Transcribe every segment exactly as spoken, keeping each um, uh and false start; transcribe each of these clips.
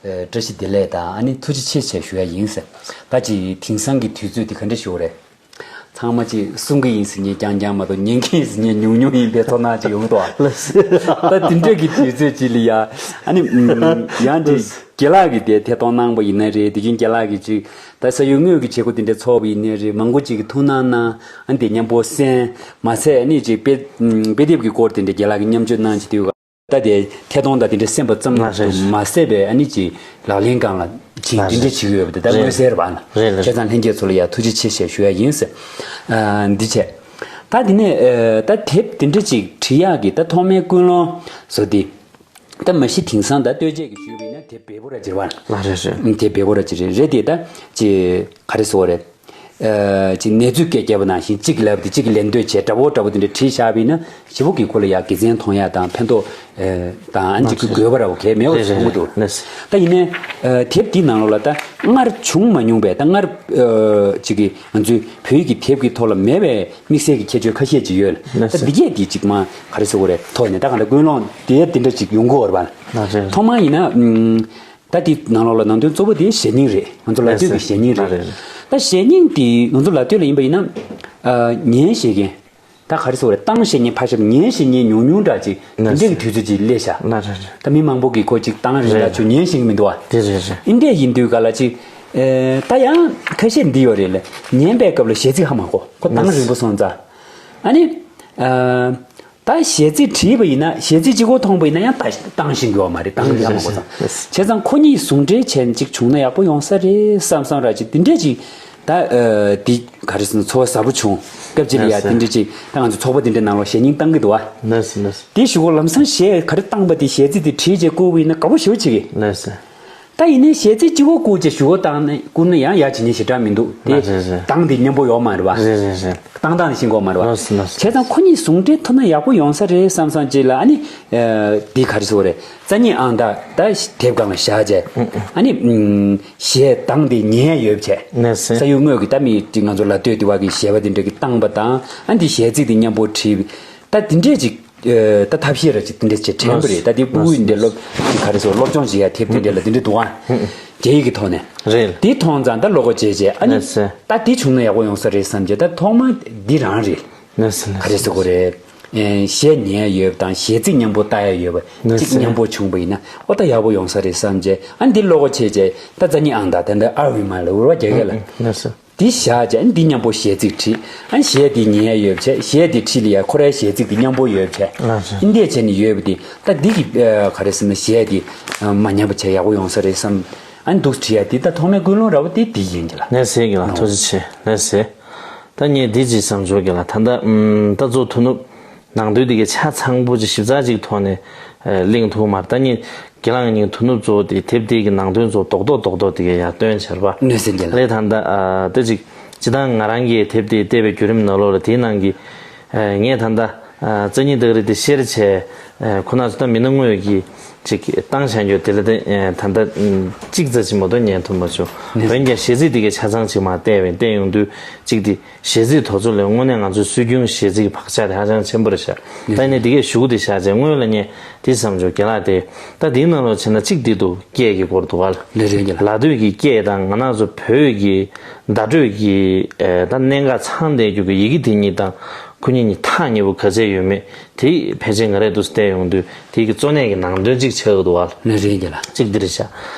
བཀྲ་ཤིས་བདེ་ལེགས་དང་ཨ་ནི་ཐུགས་རྗེ་ཆེ་ཞེས་ཞུ་ཡ་ཡིན་ཟེར། ད་ཅིག་དེང་སང་གི་དུས་ཚོད་འདི་ག་འདྲ་ཞིག་རེད། ཚང་མ་ཅིག་གསུང་གི་ཡིན་ཟེར་མཁན་རྐྱང་རྐྱང་མ་གཏོགས་ཉན་གྱི་ཡིན་ཟེར་མཁན་ཉུང་ཉུང་ཡིན་པའི་ཚོར་སྣང་ཅིག་ཡོང་འདུག་ཨ། ད་དེ་འདྲ་གི་དུས་ཚོད་ཅིག་ལ་ཡ། ཨ་ནི་ཡང་ཅིག་རྒན་ལགས་ཀྱིས་དེ་ཐད་གཏོང་གནང་པ་ཡིན་ན་རེད། དེ་བཞིན་རྒན་ལགས་ཀྱིས་ཅིག་ད་ས་ཡུལ་དངོས་ཀྱི་བྱེད་སྒོ་དེ་འདྲ་ཚོགས་པ་ཡིན་ན་རེད། མང་པོ་ཅིག་གིས་ཐུགས་སྣང་གནང་། ཨ་ནི་དེ་མཉམ་པོ་གསན། མ་ཟད་ཨ་ནི་ཅིག་དཔེ་དཔེ་དེབ་ཀྱི་སྐོར་དེ་འདྲ་རྒན་ལགས་ཀྱིས་མཉམ་སྤྱོད་གནང་བྱེད་དུས། ད་དེ་ཐད་གཏོང་དང་དེ་འདྲའི་སེམས་པ་ཙམ་ལ་མ་ཟད་པའི་ཨ་ནི་ཅིག་ལག་ལེན་སྒང་ལ་ཅིག་དེ་འདྲ་བྱེད་ཀྱི་ཡོད་པ་དེ་ད་མངོན་གསལ་རེད་པ། བྱས་ཙང་ལྷན་རྒྱས་ཚོ་ལ་ཡ་ཐུགས་རྗེ་ཆེ་ཞེས་ཞུ་ཡ་ཡིན་ཟེར། འདི་བྱས། ད་དེ་ནས་ད་དེབ་དེ་འདྲ་ཅིག་བྲིས་ཡག་གི་ད་ཐོག་མའི་ཀུན་སློང་བཟོ་དེ། ད་མ་གཞི་དེང་སང་ད་ལྟོས་བཅས་ཀྱི་ཞུས་པ་ཡིན་ན་དེབ་འབེལ་པོ་ར་ཅིག་རེད་པ། དེབ་འབེལ་པོ་ར་ཅིག་རེད། རེད་དེ་ད་ཅིག་ག་རེ་ཟེར་དགོས་རེད། ཅིག་གནས་ཚུལ་སྐད་རྒྱབ་པ་ནང་བཞིན་གཅིག་ལབ་དེ་གཅིག་གི་ལན་ལྟོས་བྱས་འདྲ་པོ་འདྲ་པོ་དེ་འདྲ་བྲིས་བཞག་པ་ཡིན་ན་ཞེ་པོ་གི་ཁོ་ལ་ཡ་དགེ་མཚན་མཐོང་ཡ་དང་ཕན་ཐོགས་དང་ཨ་ནི་ཅིག་གི་དགོས་པ་འདྲ་པོ་གས་མེད་པ་ཞིག་མཐོང་གི་འདུག་ད་ཡིན་ནའི་དེབ་འདིའི་ནང་ལོགས་ལ་ད་སྔར་བྱུང་མ་མྱོང་པའི་ད་སྔར་ཅིག་གི་ང་ཚོའི་བོད་ཡིག་གི་དེབ་ཀྱི་ཐོག་ལ་མེད་པའི་དམིགས་བསལ་གྱི་ཁྱད་ཆོས་ཁ་ཤས་ཅིག་ཡོད། ད་འདི་གས་འདི་ཅིག་མ་ག་རེ་ཟེར་དགོས་རེད། ཐོག་ནས་ད་ག་འདྲ་ཀུན་སློང་དེ་དེ་འདྲ་ཅིག་ཡོང་གི་ཡོད་རེད་པ། ཐོག་མ་ཡིན་ན། ད་དེ་ནང་ལོགས་ལ་ནང་དོན་གཙོ་བོ་དེ་གཞས་རྙིང་རེད། ང་ཚོ་ལ་སྟོད་ཀྱི་གཞས་རྙིང་རེད། ད་གཞས་རྙིང་དེ་ང་ཚོ་ལ་སྟོད་ལ་ཡིན་པ་ཡིན་ན། ཉན་བཞེས་མཁན། ད་ག་རེ་ཟེར་དགོས་རེད། གཏམ་བཤད་མཁན་ཕར་བཞག་ཉན་བཞེས་མཁན་ཉུང་ཉུང་འདྲ་ཅིག་དེ་འདྲ་གི་དུས་ཚོད་ཅིག་སླེབས་ཤག་ད་མི་མང་པོ་གིས་ཁོ་ཅིག་གཏམ་རེད་ལ་ཆུ་ཉན་བཞེས་མི་འདུག་བ། དེ་འདྲ་ཡིན་དུས་ག་ལ་ཅིག་ད་ཡང་ཁ་ཤས་འདི་ཡོད་རེད་ལ། ཉན་པའི་སྐབས་ལ་གཞས་ཚིག་ཧ་མ་གོ། ཁོ་གཏམ་རིང་པོ་སོང་ཙང་། ཨ་ནི། ད་གཞས་ཚིག་བྲིས་པ་ཡིན་ན་གཞས་ཚིག་གཅིག་པོ་མཐོང་པ་ཡིན་ན་ཡང་ད་བཏང་ཤེས་ཀྱི་ཡོད་མ་རེད། བཏང་ཡག་མ་གོ་ཙང་། བྱས་ཙང་ཁོ་གཉིས་ཟུང་འབྲེལ་བྱས་ནས་གཅིག་བྱུང་ན་ཡག་པོ་ཡོང་ས་རེད་བསམ་བསམ་ར་ཅིག་དེ་འདྲས་ཅིག་ད་འདི་ག་རེ་ཟེར་ན་ཚོར་བ་ཟབ་པོ་བྱུང་། སྐབས་གཅིག་ལ་ཡ་དེ་འདྲས་ཅིག་ད་ང་ཚོ་ཚོགས་པ་དེ་འདྲའི་ནང་ལ་གཞས་རྙིང་བཏང་གི་འདུག་བ། དེ་གཞུག་གུ་ལམ་སང་གཞས་ག་རེ་བཏང་པ་དེ་གཞས་ཚིག་དེ་བྲིས་རྗེས་བསྐུར་བ་ཡིན་ན་དགའ་པོ་ཞེ་པོ་བྱེད་ཀྱི། ད་ཡིན་ནའི་གཞས་ཚིག་གཅིག་པོ་བསྐུར་བྱས་གཞུག་གུ་བཏང་ནས་བསྐུར་ན་ཡང་ཡག་བྱེད་ཉེན་ཞེ་དྲག་མི་འདུག་དེ་རེད་རེད། གཏམ་དེ་མཉམ་པོ་ཡོད་མ་རེད་བ། རེད་རེད་རེད། གཏམ་གཏམ་ནས་ཤེས་དགོས་མ་རེད་བ། ལགས་སོ་ལགས་སོ། བྱས་ཙང་ཁོ་གཉིས་ཟུང་འབྲེལ་ཐུབ་ན་ཡག་པོ་ཡོང་ས་རེད་བསམ་བསམ་ཅིག་ལ། ཨ་ནི། འདི་ག་རེ་ཟེར་དགོས་རེད། རྩ་རྙིང་ཨང་རྟགས་ད་དེབ་སྒང་ལ་བཞག་བྱས། ཨ་ནི། གཞས་གཏམ་དེ་ཉན་ཡ་ཡོད་བྱས། ལགས་སོ། ས་ཡུལ་དངོས་ཀྱི་ད་མི་ཅིག་ང་ཚོ་ལ་སྟོད་དེ་བ་གི་གཞས་པ་དེ་འདྲ་གི་བཏང་པ་དང་ཨ་ནི་དེ་གཞས་ཚིག་དེ་མཉམ་པོ་བྲིས། ད་དེ་འདྲས་ཅིག་ད་ཐབས་ཤེས་ར་ཅིག་དེ་འདྲས་བྱས་དྲན་པ་རེད། ད་དེ་ཕྲུ་གུ་འདི་སློབ་ཅིག་ག་རེ་ཟེར་སློབ་སྦྱོང་བྱེད་ཡ་དེབ་དེ་འདྲས་ལ་དེ་འདྲས་འདུག་ཨ། རྒྱ་ཡིག་གི་ཐོག་ནས། རེད། དེ་མཐོང་ཙང་ད་བློ་ཁོག་བྱས་བྱས་ཨ་ནི། ད་དེ་བྱུང་ན་ཡག་པོ་ཡོང་ས་རེད་བསམ་བྱས། ད་ཐོག་མ་འདི་རང་རེད། ག་རེ་ཟེར་དགོས་རེད། གཞས་ཉན་ཡ་ཡོད་པ་དང་གཞས་ཚིག་མཉམ་པོ་ལྟ་ཡ་ཡོད་པ་གཅིག་མཉམ་པོ་བྱུང་པ་ཡིན་ན་ཨོ་ད་ཡག་པོ་ཡོང་ས་རེད་བསམ་བྱས། ཨ་ནི་འདི་བློ་ཁོག་བྱས་བྱས་ད་རྩ་རྙིང་ཨང་རྟགས་ད་འདི་ཨར་ཝི་མ་ལ་འུར་བ་རྒྱག་གི་ལ། འདི་བཞག་བྱས་འདི་མཉམ་པོ་གཞས་ཚིག་བྲིས། ཨ་གཞས་འདི་ཉན་ཡ་ཡོད་བྱས་གཞས་འདི་བྲིས་ལ་ཡ་ཁོ་རའི་གཞས་ཚིག་འདི་མཉམ་པོ་ཡོད་བྱས། ཨིན་དེ་བྱས་ནས་ཡོད་པ་འདི་ད་འདི་གི་ག་རེ་ཟེར་ན་གཞས་འདི་མ་ཉན་པ་བྱས་ཡག་པོ་ཡོང་ས་རེད་བསམ། ཨ་འདུག་བྲིས་ཡ་འདི་ད་ཐོག་མའི་ཀུན་སློང་ར་བ་འདི་འདི་ཡིན་གྱི་ལ། ལགས་སེ་གི་ལ་ཐུགས་རྗེ་ཆེ་ལགས་སེ། ད་ངས་འདི་ཅིག་བསམ་ཆོག་གི་ལ། ད་ད་ད་གཙོ་དོ་ནུབ། ནང་དོན་འདི་གའི་ཆ་ཚང་པོ་ཅིག་ཞིབ་ཚགས་ཅིག་ཐོག་ནས་གླེང་ཐུབ་མ་རེད། ད་ངས་རྒན་ལགས་ངས་དོ་ནུབ་གཙོ་བོ་དེ་དེབ་དེ་གི་ནང་དོན་གཙོ་རྡོག་རྡོག་རྡོག་རྡོག་དེ་གའི་ཡར་སྟོན་བྱས་པ། གནས་ཚུལ་འདི་ལ། ལས་ད་ལྟ་ད་ཅིག་སྤྱི་བཏང་ང་རང་གིས་དེབ་དེ་བལྟས་པའི་བརྒྱུད་རིམ་ནང་ལོགས་ལ་དེའི་ནང་གི་ངས་ད་ལྟ་རྩ་རྙིང་སྟག་རི་དེ་བཤེར་བྱས་ཁོ་ན་ཚོ་ད་མི་སྣ་དངོས་ཀྱི་ཅིག་བཏང་བྱ་རྒྱུ་དེ་ལ་དེ་ད་ལྟ་གཅིག་ཙམ་ཅིག་མ་གཏོགས་ཉན་ཐུབ་མ་བྱུང་། འོན་ཀྱང་གཞས་ཚིག་དེ་གའི་ཆ་ཚང་ཅིག་མར་བལྟས་པས་བལྟས་ཡོང་དུས་གཅིག་དེ། གཞས་ཚིག་དེ་ཚོ་ལས་དངོས་གནས་ང་ཚོའི་སྲོལ་རྒྱུན་གཞས་ཚིག་གི་བག་ཆགས་དེ་ཧ་ཅང་ཆེན་པོ་རེད་ཤག་ད་ཡིན་ནའི་འདི་གའི་གཞུག་གུ་དེ་བཞག་བྱས་སྔོན་ལ་ངས་དེ་བསམ་བྱུང་རྒན་ལགས་དེ། ད་དེའི་ནང་ལོགས་བྱས་ན་གཅིག་འདི་འདུག་སྐད་ཀྱི་སྐོར་འདུག་ག་ལ། ལག་ལེན་གྱི་ལ། ལ་སྟོད་ཀྱི་སྐད་དང་ང་རང་ཚོ་བོད་ཀྱི་བརྡ་སྤྲོད་ཀྱི་ད་གནད་འགག་ཚང་བསྡད་རྒྱུ་གི་ཡི་གེ་དེ་གཉིས་དང་ཁོ་གཉིས་གཉིས་ཐག་ཉེ་པོ་ག་ཚད་ཡོད་མེད་དེ་ཕལ་ཆེར་ང་རས་འདུག་བལྟས་ཡོང་དུས་དེ་གི་གཙོ་གནད་ཀྱི་ནང་དོན་གཅིག་ཆགས་ཀྱི་འདུག་ག་ལ། ལག་ལེན་གྱི་ལ། གཅིག་འདི་རེད་ཤག་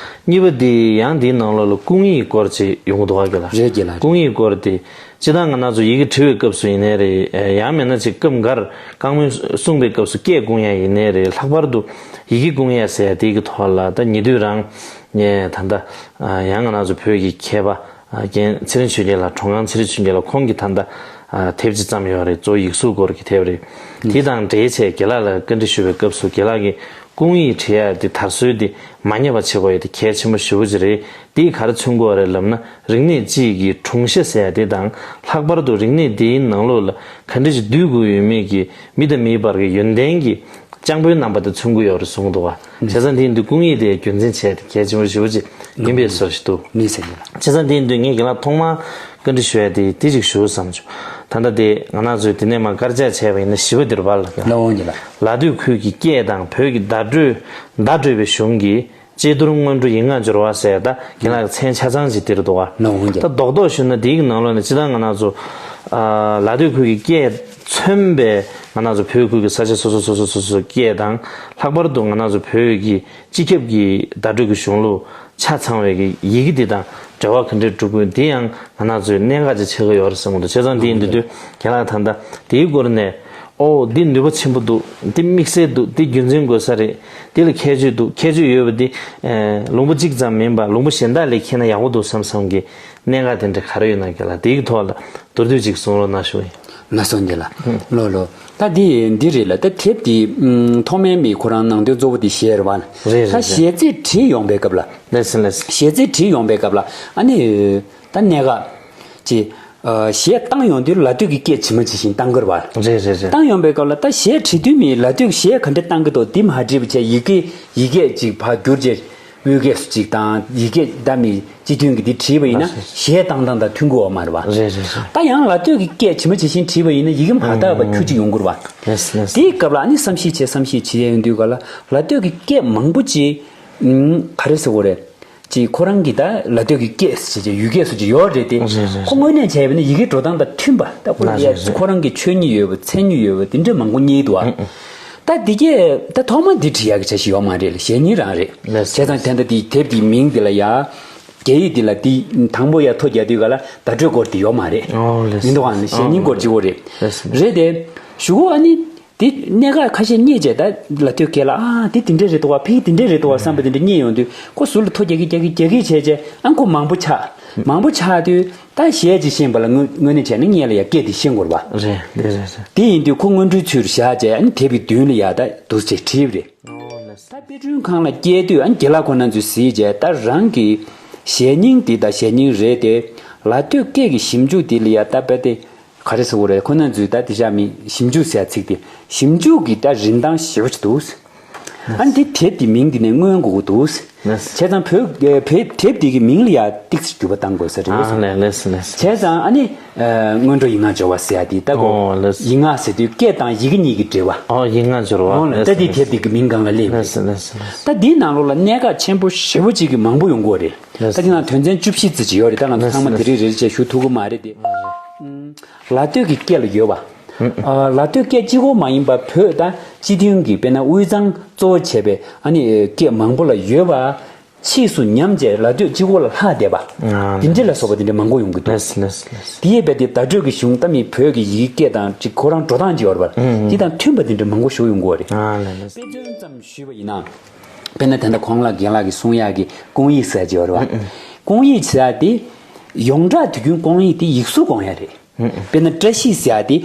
གཉིས་པ་འདི་ཡང་འདིའི་ནང་ལོགས་ལ་སྐུང་ཡིག་སྐོར་ཅིག་ཡོང་གི་འདུག་ག་ལ། རེད་ཀྱི་ལ། སྐུང་ཡིག་སྐོར་དེ། སྤྱིར་བཏང་ང་རང་ཚོ་ཡི་གེ་འབྲི་བའི་སྐབས་སུ་ཡིན་ནའི་རེད། ཡང་མིན་ན་ཅིག་སྐབས་འགར་བཀའ་མོལ་གསུངས་པའི་སྐབས་སུ་སྐད་སྐུང་ཡ་ཡིན་ནའི་རེད། ལྷག་པར་དུ་ཡི་གེ་སྐུང་ཡ་ཟེར་ཡ་དེ་གི་ཐོག་ལ་ད་ཉེ་དུས་རང་ངས་ད་ལྟ་ཡང་ང་རང་ཚོ་བོད་ཀྱི་མཁས་པ་རྒན་ཚེ་རིང་ཆོས་རྒྱལ་ལགས། གྲོང་ཁྱེར་ཚེ་རིང་ཆོས་རྒྱལ་ལགས་ཁོང་གིས་ད་ལྟ་དེབ་ཅིག་བརྩམས་ཡོད་རེད། གཙོ་བོ་ཡིག་གཟུགས་སྐོར་གྱི་དེབ་རེད། དེ་དང་འབྲེལ་བྱས་རྒན་ལགས་ལ་བཀའ་འདྲི་ཞུ་བའི་སྐབས་སུ་རྒན་ལགས་ཀྱིས། སྐུང་ཡིག་བྲིས་ཡ་དེ་དར་སྲོལ་དེ་མ་ཉམས་པ་བྱེད་དགོས་ཡ་དེ་གལ་ཆེན་པོ་ཞེ་པོ་ཅིག་རེད། དེས་ག་རེ་མཚོན་གྱི་ཡོད་རེད་ལབ་ན། རིག་གནས་སྤྱི་ཡི་གི་གྲུང་ཤ་ཟེར་ཡ་དེ་དང་། ལྷག་པར་དུ་རིག་གནས་དེའི་ནང་ལོགས་ལ་ག་འདྲ་ཞིག་འདུས་དགོས་ཡོད་མེད་ཀྱི་མི་དང་མིའི་བར་གྱི་ཡོན་ཏན་གྱི་སྤྱང་པོའི་རྣམ་པ་དེ་མཚོན་གྱི་ཡོད་རེད་གསུངས་འདུག་བ། བྱས་ཙང་དེ་ཡིན་དུས་སྐུང་ཡིག་དེ་རྒྱུན་འཛིན་བྱས་ཏེ་གལ་ཆེན་པོ་ཞེ་པོ་ཅིག་ཡིན་པའི་བཟོ་ཞིག་འདུག་གནས་ཚུལ་ཡིན་ལ། བྱས་ཙང་དེ་ཡིན་དུས་ངས་རྒན་ལགས་ཐོག་མར་བཀའ་འདྲི་ཞུ་ཡ་དེ་དེ་ཅིག་ཞུ་བསམ་བྱུང་། ད་ལྟ་དེ་ང་རང་ཚོས་དེ་ནས་མར་དཀར་ཆག་བྱས་པ་ཡིན་ན་བཞི་པ་དེ་རེད་པ་ལ། ལ་འོང་གི་ལ། ལ་སྟོད་ཁུལ་གྱི་སྐད་དང་བོད་ཀྱི་བརྡ་སྤྲོད་བརྡ་སྤྲོད་པའི་གཞུང་གི་ དཔྱད་བསྡུར་སྔོན་འགྲོ་ཡིག་ངག་སྦྱོར་བ་ཟེར་ད་རྒན་ལགས་ཀྱི་མཚན་ཆ་ཚང་ཅིག་དེ་རེད་འདུག་བ། ནོ་འོན་ཀྱང་། ད་རྡོག་རྡོག་ཞུས་ན་དེའི་ནང་ལོགས་ནས་སྤྱིར་བཏང་ང་རང་ཚོ་ཨ་ལ་སྟོད་ཁུལ་གྱི་སྐད་མཚོན་པའི་ང་རང་ཚོ་བོད་ཁུལ་གྱི་ས་ཆ་སོ་སོ་སོ་སོ་སོ་སོའི་སྐད་དང་། ལྷག་པར་དུ་ང་རང་ཚོ་བོད་ཀྱི་སྤྱི་ཁྱབ་ཀྱི་བརྡ་སྤྲོད་ཀྱི་གཞུང་ལུགས་ཆ་ཚང་བའི་གི་ཡི་གེ་འདི་དང་འབྲེལ་བ་ག་འདྲས་འགྲོ་དགོས། འདི་ཡང་ང་རང་ཚོའི་གནད་འགག་ཅིག་ཆགས་ཀྱི་ཡོད་རེད་བསམ་གྱི་འདུག་བྱས་ཙང་འདི་ཡིན་དུས་དུས་རྒན་ལགས་ད་ལྟ་དེའི་སྐོར་ནས། ཨོ་འདི་ནུས་པ་ཆེན་པོ་འདུག་འདི་དམིགས་བསལ་འདུག་འདི་རྒྱུ་མཚན་དགོས་ས་རེད། འདི་ལ་ཁྱད་ཆོས་འདུག་ཁྱད་ཆོས་ཡོད་པ་འདི་ཨེ་ལུང་པ་གཅིག་ཙམ་མིན་པར་ལུང་པ་གཞན་དག་ལ་ཁྱེར་ན་ཡག་པོ་འདུག་བསམ་བསམ་གྱི་གནད་འགག་དེ་འདྲ་ག་རེ་ཡོད་ན་རྒན་ལགས་དེའི་ཐོག་ལ་མདོར་བསྡུས་ཅིག་གསུང་རོགས་གནང་ཞུ་ཡིན། ལགས་སོ་རྒན་ལགས། ལོ་ལོ། ད་འདི་འདི་རེད་ལ། ད་དེབ་འདི་ཨུམ་ཐོག་མའི་མི་ཁོ་རང་ནང་དོན་གཙོ་བོ་འདི་གཞས་རེད་བ། རེད་རེད་ད་རེད། གཞས་ཚིག་བྲིས་ཡོང་པའི་སྐབས་ལ། ལགས་སོ་ལགས་སོ། གཞས་ཚིག་བྲིས་ཡོང་པའི་སྐབས་ལ་ཨ་ནི་ད་གནད་འགག་ཅིག་ཨ་གཞས་བཏང་ཡོང་དུས་ལ་སྟོད་ཀྱི་སྐད་ཇི་མ་ཇི་བཞིན་བཏང་དགོས་རེད་བ། རེད་རེད་རེད། བཏང་ཡོང་པའི་སྐབས་ལ་ད་གཞས་བྲིས་དུས་མི་ལ་སྟོད་གཞས་ག་འདྲ་བཏང་གི་འདུག་འདི་མ་བྲིས་པ་བྱས་ཡི་གེ་ཡི་གེ་ཅིག་ཕར་བསྒྱུར་བྱས། དབུས་སྐད་སུ་གཅིག་དང་ཡི་གེ་ད་མི་སྤྱི་མཐུན་གྱི་འདི་བྲིས་པ་ཡིན་ན་ལགས་སོ། གཞས་བཏང་སྟངས་དང་མཐུན་གི་ཡོད་མ་རེད་བ། རེད་རེད་རེད། ད་ཡང་ལ་སྟོད་ཀྱི་སྐད་ཇི་མ་ཇི་བཞིན་བྲིས་པ་ཡིན་ན་ཡི་གེ་མ་དག་པ་ཁྱུ་གཅིག་ཡོང་གི་རེད་བ། ལགས་སོ་ལགས་སོ། དེའི་སྐབས་ལ་ཨ་ནི་བསམ་གཞིག་བྱས་བསམ་གཞིག་བྱས་ཡོང་དུས་ག་ལ་ལ་སྟོད་ཀྱི་སྐད་མང་པོ་ཅིག་ཨུམ་ག་རེ་ཟེར་དགོས་རེད། ཅིག་ཁོ་རང་གི་ད་ལ་སྟོད་ཀྱི་སྐད་ཟེར་བྱས་ཡུལ་སྐད་སུ་ཅིག་ཡོད་རེད་དེ། རེད་རེད། ཁོ་དངོས་གནས་བྱས་པ་ཡིན་ན་ཡི་གེ་འགྲོ་སྟངས་དང་མཐུན་པ་ད་ཁོ་ལ་རེད་ཡ་རེད། ཁོ་རང་གི་ཆོས་ཉིད་ཡོད་པ་མཚན་ཉིད་ཡོད་པ་དེ་འདྲ་མང་པོ་རྙེད་འདུག་ཨ། ཨུ་ཨུ། ད་འདི་གས་ད་ཐོག་མ་འདི་བྲིས་ཡག་གི་འཆར་གཞི་ཡོད་མ་རེད་ལ་གཞས་རྙིང་རང་རེད། ལགས་སོ། བྱས་ཙང་ད་ལྟ་འདི་དེབ་འདིའི་མིང་འདི་ལ་ཡ། རྒྱ་ཡིག་འདི་ལ་འདི་དང་པོ་ཡ་ཐོ་རྒྱག་དུས་ག་ལ་བརྡ་སྤྲོད་སྐོར་འདི་ཡོད་མ་རེད། ཨོ་ལགས་སོ། མི་འདུག་ཨ་ནི་གཞས་རྙིང་སྐོར་གཅིག་པོ་རེད། ལགས་སོ། རེད་དེ། གཞུག་གུ་ཨ་ནི། དེ་གནད་འགག་ཁ་ཤས་རྙེད་བྱས་ད་ལ་སྟོད་སྐད་ལ་ཨ་དེ་དེ་འདྲས་རེད་འདུག་བ་ཕ་གི་དེ་འདྲས་རེད་འདུག་བ་བསམ་པ་དེ་འདྲས་རྙེད་ཡོང་དུས་ཁོ་ཟུར་ལ་ཐོ་རྒྱག་གི་རྒྱག་གི་རྒྱག་གི་བྱས་བྱས་ཨ་ཁོ་མང་པོ་ཆགས། མང་པོ་ཆགས་དུས་ད་གཞས་ཅིག་ཤེས་པ་ལ་དངོས་དངོས་གནས་བྱས་ན་སྔོན་ལ་ཡ་སྐད་དེ་ཤེས་དགོས་རེད་བ། རེད་རེད་རེད་རེད། དེ་ཡིན་དུས་ཁོ་སྔོན་འགྲོའི་ཚུལ་བཞག་བྱས་ཨ་ནི་དེབ་ཀྱི་མདུན་ལ་ཡ་ད་འདུག་སེ་བྲིས་པ་རེད། ད་དཔེ་སྐྲུན་ཁང་ལ་སྐྱེལ་དུས་ཨ་ནི་རྒན་ལགས་ཁོ་ན་ཚོས་གཟིགས་བྱས་ད་རང་གི་གཞས་རྙིང་འདི་ད་གཞས་རྙིང་རེད་དེ་ལ་སྟོད་སྐད་ཀྱི་ཞིབ་འཇུག་འདི་ལ་ཡ་ད་དཔེ་དེ། ག་རེ་ཟེར་དགོས་རེད་ཁོ་ན་ཚོས་ད་དེ་བཞག་མི་ཞིབ་འཇུག་ཟེར་ཡ་ཚིག་དེ་ཞིབ་འཇུག་གི་ད་རིན་ཐང་ཞེ་པོ་ཅིག་འདུག་ཨ་ནི་དེ་དེབ་དེ་མིང་དེ་ནས་མངོན་དགོས་ཀྱི་འདུག་ལགས། བྱས་ཙང་བོད་བོད་དེབ་དེ་གི་མིང་ལ་ཡ་ཏིག་ཙམ་འགྱུར་བ་བཏང་དགོས་ས་རེད། ཨ་ལས་ལས་སོ་ལས་སོ། བྱས་ཙང་ཨ་ནི་སྔོན་འགྲོ་ཡིག་ངག་སྦྱོར་བ་ཟེར་ཡ་དེ་ད་གོ་ཨོ་ལས་སོ། ཡིག་ངག་ཟེར་དུས་སྐད་དང་ཡི་གེ་གཉིས་ཀྱི་འབྲེལ་བ། ཨོ་ཡིག་ངག་སྦྱོར་བ་ཨོ་ལས་ལས་ད་སོ་དེ་ལས་དེབ་སོ། དེ་གི་མིང་སྒང་ལ་སླེབས་ལས་རེད། སོ་ལས་སོ་ལས་སོ། ད་དེའི་ནང་ལོགས་ལ་གནད་འགག་ཆེན་པོ་ཞེ་པོ་ཅིག་གི་མང་པོ་ཡོང་གི་ཡོད་རེད། ད་དེ་ནང་དོན་ཚན་བཅུ་བཞི་ཙམ་ཅིག་ཡོད་རེད། ད་ང་ཚོ་ཚང་མ་དེ་རིང་རེ་རེ་བྱས་ཞུ་ཐུབ་ཀྱི་མ་རེད་དེ། ལ་སྟོད་ཀྱི་སྐད་ལ་ཡོད་པ། ལ་སྟོད་སྐད་གཅིག་པོ་མ་ཡིན་པར་བོད་དང་སྤྱི་མཐུན་གྱི་དཔེར་ན་དབུས་གཙང་གཙོ་བོ་བྱས་པའི་ཨ་ནི་སྐད་མང་པོ་ལ་ཡོད་པ། ཕྱིས་སུ་ཉམས་བྱས་ལ་སྟོད་གཅིག་པོ་ལ་ལྷག་བསྡད་པ། དེ་འདྲ་ལ་སོགས་པ་དེ་འདྲ་མང་པོ་ཡོང་གི་འདུག་ལགས་སོ་ལགས་སོ་ལགས་སོ། དེ་ཡས་པའི་དེ་བརྡ་སྤྲོད་ཀྱི་གཞུང་ད་མི་བོད་ཀྱི་ཡི་གེ་སྐད་དང་ཅིག་ཁོ་རང་འགྲོ་སྟངས་ཅིག་ཡོད་རེད་པ། དེ་དང་མཐུན་པ་དེ་འདྲ་མང་པོ་ཞིག་ཡོང་གི་ཡོད་རེད། དཔེ་མཚོན་ཙམ་ཞུས་པ་ཡིན་ན། དཔེར་ན་ད་ལྟ་ཁོང་ལ་རྒན་ལགས་ཀྱིས་གསུང་ཡག་གི་སྐུང་ཡིག་ཟེར་གྱི་ཡོད་རེད་བ། སྐུང་ཡིག་ཟེར་ཡག་དེ། ཡོངས་གྲགས་དུས་རྒྱུན་སྐུང་ཡིག་དེ་ཡིག་གཟུགས་སྐུང་ཡག་རེད། དཔེར་ན་བཀྲ་ཤིས་ཟེར་ཡག་དེ།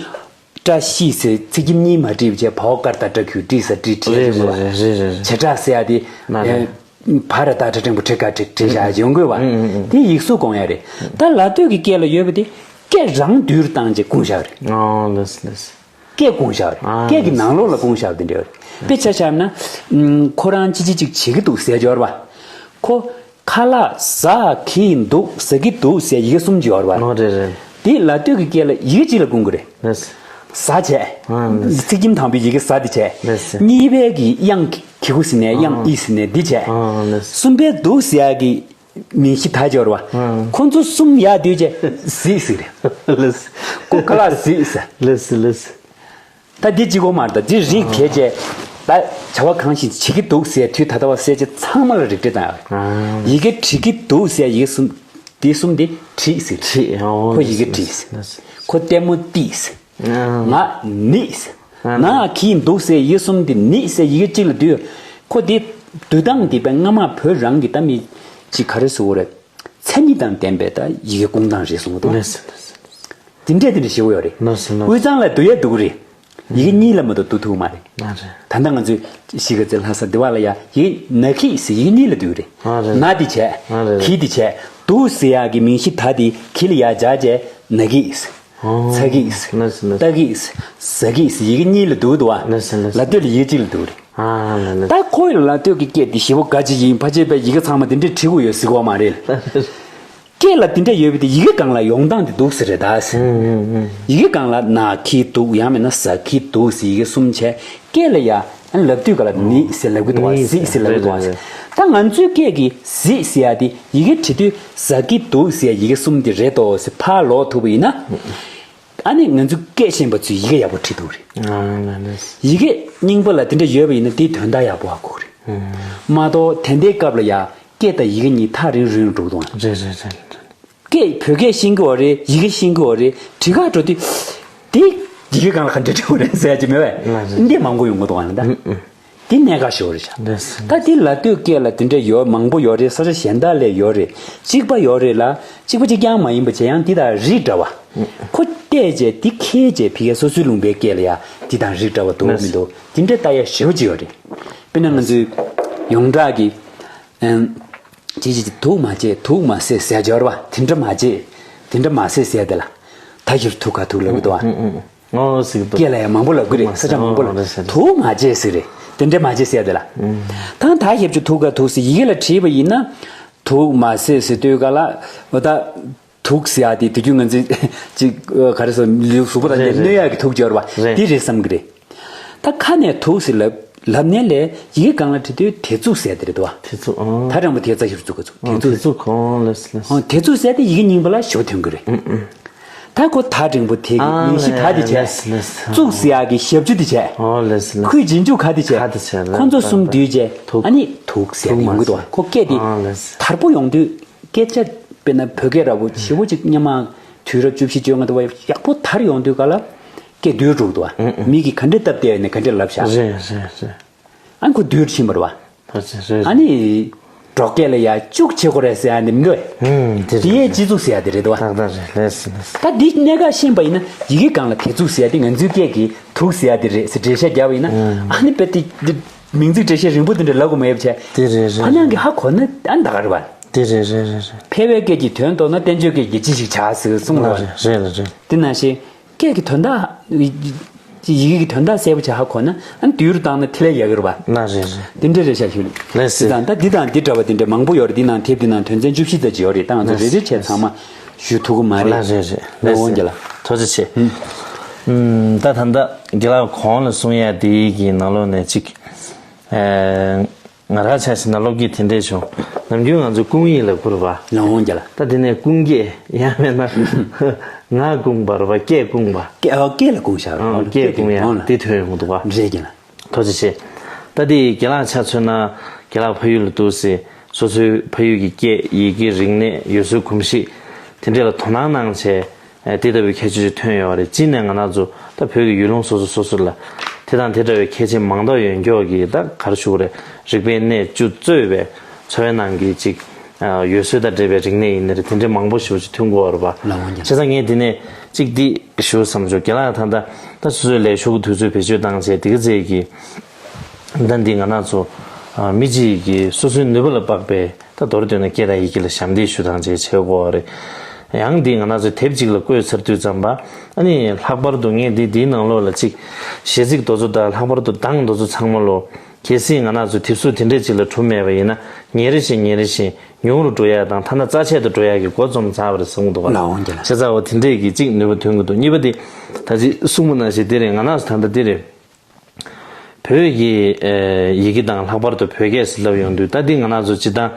བཀྲ་ཤིས་ཟེར་ཚིག་རྒྱན་གཉིས་མ་བྲིས་པ་བྱས་བ་འོ་ཀར་ད་བཀྲ་གུ་བཀྲིས་ཟེར་བཀྲིས་བྲིས་རེད་རེད་རེད་རེད་རེད། བྱེ་བྲག་ཟེར་ཡག་དེ། ན་རེད། བ་ར་ད་བྲ་འགྲེང་བུ་བྲེ་ཀ་བྲེག་བྲེ་བཞག་ཡོང་དགོས་བ། དེ་ཡིག་གཟུགས་སྐུང་ཡག་རེད། ད་ལ་སྟོད་ཀྱི་སྐད་ལ་ཡོད་པ་དེ་སྐད་རང་མདུན་བཏང་བྱས་སྐུང་བཞག་རེད། ཨོ་ལགས་སོ་ལགས་སོ། སྐད་སྐུང་བཞག་རེད། ཨ་སྐད་ཀྱི་ནང་ལོགས་ལ་སྐུང་བཞག་དེ་འདྲ་ཡོད་རེད། དཔེ་ཆ་བཞག་ན། ཁོ་རང་ཅི་ཅི་ཅིག་བྱེད་ཀྱི་འདུག་ཟེར་ཡོད་རེད་བ། ཁོ། ཁ་ལག་ཟ་གི་འདུག་ཟ་གི་འདུག་ཟེར་ཡི་གེ་གསུམ་ཅིག་ཡོད་རེད་བ། ཨོ་རེད་རེད། དེ་ལ་སྟོད་ཀྱི་སྐད་ལ་ཡི་གེ་གཅིག་ལ་སྐུང་གི་རེད། ལགས། ཟ་བྱས། ཨ་ལགས། ཚིག་རྒྱན་དང་པོའི་ཡི་གེ་ཟ་དེ་བྱས། ལགས། གཉིས་པའི་གི་དབྱངས་གི་གུ་ཟེར་ནས་དབྱངས་ཨི་ཟེར་ནས་འདི་བྱས། ཨ་ལགས། གསུམ་པའི་འདུག་ཟེར་ཡག་གི་མིང་གཞི་ད་སྦྱོར་བ། ཨང་། ཁོ་ཚོ་གསུམ་ཡར་བསྡུས་བྱས་གཟིགས་ཟེར་རེད། ལགས། ཁོ་ཁ་ལག་གཟིགས་ཟེར། ལགས་ལགས། ད་འདི་གཅིག་པོ་མ་རེད་ད་འདི་རིགས་གལ་ཆེ། ད་བྱ་བ་གང་ཞིག་བྱེད་ཀྱི་འདུག་ཟེར་དུས་ད་ལྟ་བ་ཟེར་བྱས་ཚང་མ་ལ་རིགས་འགྲེ་བཏང་ཡོད། ཨང་། ཡི་གེ་བྲིས་ཀྱི་འདུག་ཟེར་ཡི་གེ་གསུམ། འདི་གསུམ་འདི་བྲིས་ཟེར། བྲིས། ཨོ་ཁོ་ཡི་གེ་བྲིས་ཟེར། ལགས་ལགས། ཁོ་ལྟད་མོ་བལྟས་ཟེར། ང་ནི། ང་གིས་འདུག་ཟེར་ཡི་གེ་གསུམ་དེ་ནི་ཟེར་ཡི་གེ་གཅིག་ལ་བསྡུས། ཁོ་དེ་བསྡུ་སྟངས་དེ་དཔེ་སྔ་མ་བོད་རང་གི་ད་མི་གཅིག་ག་རེ་ཟེར་དགོས་རེད། མཚན་ཉིད་དང་ལྡན་པའི་ད་ཡི་གེ་སྐུང་སྟངས་རེད་གསུངས་འདུག་དེ་འདྲས་དེ་འདྲས་ཞེ་པོ་ཡོད་རེད། དབུས་གཙང་ལ་བསྡུ་ཡས་འདུག་རེད། ཡི་གེ་གཉིས་ལ་མ་གཏོགས་བསྡུ་ཐུབ་མ་རེད། ད་ལྟ་ང་ཚོས་གཞིས་ཀ་རྩེ་ལྷ་ས་འདི་བ་ལ་ཡ་ཡི་གེ་ན་གི་ཟེར་ཡི་གེ་གཉིས་ལ་བསྡུས་རེད། ན་དེ་བྱས། གི་དེ་བྱས། འདུག་ཟེར་ཡག་གི་མིང་གཞི་ད་དེ་གི་ལ་ཡ་སྦྱར་བྱས་ན་གི་ཟེར། ཚ་གི་ཟེར། ལྟ་གི་ཟེར། ཟ་གི་ཟེར་ཡི་གེ་གཉིས་ལ་བསྡུ་འདུག་བ། ལ་སྟོད་ལ་ཡི་གེ་གཅིག་ལ་བསྡུ་རེད། ད་ཁོ་ལ་སྟོད་ཀྱི་སྐད་འདི་ཞེ་པོ་དགའ་ཅིག་ཡིན་ཕལ་ཆེར་པའི་ཡི་གེ་ཚང་མ་འདི་འདྲས་བྲིས་དགོས་ཡོད་ཟེར་གོ་མ་རེད། སྐད་ལ་འདི་འདྲས་ཡོད་པའི་དེ་ཡི་གེ་སྒང་ལ་ཡོང་སྟངས་དེ་འདུག་ཟེར་རེད་ད་ཟེར། ཡི་གེ་སྒང་ལ་ན་གི་འདུག་ཡང་མིན་ན་ཟ་གི་འདུག་ཟེར་ཡི་གེ་གསུམ་བྱས་སྐད་ལ་ཡ། ཨ་ནི་ལབ་དུས་ག་ལ་ནི་ཟེར་ལབ་གི་འདུག་བ། ནི་གཟིགས་ཟེར་ལབ་གི་འདུག་བ། རེད་རེད་རེད། ད་ང་ཚོའི་སྐད་ཀྱི་གཟིགས་ཟེར་ཡ་དེ་ཡི་གེ་བྲིས་དུས་ཟ་གི་འདུག་ཟེར་ཡ་ཡི་གེ་གསུམ་དེ་རེད་དོ་ཟེར་ཕར་ལོག་ཐུབ་པ་ཡིན་ན། ཨ་ནི་ང་ཚོའི་སྐད་ཤེས་པ་ཚོས་ཡི་གེ་ཡག་པོ་བྲིས་འདུག་རེད། ཨ་ལགས་ལགས། ཡི་གེ་རྙིང་པ་ལ་དེ་འདྲ་ཡོད་པ་ཡིན་ན་དེའི་དོན་དག་ཡག་པོ་ཧ་གོ་གི་རེད། ཨ། མ་གཏོགས་དེ་འདྲའི་སྐབས་ལ་ཡ་སྐད་དང་ཡི་གེ་གཉིས་ཐག་རིང་རིང་འགྲོ་གི་འདུག་ཨ། རེད་རེད་རེད། སྐད་བོད་སྐད་ཤེས་ཀྱི་ཡོད་རེད། ཡི་གེ་ཤེས་ཀྱི་ཡོད་རེད། བྲིས་ཁ་འགྲོ་དུས་དེ་ཡི་གེ་སྒང་ལ་ག་འདྲ་འབྲི་དགོས་རེད་ཟེར་ཡ་ཅིག་མེད་པས། ལགས་རེད། འདི་མང་པོ་ཡོང་གི་འདུག་ཨ་ལ་ད། ཨུ་ཨུ། འདི་གནད་འགག་ཞེ་པོ་རེད་ཤག་ལགས་སོ། ད་འདི་ལ་སྟོད་སྐད་ལ་དེ་འདྲ་ཡོད་མང་པོ་ཡོད་རེད། ས་ཆ་གཞན་དག་ལ་ཡོད་རེད། གཅིག་པ་ཡོད་རེད་ལ་གཅིག་པ་གཅིག་རྐྱང་མ་ཡིན་པ་བྱས་ཡང་འདི་དང་རིགས་འདྲ་བ། ཁོ་བལྟས་བྱས་འདི་ཁྱེར་བྱས་ཕ་གིའི་སོ་སོའི་ལུང་པའི་སྐད་ལ་ཡ་འདི་དང་རིགས་འདྲ་བ་འདུག་མི་འདུག་དེ་འདྲའི་ལྟ་ཡ་ཞེ་པོ་ཅིག་ཡོད་རེད། དཔེར་ན་ང་ཚོའི་ཡོངས་གྲགས་ཀྱི་ཨམ། ཅི་ཅི་ཅི་དུག་མ་བྱེད་དུག་མ་བཟེད་ཟེར་ཡ་ཅིག་ཡོད་རེད་པ། དེ་འདྲ་མ་བྱེད། དེ་འདྲ་མ་བཟེད་ཟེར་ཡ་དེ་ལ་ད་ཞིབ་ཐུག་ག་ཐུག་ལབ་གི་འདུག་ཨ། ཨོ་ཟེར་གི་འདུག་སྐད་ལ་ཡང་མང་པོ་ལབ་གི་རེད། ས་ཆ་མང་པོ་ལ། ཨོ་རེད་ཟེར་རེད། དུག་མ་བྱེད་ཟེར་རེད། དེ་འདྲ་མ་བྱེད་ཟེར་ཡ་དེ་ལ། ད་ད་ཞིབ་ཆུ་ཐུག་ག་ཐུག་ཟེར་ཡི་གེ་ལ་བྲིས་པ་ཡིན་ན། དུག་མ་བཟེད་ཟེར་དུས་ག་ལ་འོ་ད། དུག་ཟེར་ཡ་དེ་དུས་རྒྱུན་ང་ཚོས་ཅིག་ག་རེ་ཟེར་ལུས་གཟུགས་པོ་དང་རེད་རེད། གནོད་ཡག་གི་དུག་སྦྱོར་བ་རེད། འདི་རེད་བསམ་གི་རེད། ད་ཁ་ནས་དུག་ཟེར་ལབ་ལབ་ནས་ལས་ཡི་གེ་སྒང་ལ་བྲིས་དུས་དེ་ཚུགས་ཟེར་དེ་རེད་དོ། དེ་ཚུགས་ཨང་། ད་རང་པོ་དེ་རྩ་ཞིབ་ཚུགས་ག་ཚུགས་དེ་ཨང་། དེ་ཚུགས། ཚུགས་གང་ལས་ལས། ཨང་དེ་ཚུགས་ཟེར་དེ་ཡི་གེ་རྙིང་པ་ལ་ཞོ་ཐོན་གི་རེད། ཨང་ཨང་། ད་ཁོ་ད་རིང་པོ་དེ་གི་ཨང་ཉིན་ཤི་ད་དེ་བྱས། ལས་ལས། ཚུགས་ཟེར་ཡག་གི་ཞབས་ཆུ་དེ་བྱས། ཨོ་ལས་ལས། ཁོའི་རྗེས་འཇུག་ག་དེ་བྱས། ག་དེ་བྱས། ཁོ་ཚོ་གསུམ་འདུས་བྱས། དུག་ཨ་ནི་དུག་ཟེར་ཡག་ཡོང་གི་འདུག་བ། ཁོ་སྐད་དེ་ཨང་ལས། དར་པོ་ཡོང་དུས་སྐད་ཆ་དཔེར་ན་བོད་སྐད་འདྲ་པོ་ཞེ་པོ་ཅིག་སྔོན་མ་དུས་རབས་བཅུ་བཞི་བཅོ་ལྔ་དུ་བ་ཡག་པོ་དར་ཡོང་དུས་ག་ལ། སྐད་བསྡུས་འགྲོ་གི་འདུག་བ། ཨང་ཨང་། མི་གིས་ག་འདྲས་སྟབས་བདེ་ཡོད་ནས་ག་འདྲས་ལབ་བཞག་རེད་རེད་རེད། ཨ་ཁོ་བསྡུས་ཕྱིན་པ་རེད་བ། ད་ཅི་རེད། ཨ་ནི། འབྲོག་སྐད་ལ་ཡ་ཅུག་བྱེད་དགོས་རེད་ཟེར་ཡ་ནི་མི་འདུག་ཨེ། ཨུམ་དེ་རེད། དེ་ཡས་སྤྱི་གཙུག་ཟེར་ཡ་དེ་རེད་དོ། ཏག་ཏག་རེད། ལས་སི་ལས་སི། ད་འདི་གནད་འགག་ཤེས་པ་ཡིན་ན་ཡི་གེ་སྒང་ལ་དེ་ཚུགས་ཟེར་ཡ་དེ་ང་ཚོའི་སྐད་ཀྱི་དུག་ཟེར་ཡ་དེ་རེད་ཟེར་འགྲེལ་བཤད་བརྒྱབ་པ་ཡིན་ན། ཨུམ། ཨ་ནི་དཔེ་དེ་འདི་མིང་ཚིག་འགྲེལ་བཤད་རིང་པོ་དེ་འདྲ་ལབ་དགོས་མ་ཡོད་པ་བྱས། དེ་རེད་རེད། ཕ་ནང་གི་ཧ་གོ་ན་ཨ་ནི་ད་ག་རེད་བ། དེ་རེད་རེད་རེད་རེད། ཕལ་བའི་སྐད་ཀྱི་དོན་རྟོགས་ན་བསྟན་བཅོས་སྐད་ཀྱི་ཅི་ཞིག་བྱ་ཟེར་གསུངས་པ་རེད། རེད་རེད་རེད། དེ་ནང་བཞིན། སྐད་ཀྱི་དོན་དག་ཡི་གེ་གི་དོན་དག་གསལ་པོ་བྱ་ཧ་གོ་ན་ཨ་ནི་དུས་རུ་བཏང་ན་ཐི་ལེ་ཡག་གི་རེད་པ། ལ་རེད་རེད། དེ་འདྲ་རེད་ཤག་ཞུ། ལགས་སེ། དེ་དང་ད་འདི་དང་འདི་འདྲ་བ་དེ་འདྲ་མང་པོ་ཡོད་རེད། འདི་ནང་དེབ་འདི་ནང་དོན་ཚན་བཅུ་བཞི་ཙམ་ཅིག་ཡོད་རེད། ད་ང་ཚོ་རེ་རེ་བྱས་ཚང་མ་ཞུ་ཐུབ་ཀྱི་མ་རེད། ལ་རེད་རེད། ལགས་སེ། འོང་རྒྱ་ལ། ཐུགས་རྗེ་ཆེ། ད་ད་ལྟ་རྒན་ལགས་གོང་ལ་གསུང་ཡ་དེའི་གི་ནང་ལོགས་ནས་གཅིག་ང་རང་ཆ་བཞག་ན་སློབ་དགེ་དེ་འདྲས་བྱུང་། ནམ་རྒྱུན་ང་ཚོ་སྐུང་ཡིག་ལ་བསྐུར་བ། ལ་འོང་རྒྱ་ལ། ད་དེ་ནས་སྐུང་སྐད་ཡང་མེད་ན་ང་སྐུང་བར་བ་སྐད་སྐུང་བ། སྐད་ཨ་སྐད་ལ་སྐུང་བཞག་རེད། ཨང་སྐད་སྐུང་ཡ་སྐུང་ལ་དེ་ཐོན་ཡོང་གི་འདུག་བ། རེད་རྒྱ་ལ། ཐུགས་རྗེ་ཆེ། ད་དེ་རྒན་ལགས་ཆ་མཚོན་ན་རྒན་ལགས་ཕ་ཡུལ་ལ་འདུག་སེ་སོ་སོའི་ཕ་ཡུལ་གྱི་སྐད་ཡི་གེ་རིག་གནས་ཡུལ་སྲོལ་གོམས་གཤིས་དེ་འདྲས་ལ་དོ་སྣང་གནང་བྱས། དེ་ལྟ་བུའི་ཁྱད་ཆོས་ཅིག་ཐོན་ཡོད་རེད། གཅིག་ནས་ང་རང་ཚོ་ད་བོད་ཀྱི་ཡུལ་ལུང་སོ་སོ་སོ་སོ་ལ་དེ་དང་དེ་འདྲ་བའི་ཁྱད་ཆོས་མང་དག་ཡོད་མཁན་གྱི་ད་ག་རེ་ཞུ་དགོས་རེད། རིག་པའི་གནས་བཅུ་གཙོས་པའི་འཚོ་བའི་ནང་གི་ཅིག་ཡུལ་སྲོལ་དང་འབྲེལ་བའི་རིག་གནས་ཡིན་ནའི་རེད། དེ་འདྲའི་མང་པོ་ཞེ་པོ་ཅིག་ཐོན་གྱི་ཡོད་རེད་པ། ལགས་འོང་རྒྱ་ལགས། བྱས་ཙང་ངས་དེ་ནས་ཅིག་འདི་ཞུ་བསམ་བྱུང་། རྒན་ལགས་ད་ལྟ་ད་སོ་སོའི་ལས་ཞུགས་དུས་ཚོད་བེད་སྤྱོད་བཏང་བྱས་དེ་ག་ཚད་ཀྱི་ད་འདི་ང་རང་ཚོ་མི་གཅིག་གིས་སོ་སོའི་ནུས་པ་ལ་དཔག་པའི་ད་མདོར་བསྡུས་ན་སྐད་དང་ཡི་གེ་ལ་ཞབས་འདེགས་ཞུ་སྟངས་བཅས་བྱེད་དགོས་པ་རེད། ཡང་འདི་ང་རང་ཚོས་དེབ་གཅིག་ལ་བཀོད་ཚར་དུས་ཙམ་པ་ཨ་ནི་ལྷག་པར་དུ་ངས་འདི་འདིའི་ནང་ལོགས་ལ་ཅིག་གཞས་ཚིག་དེ་ཚོ་དང་ལྷག་པར་དུ་གདངས་དེ་ཚོ་ཚང་མ་ལོ་གལ་སྲིད་ང་རང་ཚོས་དེབ་གཟུགས་དེ་འདྲས་ཅིག་ལ་གྲུབ་མེད་པ་ཡིན་ན་ཉིན་རེ་བཞིན་ཉིན་རེ་བཞིན་ཉུང་རུ་འགྲོ་ཡ་དང་ཐ་ན་རྩ་ཆད་དུ་འགྲོ་ཡ་གི་འགོ་རྩོམ་ཚར་བ་རེད་བསམ་གྱི་འདུག་ག་ལགས་འོང་རྒྱ་ལགས། བྱས་ཙང་འོ་དེ་འདྲས་ཀྱི་གཅིག་ནུས་པ་ཐོན་གྱི་འདུག་གཉིས་པ་དེ་ད་ཅིག་གསུངས་པ་ནང་བཞིན་དེ་རེད། ང་རང་ཚོ་ད་ལྟ་དེ་རེད། བོད་ཀྱི་ཨེ་ཡི་གེ་དང་ལྷག་པར་དུ་བོད་སྐད་ཟེར་ལབ་ཡོང་དུས་ད་འདི་ང་རང་ཚོ་སྤྱིར་བཏང་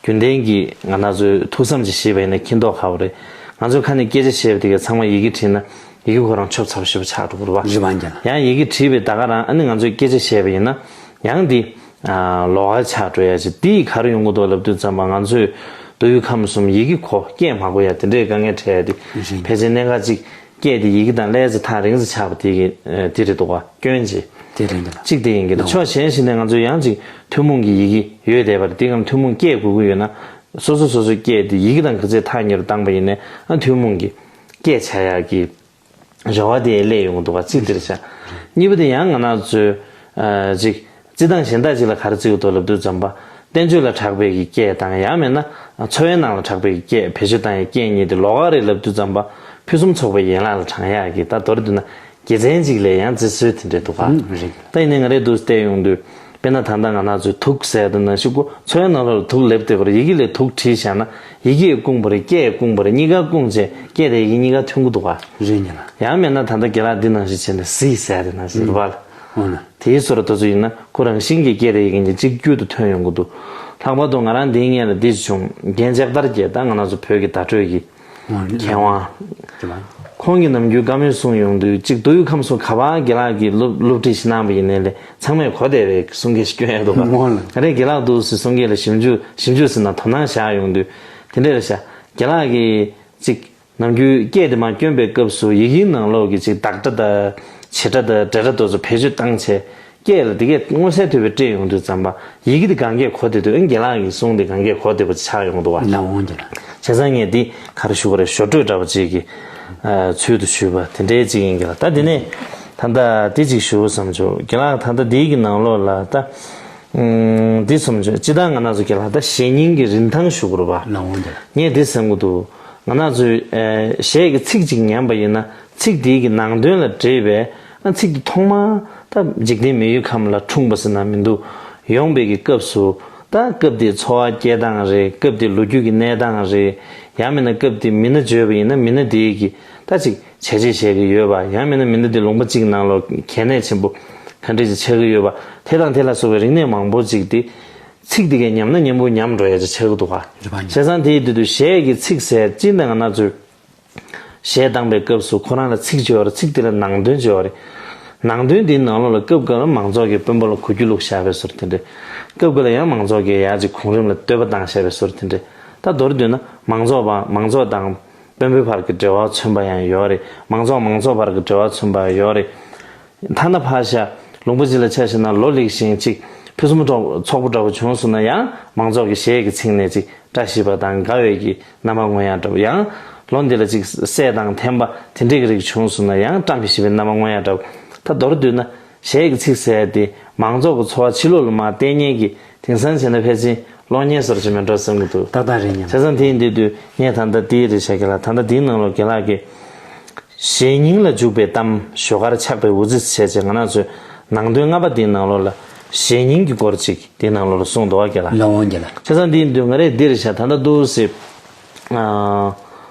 རྒྱུན་ལྡན་གྱི་ང་རང་ཚོའི་ཐུགས་བསམ་ཅིག་བཞེས་པ་ཡིན་ན་མཁྱེན་རྟོགས་ཁག་པོ་རེད། ང་ཚོའི་ཁ་ནས་སྐད་ཆ་བཤད་པ་དེ་ག་ཚང་མ་ཡི་གེ་བྲིས་ན་ཡི་གེ་ཁོ་རང་ཆོབ་ཚ་པོ་ཞེ་པོ་ཆགས་འགྲོ་གི་རེད་བ། རེད་བ་རྒྱ་ལགས། ཡང་ཡི་གེ་བྲིས་པའི་ད་ག་རང་ཨ་ནི་ང་ཚོས་སྐད་ཆ་བཤད་པ་ཡིན་ན་ཡང་འདི་ཨ་ལོགས་ཀ་ཆགས་འགྲོ་ཡ་ཅིག་འདི་ག་རེ་ཡོང་གི་འདུག་ལབ་དུས་ཙམ་པ་ང་ཚོས་མདོ་དབུས་ཁམས་གསུམ་ཡི་གེ་གོ་སྐད་མ་གོ་ཡ་དེ་འདྲའི་དཀའ་ངལ་འཕྲད་ཡ་དེ་རེད། ཕལ་ཆེར་གནད་འགག་ཅིག་སྐད་དེ་ཡི་གེ་དང་ཀླད་རྩ་ཐག་རིང་ཙམ་ཆགས་པ་དེ་གི་ཨ་དེ་རེད་འདུག་ག་སྐྱོན་ཅིག་དེ་རེད་འདུག་ལགས། གཅིག་དེ་ཡིན་གྱི་འདུག་ཕྱོགས་གཞན་ཞིག་ནས་ང་ཚོ་ཡང་ཅིག་ཐུན་མོང་གི་ཡི་གེ་ཡོད་བསྡད་པ་རེད། དེ་གམ་ཐུན་མོང་སྐད་གོ་གི་ཡོད་ན་སོ་སོ་སོ་སོའི་སྐད་དེ་ཡི་གེ་དང་ག་ཚད་ཐག་ཉེ་རུ་བཏང་པ་ཡིན་ནའི་ཨ་ཐུན་མོང་གི་སྐད་ཆ་ཡག་གི་རེ་བ་དེ་སླེབས་ཡོང་གི་འདུག་ག་གཅིག་དེ་རེད་ཤག་གཉིས་པ་དེ་ཡང་ང་རང་ཚོའི་ཨ་ཅིག་རྩི་སྟངས་གཞན་དག་ཅིག་ལ་ག་རེ་བརྩི་གི་འདུག་ལབ་དུས་ཙམ་པ་བསྟན་བཅོས་ལ་གྲགས་པའི་གི་སྐད་དང་ཡང་མིན་ན་འཚོ་བའི་ནང་ལ་གྲགས་པའི་གི་སྐད་བེད་སྤྱོད་བཏང་ཡའི་སྐད་གཉིས་དེ་ལོགས་ཀ་རེད་ལབ་དུས་ཙམ་པ་ཕུན་སུམ་ཚོགས་པའི་ཡན་ལག་ལ་བགྲང་ཡག་གི་ད་མདོར་བསྡུས་ན་དགེ་མཚན་ཅིག་ལས་ཡང་བརྩི་སྲོལ་དེ་འདྲ་འདུག་ག་ཨང་རེད། ད་ཡིན་ནའི་ང་རའི་འདུག་བལྟས་ཡོང་དུས་དཔེར་ན་ད་ལྟ་ང་རང་ཚོས་དུག་ཟེར་དུས་ན་ཤོག་གུ་འཚོ་བའི་ནང་ལོགས་ལ་དུག་ལབ་བསྡད་པ་རེད། ཡི་གེ་ལས་དུག་བྲིས་བཞག་ན་ཡི་གེ་སྐུང་བ་རེད། སྐད་སྐུང་བ་རེད། གཉིས་ཀ་སྐུང་བྱས་སྐད་དང་ཡི་གེ་གཉིས་ཀ་མཐུན་གྱི་འདུག་ག་རེད་ཉེ་ལ། ཡང་མེད་ན་ད་ལྟ་རྒན་ལགས་འདི་ནང་བཞིན་བྱས་ནས་གཟིགས་ཟེར་དེ་ནང་བཞིན་རེད་པ་ལ། ཨོ་ན། དེའི་བཟོ་འདྲ་དེ་ཚོ་ཡིན་ན་ཁོ་རང་བཞིན་གྱིས་སྐད་དེ་ཡི་གེ་གཅིག་གྱུར་དུ་ཐོན་ཡོང་གི་འདུག་ལྷག་པར་དུ་ང་རང་འདིའི་སྔོན་ལ་འདི་བྱུང་རྒན་ལྕགས་དར་གྱིས་ད་ང་རང་ཚོ་བོད་ཀྱི་བརྡ་སྤྲོད་ཀྱི་ཨོ་ན། མཁས་དབང་། མཁས་དབང་། ཁོང་གིས་ནམ་རྒྱུན་བཀའ་མོལ་གསུངས་ཡོང་དུས་གཅིག་མདོ་དབུས་ཁམས་གསུམ་ག་པར་རྒན་ལགས་ཀྱིས་སློབ་སློབ་ཁྲིད་ཞིག་གནང་བ་ཡིན་ནའི་ལས་ཚང་མས་གོ་བདེ་བའི་གསུང་སྐད་ཞིག་སྐྱོན་ཡག་འདུག་ག་ཨོ་ན། ང་རང་རྒན་ལགས་འདུག་སེ་གསུང་སྐད་ལ་ཞིབ་འཇུག་ཞིབ་འཇུག་ཟེར་ན་དོ་སྣང་བཞག་ཡོང་དུས་དེ་འདྲ་རེད་ཤག་རྒན་ལགས་ཀྱིས་གཅིག་ནམ་རྒྱུན་སྐད་དེ་མར་བསྐྱོན་པའི་སྐབས་སུ་ཡི་གེའི་ནང་ལོགས་ཀྱི་ཅིག་བདག་སྒྲ་དང་བྱེད་སྒྲ་དང་འབྲེལ་སྒྲ་དེ་ཚོ་བེད་སྤྱོད་བཏང་བྱས་སྐད་ལ་དེ་གས་མངོན་གསལ་དོད་པའི་སྤྲད་ཡོང་དུས་ཙམ་པ་ཡི་གེ་དེ་གང་གས་གོ་བདེ་འདུག་ཨེ་རྒན་ལགས་ཀྱི་གསུང་དེ་གང་གས་གོ་བདེ་པོ་ཆགས་ཡོང་འདུག་བ། ལགས་འོང་རྒན་ལགས། བྱས་ཙང་ངས་འདི་ག་རེ་ཞུ་དགོས་རེད། ཞོར་སྤྲོས་འདྲ་པོ་ཅིག་གི་ཚུལ་དུ་ཞུས་པ་དེ་འདྲའི་ཅིག་ཡིན་གྱི་ལ། ད་དེ་ནས་ད་ལྟ་འདི་ཅིག་ཞུ་བསམ་བྱུང་རྒན་ལགས། ད་ལྟ་འདིའི་གི་ནང་ལོགས་ལ་ད་འདི་བསམ་བྱུང་སྤྱི་བཏང་ང་རང་ཚོ་རྒན་ལགས་ད་གཞས་རྙིང་གི་རིན་ཐང་ཞུ་དགོས་རེད་པ། ལགས་འོང་རྒན་ལགས། ངས་འདི་བསམ་གྱི་འདུག་ང་རང་ཚོས་ཨེ་གཞས་ཀྱི་ཚིག་ཅིག་ཉན་པ་ཡིན་ན་ཚིག་དེའི་གི་ནང་དོན་ལ་འདྲེས་པའི་ཨ་ཚིག་དེ་ཐོག་མར་ད་འཇིག་རྟེན་མི་ཡུལ་ཁམས་ལ་འཁྲུངས་པ་ཟེར་ན་མི་འདུག་ཡོང་པའི་གི་སྐབས་སུ་ད་སྐབས་དེའི་འཚོ་བ་སྐྱེལ་སྟངས་རེད། སྐབས་དེའི་ལོ་རྒྱུས་ཀྱི་གནས་སྟངས་རེད། ཡང་མིན་ན་སྐབས་དེའི་མི་སྣ་བརྗོད་པ་ཡིན་ན་མི་སྣ་དེའི་གི་ད་ཅིག་བྱས་རྗེས་བྱེད་ཀྱི་ཡོད་པ། ཡང་མིན་ན་མི་སྣ་དེ་ལུང་པ་གཅིག་ནང་ལོགས་གལ་གནད་ཆེན་པོ་ག་འདྲ་ཅིག་ཆགས་ཀྱི་ཡོད་པ། དེ་དང་དེ་ལ་སོགས་པའི་རིག་གནས་མང་པོ་ཅིག་དེ་ཚིག་དེ་གས་ཉམས་ན་ཉམས་པོ་ཉམས་འགྲོ་ཡ་ཅིག་ཆགས་ཀྱི་འདུག་ག་རེད་པ། བྱས་ཙང་དེའི་དུས་དུ་གཞས་ཀྱི་ཚིག་ཟེར་སྤྱིར་ན་ང་རང་ཚོས་གཞས་བཏང་པའི་སྐབས་སུ་ཁོ་རང་ལ་ཚིག་ཅིག་ཡོད་རེད། ཚིག་དེ་ལ་ནང་དོན་ཅིག་ཡོད་རེད། ནང་དོན་དེའི་ནང་ལོགས་ལ་སྐབས་འགའ་ལ་མང་ཚོགས་ཀྱིས་དཔོན་པོ་ལ་གོ་རྒྱུ་བླུགས་བཞག་པའི་བཟོ་འདྲ་དེ་འདྲ། སྐབས་འགའ་ལ་ཡང་མང་ཚོགས་ཀྱིས་ཡ་ཅིག་གོང་རིམ་ལ་བསྟོད་པ་བཏང་བཞག་པའི་བཟོ་འདྲ་དེ་འདྲ། ད་མདོར་བསྡུས་ན་མང་ཚོགས་པ་མང་ཚོགས་དང་དཔོན་པོའི་བར་གྱི་འབྲེལ་བ་མཚོན་པ་ཡང་ཡོད་རེད། མང་ཚོགས་མང་ཚོགས་བར་གྱི་འབྲེལ་བ་མཚོན་པ་ཡང་ཡོད་རེད། ཐ་ན་ཕར་བཞག་ལུང་པ་ཅིག་ལ་ཆ་བཞག་ན་ལོ་ལེགས་ཤིང་ཅིག་ཕུན་སུམ་ཚོགས་པ་འདྲ་པོ་བྱུང་སོང་ན་ཡང་མང་ཚོགས་ཀྱི་གཞས་ཀྱི་ཚིག་ནས་ཅིག་བཀྲ་ཤིས་པ་དང་དགའ་བའི་གི་རྣམ་པ་མངོན་ཡག་འདྲ་པོ། ཡང་ལོ་འདི་ལ་ཅིག་སྲས་དང་ཐེམ་པ་དེ་འདྲའི་གི་རིགས་བྱུང་སོང་ན་ཡང་བཀྲ་མི་ཤིས་པའི་རྣམ་པ་མངོན་ཡག་འདྲ་པོ། ད་མདོར་བསྡུས་ན་གཞས་ཀྱི་ཚིག་ཟེར་ཡག་དེ་མང་ཚོགས་ཀྱི་འཚོ་བ་ཕྱི་ལོགས་ལ་མར་བསྟན་མཁན་གྱི་དེང་སང་བྱས་ན་ཕལ་ཆེར་གློག་བརྙན་བཟོ་འདྲ་ཅིག་མིན་འགྲོ་བསམ་གྱི་འདུག་ཏག་ཏག་རེད་སྙམ། བྱས་ཙང་དེ་ཡིན་དུས་དུས་ངས་ད་ལྟ་དེའི་རེད་བྱ་གི་ལ། ད་ལྟ་དེའི་ནང་ལོགས་རྒན་ལགས་ཀྱིས་གཞས་རྙིང་ལ་འཇུག་པའི་གཏམ། ཞོ་དཀར་ཆགས་པའི་འུ་ཚིགས་བྱས་བྱས་ང་རང་ཚོའི་ནང་དོན་ལྔ་པ་དེའི་ནང་ལོགས་ལ་གཞས་རྙིང་གི་སྐོར་ཅིག་དེའི་ནང་ལོགས་ལ་གསུངས་འདུག་བ་རྒན་ལགས། ལགས་འོང་རྒན་ལགས། བྱས་ཙང་དེ་ཡིན་དུས་ང་རས་འདི་རེད་བྱ། ད་ལྟ་འདུག་སེ་ཨ།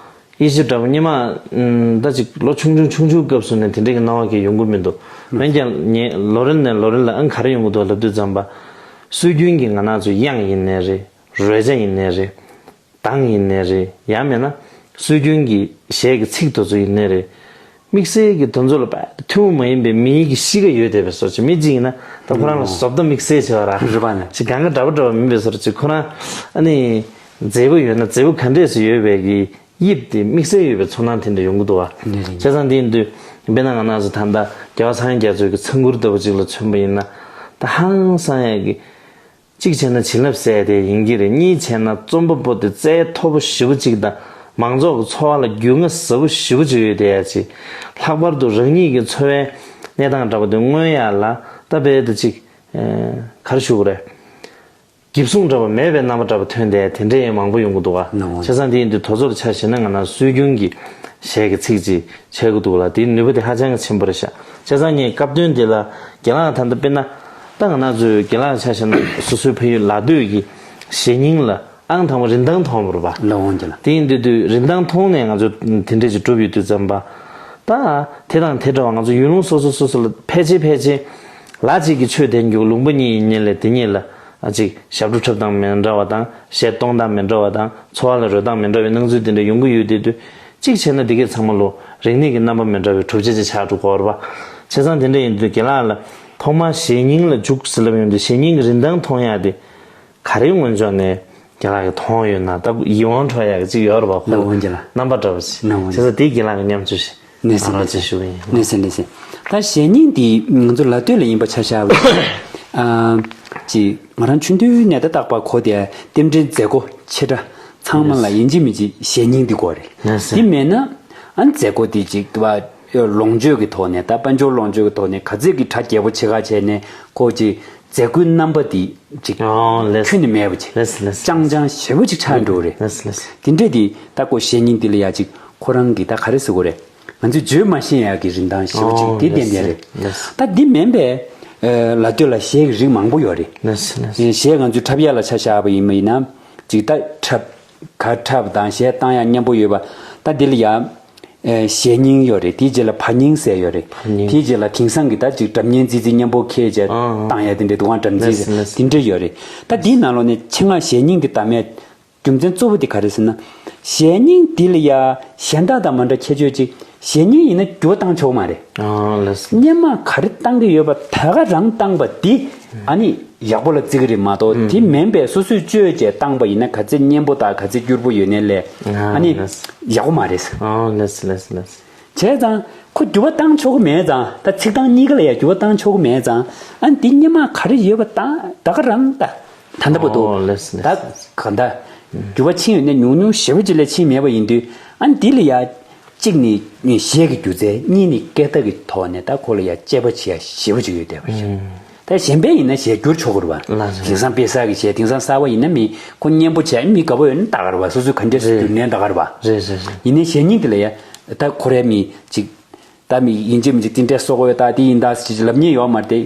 དབྱེ་ཞིབ་འདྲ་པོ་སྔོན་མ་ཨུམ་ད་ཅིག་ལོ་ཆུང་ཆུང་ཆུང་ཆུང་སྐབས་སུ་ནས་དེ་འདྲའི་གི་སྣང་བ་གང་ཡང་ཡོང་གི་མི་འདུག་འོན་ཀྱང་ངས་ལོ་རེ་ནས་ལོ་རེ་ལ་ཨང་ག་རེ་ཡོང་གི་འདུག་ལབ་དུས་ཙམ་པ། སྲོལ་རྒྱུན་གྱི་ང་རང་ཚོའི་དབྱངས་ཡིན་ནའི་རེད། རོལ་ཆ་ཡིན་ནའི་རེད། གདངས་ཡིན་ནའི་རེད། ཡང་མིན་ན་སྲོལ་རྒྱུན་གྱི་གཞས་ཀྱི་ཚིག་དེ་ཚོ་ཡིན་ནའི་རེད། དམིགས་བསལ་གྱི་དེ་ཚོ་ལ་དཔེ་ཐུན་མོང་མ་ཡིན་པའི་མིའི་གི་གཤིས་ཀ་ཡོད་བསྡད་པའི་བཟོ་ཅིག་མི་གཅིག་ཡིན་ན་ད་ཁོ་རང་ལ་ཨོ། བཟོ་ལྟ་དམིགས་བསལ་ཆེ་བ་ར། རེད་པ་ནི། ཅིག་གང་ག་འདྲ་པོ་འདྲ་པོ་མིན་པའི་བཟོ་ཅིག་ཁོ་རང་ཨ་ནི་མཛེས་པོ་ཡོད་ན་མཛེས་པོ་ག་འདྲས་སུ་ཡོད་པའི་གི་དབྱིབས་དེ་དམིགས་བསལ་ཡོད་པའི་ཚོར་སྣང་དེ་འདྲ་ཡོང་གི་འདུག་བ། ནི་རེད། བྱས་ཙང་དེ་ཡིན་དུས་དཔེར་ན་ང་རང་ཚོ་ད་ལྟ་རྒྱལ་བ་ཚངས་དབྱངས་རྒྱ་མཚོའི་གི་ཚང་མགུར་ལྟ་བུ་ཅིག་ལ་མཚོན་པ་ཡིན་ན་ད་ཧང་སང་ཡག་གི་གཅིག་བྱས་ན་བྱིན་རླབས་ཟེར་དེ་ཡིན་གྱི་རེད། གཉིས་བྱས་ན་རྩོམ་པ་པོ་དེ་རྩལ་མཐོ་པོ་ཞེ་པོ་གཅིག་དང་མང་ཚོགས་ཀྱི་འཚོ་བ་ལ་རྒྱུས་མངའ་ཟབ་པོ་ཞེ་པོ་གཅིག་ཡོད་བསྡད་ཡ་ཅིག་ལྷག་པར་དུ་རང་ཉིད་ཀྱི་འཚོ་བའི་གནས་སྟངས་འདྲ་པོ་དེ་མངོན་ཡ་ལ་ད་རྦད་དེ་ཅིག་ཨེ་ག་རེ་ཞུ་དགོས་རེད། འགེབས་སྲུང་འདྲ་པོ་མེད་པའི་རྣམ་པ་འདྲ་པོ་ཐོན་བསྡད་ཡ་དེ་འདྲ་ཡང་མང་པོ་ཡོང་གི་འདུག་ག་ནོ། བྱས་ཙང་དེ་ཡིན་དུས་དེ་ཚོ་ལ་ཆ་བཞག་ན་ང་རང་སྲོལ་རྒྱུན་གྱི་གཞས་ཀྱི་ཚིག་ཅིག་ཆགས་ཀྱི་འདུག་ལ། དེའི་ནུས་པ་དེ་ཧ་ཅང་གི་ཆེན་པོ་རེད་ཤག་བྱས་ཙང་ངས་སྐབས་དོན་འདི་ལ་རྒན་ལགས་ད་ལྟ་དཔེར་ན་ད་ང་རང་ཚོའི་རྒན་ལགས་ཆ་བཞག་ན་སོ་སོའི་ཕ་ཡུལ་ལ་སྟོད་ཀྱི་གཞས་རྙིང་ལ་ཨང་དང་པོ་རིན་ཐང་མཐོང་བ་རེད་པ། ལགས་འོང་རྒན་ལགས། དེ་ཡིན་དུས་དུས་རིན་ཐང་མཐོང་ནས་ང་ཚོ་དེ་འདྲས་ཅིག་གྲུབ་ཡོད་དུས་ཙམ་པ། ད་དེ་དང་དེ་འདྲ་བ་ང་ཚོ་ཡུལ་ལུང་སོ་སོ་སོ་སོ་ལ་ཕལ་ཆེར་ཕལ་ཆེར་ལ་གཅིག་གི་ཆོས་དེ་མཇུག་ལུང་པ་གཉིས་ཡིན་ཉིན་ལས་དེ་གཉིས་ལ་ཨ་ཅིག་ཞབས་བྲོ་འཁྲབ་སྟངས་མི་འདྲ་བ་དང་གཞས་གཏོང་སྟངས་མི་འདྲ་བ་དང་འཚོ་བ་ལ་རོལ་སྟངས་མི་འདྲ་བའི་སྣང་ཚུལ་དེ་འདྲ་ཡོང་གི་ཡོད་དེ་དུས་གཅིག་བྱས་ན་དེ་གས་ཚང་མ་ལོ་རིག་གནས་ཀྱི་རྣམ་པ་མི་འདྲ་བའི་གྲུབ་ཆ་ཅིག་ཆགས་འགྲོ་གི་ཡོད་རེད་པ། བྱས་ཙང་དེ་འདྲ་ཡིན་དུས་རྒན་ལགས་ལ་ཐོག་མར་གཞས་རྙིང་ལ་འཇུག་ཟེར་ལབ་ཡོང་དུས་གཞས་རྙིང་གི་རིན་ཐང་མཐོང་ཡག་དེ་ག་རེ་སྔོན་ཕྱོགས་ནས་རྒན་ལགས་ཀྱིས་མཐོང་ཡོད་ན་ད་ཡིད་དབང་འཕྲོག་ཡག་གི་ཅིག་ཡོད་རེད་པ། ཁོ་ལ་ལགས་འོང་རྒན་ལགས། རྣམ་པ་འདྲ་བ་ཅིག་ལགས་འོང་། བྱས་ཙང་དེ་རྒན་ལགས་ཀྱི་ཉམས་ཚོད་ཞིག་གནས་ཚུལ་ང་རང་ཅིག་ཞུ་གི་ཡིན། གནས་ཚུལ་གནས་ཚུལ། ད་གཞས་རྙིང་འདི་ང་ཚོ་ལ་སྟོད་ལ་ཡིན་པ་ཆ་བཞག་པ་ཡིན་ན། ཨ་ཅིག་ང་རང་ཆུང་དུས་ནས་ད་རྟག་པར་གོ་བསྡད་རྟེན་འབྲེལ་མཛད་སྒོ་ཆེ་ཕྲ་ཚང་མ་ལ་ཡིན་གཅིག་མིན་གཅིག་གཞས་རྙིང་འདི་དགོས་རེད། གནས་ཚུལ། འདི་མེད་ན་ཨ་མཛད་སྒོ་འདི་ཅིག་ལོངས་སྤྱོད་ཀྱི་ཐོག་ནས་ད་དཔལ་འབྱོར་ལོངས་སྤྱོད་ཀྱི་ཐོག་ནས་ག་ཚད་ཀྱི་གྲ་རྒྱས་པོ་ཆེ་ཁ་བྱས་ནས་ཁོ་ཅིག་མཛད་སྒོའི་རྣམ་པ་འདི་ཅིག་ཨོ་ལེས། ཁྱོན་ནས་མེད་པ་ཅིག་ལེས་ལེས། ཅང་ཅང་ཞེ་པོ་ཅིག་ཆགས་འགྲོ་རེད། ལེས་ལེས། དེ་འདྲས་དེ་ད་ཁོ་གཞས་རྙིང་འདི་ལ་ཡ་ཅིག་ཁོ་རང་གི་ད་ག་རེ་ཟེར་དགོས་རེད། ང་ཚོས་བརྗོད་མ་ཤེས་ཡག་གི་རིན་ཐང་ཞེ་པོ་ཅིག་ཨོ་དེ་ལྡན་པ་རེད། ལེས་ལེས། ད་འདི་མིན་པའི་ལ་སྟོད་ལ་གཞས་ཀྱི་རིགས་མང་པོ་ཡོད་རེད། ལེས་ལེས། གཞས་ང་ཚོས་འཁྲབ་ཡག་ལ་ཆ་བཞག་པ་ཡིན་པ་ཡིན་ན་ཅིག་ད་འཁྲབ་གར་འཁྲབ་དང་གཞས་བཏང་ཡག་མཉམ་པོ་ཡོད་པ། ད་འདི་ལ་ཡ། ཨེ་ཞལ་སྙིང་ཡོད་རེད། དེའི་རྗེས་ལ་ཕར་སྙིང་ཟེར་ཡོད་རེད། ཕར་སྙིང་། དེའི་རྗེས་ལ་དེང་སང་གི་ད་ཅིག་སྒྲ་སྙན་ཙི་ཙི་མཉམ་པོ་འཁྱེར་བྱས་ཨ་ཨ། བཏང་ཡ་དེ་འདྲའི་འདུག་ག་སྒྲ་ལེས་ལེས། མཛེས་དེ་འདྲ་ཡོད་རེད། ད་དེའི་ནང་ལོགས་ནས་ཆེད་མངགས་ཞལ་སྙིང་དེ་བཏང་མེད། རྒྱུ་མཚན་གཙོ་བོ་དེ་ག་རེ་ཟེར་ན། ཞལ་སྙིང་འདི་ལ་ཡ་གཞན་དག་དང་མ་འདྲ་ཁྱད་ཆོས་ཅིག་ཞལ་སྙིང་ཡིན་ན་འགྱུར་བ་བཏང་ཆོག་མ་རེད། ཨ་ལགས་སོ། སྔོན་མ་ག་རེ་བཏང་གི་ཡོད་པ་ད་ག་རང་བཏང་པ་འདི་ཨ་ནི་ཡག་པོ་ལ་བརྩི་གི་རེད་མ་གཏོགས། ཨུམ། དེ་མིན་པའི་སོ་སོས་བཅོས་བྱས་བཏང་པ་ཡིན་ན་ག་ཚད་སྙན་པོ་དང་ག་ཚད་སྐྱུར་པོ་ཡོད་ནའི་ལས་ཨ་ཨ་ནི་ལགས་སོ། ཡག་པོ་མ་རེད། ཨ་ལགས་སོ་ལགས་སོ་ལགས་སོ། བྱས་ཙང་ཁོ་འགྱུར་བ་བཏང་ཆོག་གི་མེད་ཙང་། ད་ཚིག་རྐང་གཉིས་ཀ་ལ་ཡང་འགྱུར་བ་བཏང་ཆོག་གི་མེད་ཙང་། ཨ་ནི་འདི་སྔོན་མ་ག་རེ་ཡོད་པ་ད་ད་ག་རང་ད། ད་ལྟ་བར་དུ། ཨོ་ལགས་སོ་ད་ལགས་སོ། གང་ལྟར་འགྱུར་བ་ཕྱིན་ཡོད་ན་ཉུང་ཉུང་ཞེ་པོ་ཅིག་ལས་ཕྱིན་མེད་པ་ཡིན་དུས། ཨ་ནི་འདི་ལ་ཡ་གཅིག་ནི་གཞས་ཀྱི་སྒྱུ་རྩལ། གཉིས་ནི་སྐད་བརྡ་གི་ཐོག་ནས་ད་ཁོ་ལ་ཡ་དཔྱད་པ་བྱེད་ཡ་ཞེ་པོ་ཅིག་ཡོད་བསྡད་པ་ཞིག་ཨུམ། ད་གཞན་པ་ཡིན་ན་གཞས་བསྒྱུར་ཆོག་གི་རེད་པ། ལགས་རེད། དེང་སང་དཔེ་གསར་གྱི་གཞས། དེང་སང་གསར་པ་ཡིན་ན་མི་ཁོ་སྙན་པོ་བྱས། མི་དགའ་པོ་ཡོད་ན་ད་ག་རེད་པ། སོ་སོའི་ག་འདྲས་སུ་བསྒྱུར་ནའི་ད་ག་རེད་པ། རེད་རེད་རེད། ཡིན་ནའི་གཞས་སྙིང་དེ་ལ་ཡ་ད་ཁོ་རའི་མི་ཅིག་ད་མི་ཡིན་གཅིག་མིན་གཅིག་དེ་འདྲས་བཟོ་དགོས་ད་དེ་ཡིན་ད་ཟེར་ཅིག་ལབ་མཁན་ཡོད་མ་རེད་དེ།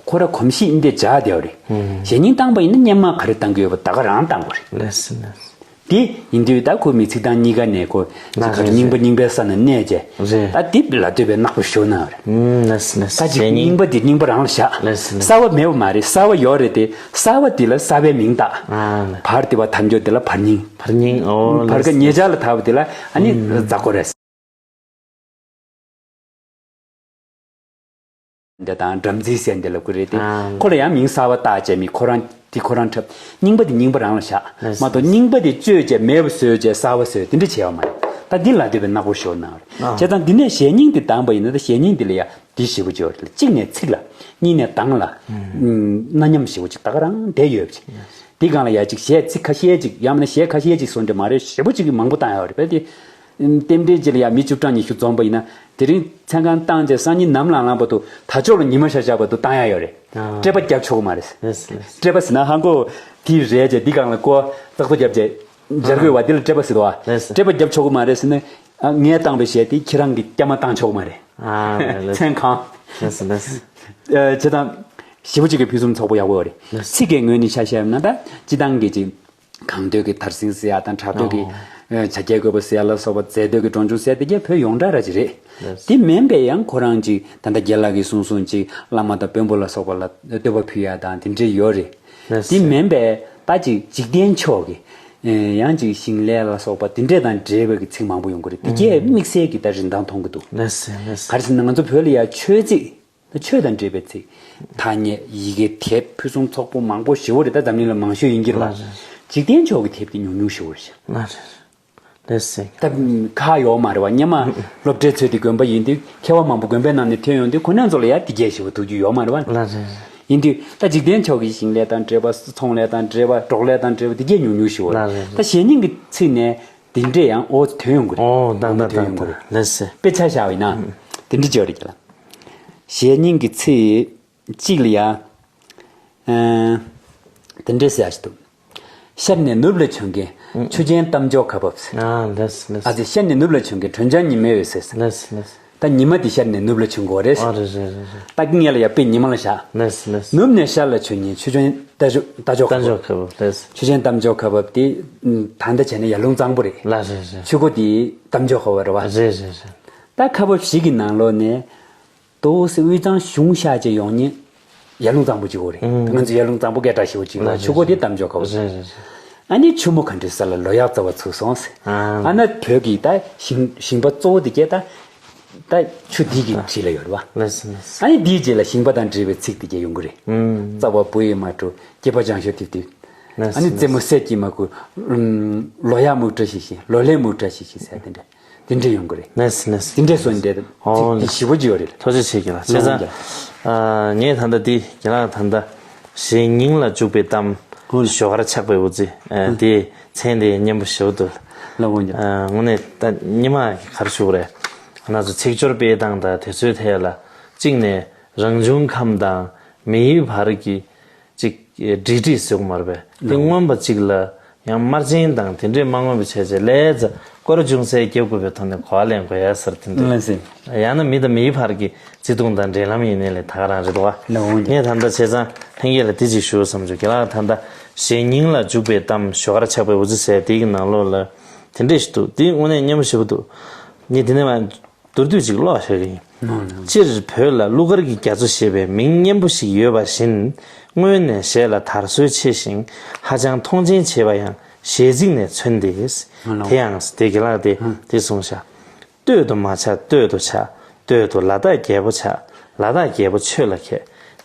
ཁོ་ར་གོམས་གཤིས་འདི་འདྲས་འཇགས་བསྡད་པ་རེད། ཨུམ། གཞས་སྙིང་བཏང་པ་ཡིན་ན་སྔོན་མ་ག་རེ་བཏང་གི་ཡོད་པ་ད་ག་རང་བཏང་དགོས་རེད། ལགས་སོ་ལགས་སོ། དེ་ཡིན་དུས་ད་ཁོ་མི་ཚིག་རྐང་གཉིས་ཀ་ནས་ཁོ་ལགས་ཅིག་ག་རེ་རེད་རྙིང་པ་རྙིང་པའི་ས་ན་གནས་བྱས། རེད། ད་དེ་ལ་ལྟོས་པའི་ནག་པོ་ཞོ་ན་རེད། ཨུམ། ལགས་སོ་ལགས་སོ། ད་ཅིག་གཞས་སྙིང་རྙིང་པ་དེ་རྙིང་པ་རང་ལ་བཞག་ལགས་སོ་ལགས་སོ། གསར་པ་མེད་པ་མ་རེད། གསར་པ་ཡོད་རེད་དེ། གསར་པ་དེ་ལ་གསར་པའི་མིང་བཏགས། ཨ་ལགས། བར་དེ་བ་དར་འགྱོ་དེ་ལ་བར་སྙིང་། བར་སྙིང་། ཨོ་བར་ལགས་སོ། ཀ་ཉེ་ཆར་ལ་དར་བ་དེ་ལ་ཨ་ནི་ཨུམ། འཛག་གོ་རེད། འདི་དང་སྒྲ་མཛེས་ཟེར་འདི་ལབ་ཀྱི་རེད་དེ། ཨ། ཁོ་ལ་ཡང་མིང་གསར་པ་བཏགས་བྱས། མི་ཁོ་རང་དེ་ཁོ་རང་འཁྲབ། རྙིང་པ་དེ་རྙིང་པ་རང་ལ་བཞག་ལགས་སོ། མ་གཏོགས་རྙིང་པ་དེ་བཅོས་བྱས་མེད་པ་བཟོས་བྱས་གསར་པ་བཟོས་དེ་འདྲ་བྱས་པ་མ་རེད། ད་འདི་ལ་ལྟོས་པའི་ནག་པོ་ཞོ་ན་རེད། ཨ། བྱས་ཙང་འདི་ནས་གཞས་སྙིང་དེ་བཏང་པ་ཡིན་ན་ད་གཞས་སྙིང་འདི་ལ་ཡ་འདི་ཞེ་པོ་ཅིག་ཡོད་རེད། གཅིག་ནས་ཚིག་ལ། གཉིས་ནས་གདངས་ལ། ཨུམ། གནའ་ཉམས་ཞེ་པོ་ཅིག་ད་ག་རང་བསྡད་ཡོད་པ་ཅིག་འདི་སྒང་ལ་ཡ་ཅིག་གཞས་ཚིག་ཁ་ཤས་ཅིག་ཡང་མིན་ན་གཞས་ཁ་ཤས་ཅིག་བཟོ་འདྲ་མ་རེད། ཞེ་པོ་ཅིག་གི་མང་པོ་བཏང་ཡོད་རེད་པས་དེ། རྟེན་འབྲེལ་ཅིག་ལ་ཡ་མི་བཅུ་གྲངས་ཉི་ཤུ་འཛོམས་པ་ཡིན་ན། དེ་རིང་མཚན་གང་བཏང་རྗེས་སང་ཉིན་ནམ་ལངས་ལངས་བར་དུ་དར་ལྕོག་ལ་ཉི་མ་ཤར་ཤར་བར་དུ་བཏང་ཡ་ཡོད་རེད། ཨ། སྤྲད་པ་རྒྱབ་ཆོག་གི་མ་རེད། ལགས་སོ་ལགས་སོ། སྤྲད་པ་ཟེར་ན་ཧང་གོ་དེ་རེད་ཅེས་འདི་སྒང་ལ་ཀོ་ཙག་ཏོ་རྒྱབ་རྗེས་འབྱར་དགོས་པ་འདི་ལ་སྤྲད་པ་ཟེར་བ། ལགས་སོ། སྤྲད་པ་རྒྱབ་ཆོག་གི་མ་རེད་ཟེར་ན། ཨ། ངས་བཏང་པའི་གཞས་དེ་ཁྱེད་རང་གིས་སྐྱ་མ་བཏང་ཆོག་གི་མ་རེད། ཨ་ལགས་སོ། མཚན་གང་། ལགས་སོ་ལགས་སོ། ཨ། བྱས་ཙང་ཞེ་པོ་ཅིག་གི་ཕུན་སུམ་ཚོགས་པོ་ཡག་པོ་ཡོད་རེད། ལགས་སོ། ཚིག་གི་ངོས་ནས་ཆ་བཞག་ན་ད་སྤྱི་བཏང་གི་ཅིག་གང་འདོད་ཀྱི་དར་སེང་ཟེར་ཡ་དང་། གྲགས་འདོད་ཀྱི་ཨོ། ཨ་བྱ་རྒྱལ་རྒོད་པོ་ཟེར་ཡ་ལ་སོགས་པ། མཛེས་འདོད་ཀྱི་འབྲོང་ཆུང་ཟེར་ཡ་དེ་གས་བོད་ཡོངས་གྲགས་ར་ཅིག་རེད། ལགས། དེ་མིན་པའི་ཡང་ཁོ་རང་ཅིག་ད་ལྟ་རྒན་ལགས་ཀྱིས་གསུངས་གསུངས་ཅིག་བླ་མ་དང་དཔོན་པོ་ལ་སོགས་པ་ལ་བསྟོད་པ་ཕུལ་ཡ་དང་དེ་འདྲ་ཡོད་རེད། ལགས། དེ་མིན་པའི་ད་ཅིག་འཇིག་རྟེན་ཕྱོགས་ཀྱི། ཨེ། ཡང་ཅིག་ཞིང་ལས་ལ་སོགས་པ་དེ་འདྲ་དང་འབྲེལ་བའི་གི་ཚིག་མང་པོ་ཡོང་གི་རེད། དེ་གས་དམིགས་བསལ་གྱི་ད་རིན་ཐང་མཐོང་གི་འདུག་ལགས་སོ་ལགས་སོ། ག་རེ་ཟེར་ན་ང་ཚོ་བོད་ལ་ཡ་ཆོས་ཚིག་ད་ཆོས་དང་འབྲེལ་བའི་ཚིག་ཐ་སྙད་ཡི་གེ་དེབ་ཕུན་སུམ་ཚོགས་པོ་མང་པོ་ཞེ་པོ་རེད། ད་འཛམ་གླིང་ལ་མང་ཤོས་ཡིན་གྱི་རེད་པ། ལགས་རེད། འཇིག་རྟེན་ཕྱོགས་ཀྱི་དེབ་དེ་ཉུང་ཉུང་ཞེ་པོ་རེད། ལགས་རེད། ལགས་སེ། ད་ཁག་ཡོད་མ་རེད་པ། སྔོན་མ་སློབ་གྲྭའི་ཚོད་དེ་དགོན་པ་ཡིན་དུས་མཁས་པ་མང་པོ་དགོན་པའི་ནང་ནས་ཐོན་ཡོང་དུས་ཁོ་རང་ཚོ་ལ་ཡ་དེ་གས་ཞེ་པོ་ཐུག་རྒྱུ་ཡོད་མ་རེད་པ། ལགས་རེད། ཡིན་དུས་ད་འཇིག་རྟེན་ཕྱོགས་ཀྱི་ཞིང་ལས་དང་འབྲེལ་བ། ཚོང་ལས་དང་འབྲེལ་བ། འབྲོག་ལས་དང་འབྲེལ་བ་དེ་གས་ཉུང་ཉུང་ཞེ་པོ་རེད། ལགས་རེད། ད་གཞས་རྙིང་གི་ཚིག་ནས་དེ་འདྲས་ཡང་ཨོ་ཐོན་ཡོང་གི་རེད། ཨོ་ད་ད་ད་ཐོན་ཡོང་གི་རེད། ལགས་སེ། དཔེ་ཆ་བཞག་པ་ཡིན་ན་དེ་འདྲས་བརྗོད་རེད་ཀྱི་ལ། གཞས་རྙིང་གི་ཚིག་གཅིག་ལ་ཡ། ཨ། དེ་འདྲས་ཟེར་ཡ་ཞིག་འདུག་ཤར་ནས་ནུབ་ལ་བྱོན་མཁན་ཆུ་ཆེན་གཏམ་ཆོག་ཁ་འབབ་ཟེར། ཨ་ལགས་ལགས། ཨ་ཙི། ཤར་ནས་ནུབ་ལ་བྱོན་མཁན་གྲོན་ཆང་ཉི་མའི་འོད་ཟེར་ཟེར། ལགས་ལགས། ད་ཉི་མ་དེ་ཤར་ནས་ནུབ་ལ་བྱོན་དགོས་རེད། ཨ་རེད་རེད་རེད་རེད། ད་ངས་ལ་ཡ་དཔེ་ཉི་མ་ལ་བཞག་ལགས་ལགས། ནུབ་ནས་ཤར་ལ་བྱོན་མཁན་ཆུ་ཆེན་གཏམ་ཆོག་གཏམ་ཆོག་ཁ་འབབ། ལགས། ཆུ་ཆེན་གཏམ་ཆོག་ཁ་འབབ་དེ་ད་ལྟ་བྱས་ན་ཡར་ཀླུང་གཙང་པོ་རེད། ལགས་རེད་རེད། ཆུ་མགོ་དེ་གཏམ་ཆོག་ཁ་འབབ་རེད་པ། རེད་རེད་རེད། ད་ཁ་འབབ་བཞི་གི་ནང་ལོགས་ནས། ཏོག་ཙམ་དབུས་གཙང་གཞུང་ཤར་བྱས་ཡོང་མཁན་ཡར་ཀླུང་གཙང་པོ་གཅིག་པོ་རེད། ཨང་། ང་ཚོ་ཡར་ཀླུང་གཙང་པོ་སྐད་གྲགས་ཞེ་པོ་གཅིག་ལ། ལགས་ཆུ་མགོ་དེ་གཏམ་ཆོག་ཁ་འབབ། རེད་རེད་རེད། ཨ་ནི་ཆུ་མོ་ག་འདྲའི་ས་ལ་ལོ་ཡག་རྩ་བ་ཚུགས་སོང་ཟེར། ཨང་། ཨ་ན་བོད་ཀྱི་ད་ཞིང་ཞིང་པ་གཙོ་བོ་དེ་གས་ད་ད་ཆུ་འདི་གི་འཁྲིས་ལ་ཡོད་རེད་པ། ལགས་སོ་ལགས་སོ། ཨ་ནི་དེའི་རྗེས་ལ་ཞིང་པ་དང་འབྲེལ་བའི་ཚིག་དེ་གས་ཡོང་གི་རེད། ཨང་། རྩ་བ་བུ་ཡིས་མ་དཀྲུགས། སྐྱེས་པ་ལྗང་ཤོ་ཐིབ་ཐིབ། ལགས་སོ། ཨ་ནི་རྩེ་མོ་གསེར་གྱིས་མ་བསྐུལ། ཨུམ། ལོ་ཡག་མུག་འདྲ་ཞིག་ཤིག་ལོ་ལེགས་མུག་འདྲ་ཞིག་ཤིག་ཟེར་དེ་འདྲ། དེ་འདྲས་ཡོང་གི་རེད། ལགས་སོ་ལགས་སོ། དེ་འདྲས་སོང་དེ་ཨོ་ཚིག་དེ་ཞེ་པོ་ཅིག་ཡོད་རེད། ཐུགས་རྗེ་ཆེ་གི་ལགས། བྱས་ཙང་། ལགས། ཨ། ངས་ད་ལྟ་འདི་རྒན་ལགས་ད་ལྟ་གཞས་རྙིང་ལ་འཇུག་པའི་གཏམ། ཨོ་ལགས། ཞོ་དཀར་ཆགས་པའི་འུ་ཚོ། ཨ། ཨ། དེའི་མཚན་དེ་སྙན་པོ་ཞེ་པོ་འདུག་ལགས་འོང་ཀྱང་། ཨ། དངོས་གནས་ད་སྔོན་མ་གི་ག་རེ་ཞུ་དགོས་རེད། ང་ཚོ་ཚིག་སྦྱོར་སྤེལ་སྟངས་དང་དེ་ཚོའི་ཐད་ལ་གཅིག་ནས་རང་བྱུང་ཁམས་དང་མིའི་བར་གྱི་ཅིག་སྒྲིག་སྒྲིག་ཟེར་དགོས་མ་རེད་པས། དེ་ལགས། མངོན་པ་ཅིག་ལ་ཡང་དམར་རྗེན་དང་དེ་འདྲས་མ་མངོན་པ་བྱས་བྱས་ལས་ཙ་སྐོར་ཅུང་ཟད་རྒྱབ་དགོས་པའི་ཐོག་ནས་གོ་བ་ལེན་དགོས་ཡ་ཟེར་དེ་འདྲས། ལགས་སེ། ཡང་ན་མི་དང་མིའི་བར་གྱི་བརྩེ་དུང་དང་འབྲེལ་ལམ་ཡིན་ནའི་ལས་ད་ག་རང་རེད་དོ། ལགས་འོང་ཀྱང་། ངས་ད་ལྟ་བྱས་ཙང་ལྷན་རྒྱས་ལ་དེ་ཅིག་ཞུ་བསམ་བྱུང་། རྒན་ལགས་ད་ལྟ་གཞས་རྙིང་ལ་འཇུག་པའི་གཏམ་ཞོ་དཀར་ཆགས་པའི་འུ་ཚོ་ཟེར་དེ་གི་ནང་ལོགས་ལ་དེ་འདྲས་ཞིག་འདུག་དེ་དངོས་གནས་སྙན་པོ་ཞེ་པོ་འདུག་ངས་དེ་ནས་མ་མདོར་བསྡུས་ཅིག་ཀློག་བཞག་གི་ཡིན། ནོ་ནོ། སྤྱིར་བོད་ལ་གླུ་གར་གྱི་རྒྱ་མཚོ་ཞེས་པའི་མིང་སྙན་པོ་ཞིག་ཡོད་པ་བཞིན། སྔོན་ནས་གཞས་ལ་དར་སྲོལ་ཆེ་ཞིང་ཧ་ཅང་མཐོང་ཆེན་བྱེད་པ་ཡང་གཞས་ཚིག་ནས་མཚོན་ཏེ། ཨ་ལོ། དེ་ཡང་དེ་རྒན་ལགས་དེ་ཧུམ། དེ་གསུངས་ཤག་སྟོད་དུ་མ་ཆགས་སྟོད་དུ་ཆགས། སྟོད་དུ་ལ་དྭགས་རྒྱལ་པོ་ཆགས། ལ་དྭགས་རྒྱལ་པོ་ཆོས་ལ་མཁས།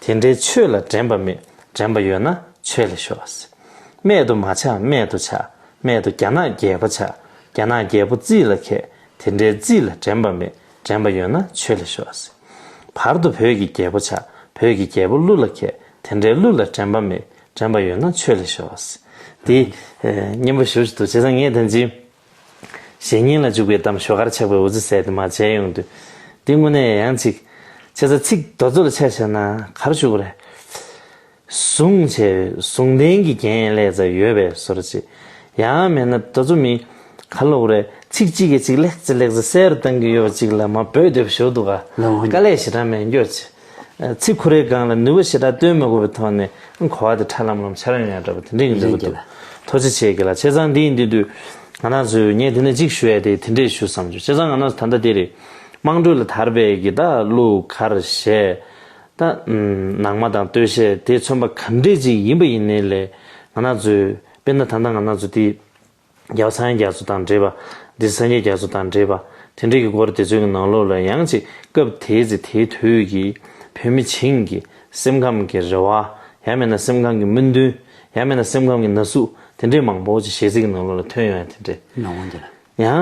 དེ་འདྲའི་ཆོས་ལ་འགྲན་པ་མེད། འགྲན་པ་ཡོད་ན་ཆོས་ལ་ཤོག་སྨད་དུ་མ་ཆགས་སྨད་དུ་ཆགས། སྨད་དུ་རྒྱ་ནག་རྒྱལ་པོ་ཆགས། རྒྱ་ནག་རྒྱལ་པོ་རྩིས་ལ་མཁས། དེ་འདྲའི་རྩིས་ལ་འགྲན་པ་མེད། འགྲན་པ་ཡོད་ན་ཆོས་ལ་ཤོག་བར་དུ་བོད་ཀྱི་རྒྱལ་པོ་ཆགས། བོད་ཀྱི་རྒྱལ་པོ་གླུ་ལ་མཁས། དེ་འདྲའི་གླུ་ལ་འགྲན་པ་མེད། འགྲན་པ་ཡོད་ན་ཆོས་ལ་ཤོག་དེ་སྙན་པོ་ཞེ་པོ་ཅིག་འདུག་བྱས་ཙང་ངས་ད་གིན་གཞས་རྙིང་ལ་འཇུག་པའི་གཏམ། ཞོགས་ཀར་ཆགས་པའི་འུ་ཚུགས་ཟེར་དེ་མར་མཇལ་ཡོང་དུས། འདི་དངོས་གནས་ཡང་ཅིག་བྱས་ཙང་ཚིག་རྡོ་རྩུབ་ལ་ཆ་བཞག་ན་ག་རེ་ཞུ་དགོས་རེད། ཟུང་བྱས་ཟུང་ལྡན་གྱི་རྒྱན་ལས་ཙམ་ཡོད་པའི་བཟོ་འདྲ་ཅིག་ཡང་མིན་ན་རྡོ་རྩུབ་མིན། ག་རེ་ལབ་དགོས་རེད། ཚིག་གཅིག་གིས་ཚིག་ལེགས་ཙེ་ལེགས་ཙེ་གསལ་རུ་བཏང་གི་ཡོད་པ་ཅིག་ལ་མར་འབོད་སྡོད་པ་ཞིག་འདུག་ག་ལའོ། དཀའ་ལས་ཞེ་དྲག་མེད་འགྱོ་ཅིག་ཚིག་ཁོ་རའི་སྒང་ལ་ནུས་པ་ཞེ་དྲག་བཏོན་མ་དགོས་པའི་ཐོག་ནས་གོ་བ་དེ་ཁྲ་ལམ་ལམ་འཆར་ཡོང་ཡ་འདྲ་པོ་དེ་འདྲ་ཡིན་འདྲ་པོ་རེད་འདུག་རྒན་ལགས། ཐུགས་རྗེ་ཆེ་རྒན་ལགས། བྱས་ཙང་འདི་ཡིན་དུས་དུས་ང་རང་ཚོས་ངས་དེ་ནས་གཅིག་ཞུ་ཡ་དེ་དེ་འདྲས་ཞུ་བསམ་བྱུང་། བྱས་ཙང་ང་རང་ཚོ་ད་ལྟ་དེ་རེད། དམངས་ཁྲོད་ལ་དར་བའི་གི་ད་གླུ་གར་གཞས། ད་ནང་མ་དང་སྟོད་གཞས་དེ་མཚོན་པ་ག་འདྲས་ཅིག་ཡིན་པ་ཡིན་ནའི་ལས། ང་རང་ཚོས་དཔེར་ན་ད་ལྟ་ང་རང་ཚོ་དེ་རྒྱལ་བ་སངས་རྒྱས་རྒྱ་མཚོ་དང་འབྲེལ་བ། འདི་སངས་རྒྱས་རྒྱ་མཚོ་དང་འབྲེལ་བ། དེ་འདྲས་ཀྱི་སྐོར་དེ་ཚོའི་གི་ནང་ལོགས་ལ་ཡང་ཅིག་སྐབས་དེའི་ཚེ་དེའི་དུས་ཀྱི་བོད་མི་བྱིངས་ཀྱི་སེམས་ཁམས་ཀྱི་རེ་བ། ཡང་མིན་ན་སེམས་ཁམས་ཀྱི་སྨོན་འདུན། ཡང་མིན་ན་སེམས་ཁམས་ཀྱི་ན་ཟུག་དེ་འདྲས་མང་པོ་ཅིག་གཞས་ཚིག་གི་ནང་ལོགས་ལ་ཐོན་ཡོང་ཡ་དེ་འདྲས། ནོ་འོན་ཀྱང་། ཡང་